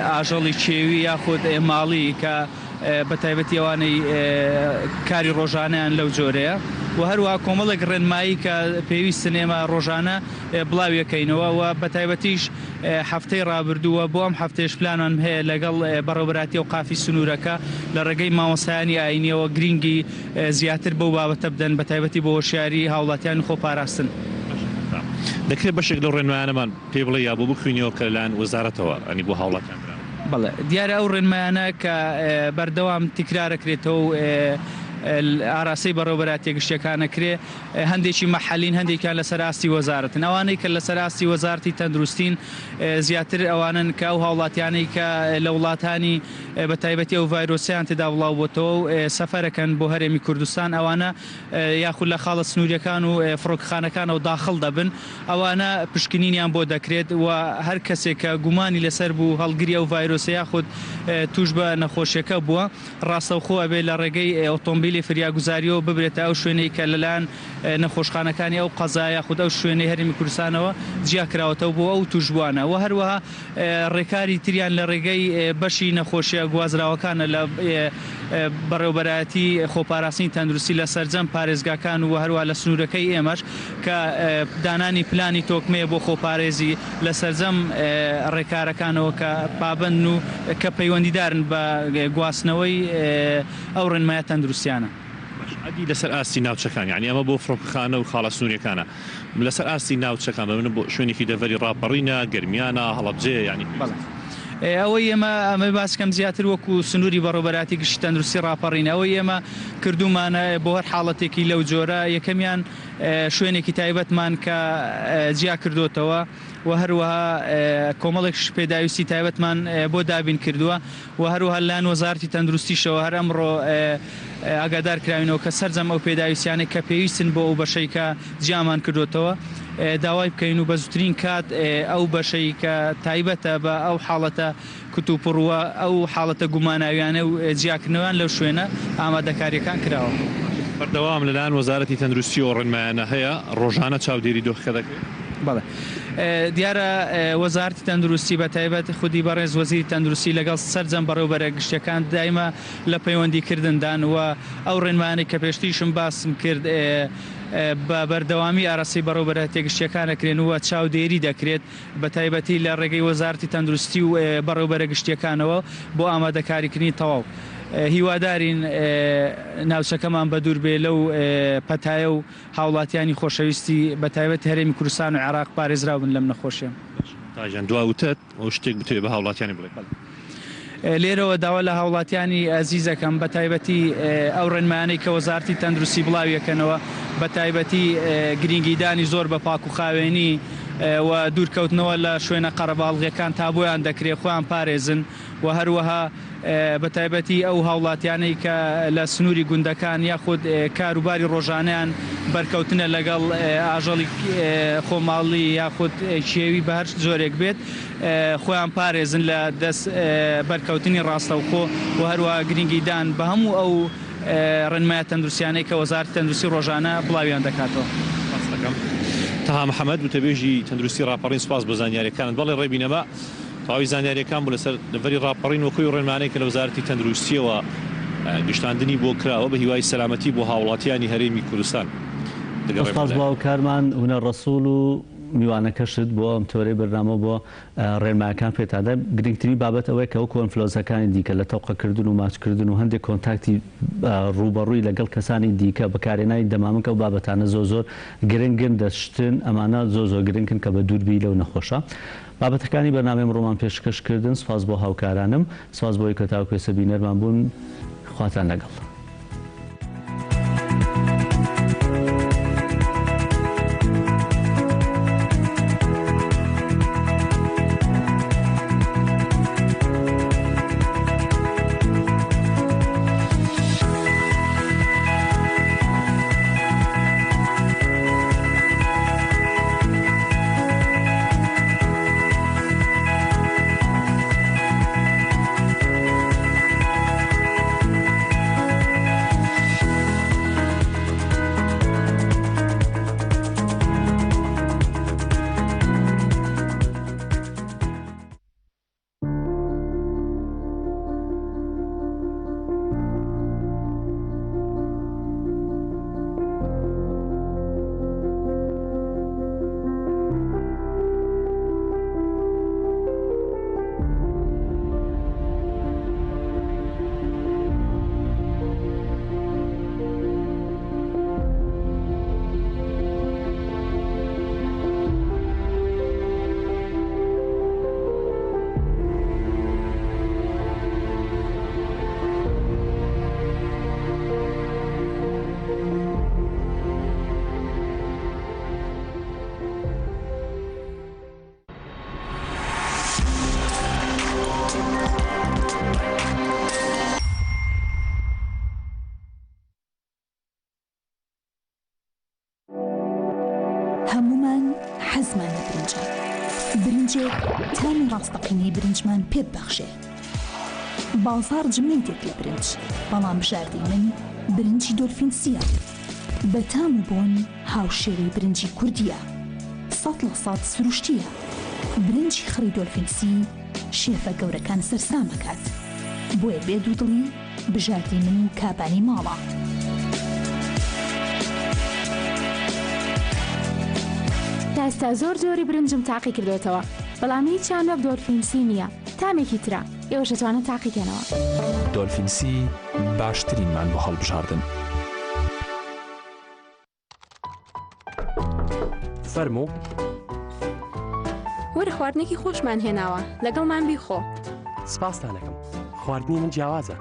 Speaker 8: ئاژەڵی کێوی یاخود ماڵی کە بە تایبەتی ئەوانەی کاری ڕۆژانەیان لەو جۆرەیە و هەروەها کۆمەڵێک ڕێنمایی کە پێویستن ئێمە ڕۆژانە بڵاویەکەینەوە و بەتایبەتیش هەفتەی ڕابردوو و بۆ ئەم هەفتەیەش پلانمان هەیە لەگەڵ بەڕێوەبەرایەتی ئەوقافی سنوورەکە لە ڕێگەی مامۆستایانی ئایینیەوە گرینگی زیاتر بەو بابەتە بدەن بەتایبەتی بۆ هۆشیاری هاوڵاتیان و خۆپاراستن.
Speaker 7: دەکرێت بەشێک لەو ڕێنمایانەمان پێ بڵێی یا بۆ بخوینیەوە کە لەلایەن وەزارەتەوە ینی بۆ هاوڵاتیان دراون؟
Speaker 8: بەڵێ دیارە ئەو ڕێنمایانە کە بەردەوام تکرارەکرێتەوە و ئاراستەی بەڕێوەبەرایەتیە گشتیەکان ئەکرێ، هەندێکی مەحەلین هەندێکیان لەسەر ئاستی وەزارەتن، ئەوانەی کە لەسەر ئاستی وەزارەتی تەندروستین زیاتر ئەوانەن کە ئەو هاوڵاتیانەی کە لە وڵاتانی بە تایبەتی ئەو ڤایرۆسەیان تێدا بڵاوبۆتەوە و سەفەرەکەن بۆ هەرێمی کوردستان ئەوانە یاخود لە خاڵە سنووریەکان و فڕۆکەخانەکانەوە داخڵ دەبن ئەوانە پشکنینیان بۆ دەکرێت و هەر کەسێک کە گومانی لەسەر بوو هەڵگری ئەو ڤایرۆسە یاخود توش بە نەخۆشیەکە بووە ڕاستەوخۆ ئەبێ لە ڕێگەی ئۆتۆمبیلی فریاگوزارییەوە ببرێتە ئەو شوێنەی کە لەلایەن نەخۆشخانەکانی ئەو قەزا یاخود ئەو شوێنەی هەرێمی کوردستانەوە جیاکراوەتەوە بۆ ئەو تووشبووانە و هەروەها ڕێکاری تریان لە ڕێگەی بەشی نەخۆشیە گوازراوەکانە لە بەڕێوەبەرایەتی خۆپاراستنی تەندروستی لە سەرجەم پارێزگاکان و هەروەها لە سنوورەکەی ئێمەش کە دانانی پلانی تۆکمەیە بۆ خۆپارێزی لە سەرجەم ڕێکارەکانەوە کە پابەندن و کە پەیوەندیدارن بە گواستنەوەی ئەو ڕێنمایە تەندروستیانە.
Speaker 7: باشە ئەدی لەسەر ئاستی ناوچەکان یانی ئەمە بۆ فڕۆکەخانە و خاڵە سنووریەکانە لەسەر ئاستی ناوچەکان بە منە بۆ شوێنێکی دەڤەری ڕاپەڕینە گەرمیانە هەڵەبجەیە یانی
Speaker 8: بەڵێ ئەوەی ئێمە ئەمە باس کەم زیاتر وەکو سنووری بەڕێوەبەرایەتی گشتی تەندروستی ڕاپەڕینە ئەوەی ئێمە کردوومانە بۆ هەر حاڵەتێکی لەو جۆرە یەکەمیان شوێنێکی تایبەتمان کە جیا کردۆتەوە و هەروەها کۆمەڵێک پێداویستی تایبەتمان بۆ دابین کردووە و هەروەها لەلایەن وەزارەتی تەندروستیشەوە هەر ئەمڕۆ ئاگادار کراوینەوە کە سەرجەم ئەو پێداویستیانەی کە پێویستن بۆ ئەو بەشەی کە جیامان کردۆتەوە داوای بکەین و بە زووترین کات ئەو بەشەی کە تایبەتە بە ئەو حاڵەتە کتوپڕ و ئەو حاڵەتە گوماناویانە و جیاکردنەوەیان لەو شوێنە ئامادەکارییەکان کراوە.
Speaker 7: بەردەوام لەلایەن وەزارەتی تەندروستییەوە ڕێنمایانە هەیە، ڕۆژانە چاودێری دۆخەکە دەکرێت؟
Speaker 8: بەڵێ دیارە وەزارەتی تەندروستی بە تایبەت خودی بەڕێز وەزیری تەندروستی لەگەڵ سەرجەم بەڕێوبەرە گشتیەکان دایمە لە پەیوەندی کردندان و ئەو ڕێنمایانەی کە پێشتریشم باسم کرد بە بەردەوامی ئاراستەی بەڕێوبەرایەتیە گشتیەکان ئەکرێن و چاودێری دەکرێت بەتایبەتی لە ڕێگەی وەزارەتی تەندروستی و بەڕێوبەرە گشتییەکانەوە بۆ ئامادەکاریکردنی تەواو. هیوادارین ناوچەکەمان بەدوور بێ لەو پەتایە و هاوڵاتیانی خۆشەویستی بەتایبەت هەرێمی کوردستان و عێراق پارێزراو بن لەم نەخۆشیە.
Speaker 7: باشە مامۆستا گیان دوا وتەت و شتێک بتەوێ بە هاوڵاتیانی بڵێی.
Speaker 8: لێرەوە داوا لە هاوڵاتیانی ئەزیز ئەکەم بە تایبەتی ئەو ڕێنمایانەی کە وەزارەتی تەندروستی بڵاویەکەنەوە بە تایبەتی گرینگیدانی زۆر بە پاک و خاوێنی و دوورکەوتنەوە لە شوێنە قەرەباڵغیەکان تا بۆیان دەکرێ خۆیان پارێزن و هەروەها بە تایبەتی ئەو هاوڵاتیانەی کە لە سنووری گوندەکان یاخود کاروباری ڕۆژانەیان بەرکەوتنە لەگەڵ ئاژەڵی خۆماڵی یاخود کێوی بە هەر جۆرێک بێت خۆیان پارێزن لە دەست بەرکەوتنی ڕاستەوخۆ و هەروەها گرنگیدان بە هەموو ئەو ڕێنمایە تەندروستیانەی کە وەزارەتی تەندروستی ڕۆژانە بڵاویان دەکاتەوە.
Speaker 7: سپاست دەکەم. تەها محەمەد، وتەبێژی تەندروستی ڕاپەڕین سپاس بۆ زانیاریەکانت. بەڵێ ڕێبین ئەمە تەواوی زانیاریەکان بوو لەسەر دەڤەری ڕاپەڕین وەکو ئەو ڕێنمانەی کە لە وەزارەتی تەندروستیەوە گشتاندنی بۆ کراوە بە هیوای سەلامەتی بۆ هاوڵاتیانی هەرێمی کوردستان.
Speaker 1: سپاس بۆ هاوکارمان هونەر ڕەسوڵ و میوانەکەشت بۆ ئەم تەوەرەی بەرنامە و بۆ ڕێنمایەکان پێتاندا، گرنگترین بابەت ئەوەیە کە وەکو ئەنفلۆنزاکانی دیکە لە تەوقەکردن و ماچکردن و هەندێک کۆنتاکتی ڕووبەڕووی لەگەڵ کەسانی دیکە، بەکارهێنانی دەمامک ئەو بابەتانە زۆر زۆر گرنگن، دەستشتن ئەمانە زۆر زۆر گرنگن کە بەدوور بی لەو نەخۆشە. بابەتەکانی بەرنامەی ئەمڕۆمان پێشکەش کردن، سوپاس بۆ هاوکارانم، سوپاس بۆ ئەوەی کە تاوەکو ئێستا بینەرمان بوون، خواتان لەگەڵ.
Speaker 9: هەموومان حەزمان لە برنجە، برنجێک تامی ڕاستەقینەی برنجمان پێ ببەخشێ. بازاڕ جمەی دێت لە برنج، بەڵام بژاردەی من برنجی دۆلفین سییە. بە تام و بۆن هاوشێوەی برنجی کوردییە. 100% سروشتییە. برنجی خڕی دۆلفین سی شێفە گەورەکان سەرسام ئەکات. بۆیە بێ دوودڵی بژاردەی من و کابانی ماڵە.
Speaker 10: تا ئێستا زۆر جۆری برنجم تاقی کردۆتەوە بەڵام هیچیان وەک دۆلفین سی نییە تامێکی ترە ئێوەش ئەتوانن تاقی کەنەوە.
Speaker 11: دۆلفین سی باشترینمان بۆ هەڵبژاردن.
Speaker 12: فەرموو.
Speaker 10: وەرە خواردنێکی خۆشمان هێناوە لەگەڵمان بیخۆ.
Speaker 12: سپاستانەکەم خواردنی من جیاوازە.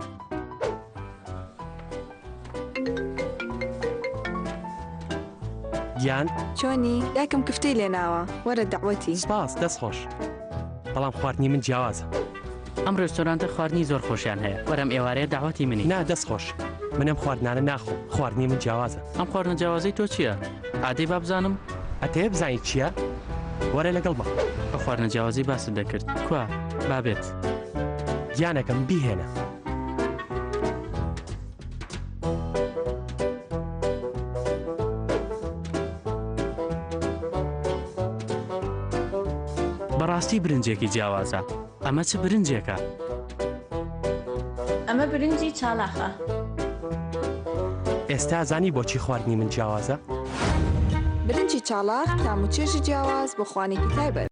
Speaker 12: گیان.
Speaker 13: چۆنی؟ دایکم کفتەی لێناوە وەرە دەعوەتی.
Speaker 12: سپاس دەست خۆش بەڵام خواردنی من جیاوازە.
Speaker 14: ئەم ڕێستۆرانتە خواردنی زۆر خۆشیان هەیە وەرە ئەم ئێوارەیە دەعوەتی منی.
Speaker 12: نا دەست خۆش من ئەم خواردنانە ناخۆم خواردنی من جیاوازە.
Speaker 14: ئەم خواردنە جیاوازەی تۆ چییە؟ ئادەی با بزانم.
Speaker 12: ئەتەوێ بزانی چییە؟ وەرە لەگەڵمە.
Speaker 14: ئەو خواردنە جیاوازەی باست دەکرد کوا؟ با بێت.
Speaker 12: گیانەکەم بیهێنە.
Speaker 14: بەڕاستی برنجێکی جیاوازە. ئەمە چ برنجێکە؟
Speaker 15: ئەمە برنجی چالاخە.
Speaker 12: ئێستا زانی بۆچی خواردنی من جیاوازە؟
Speaker 13: برنجی چاڵاخ تام و چێژی جیاواز بۆ خوانێکی تایبەت.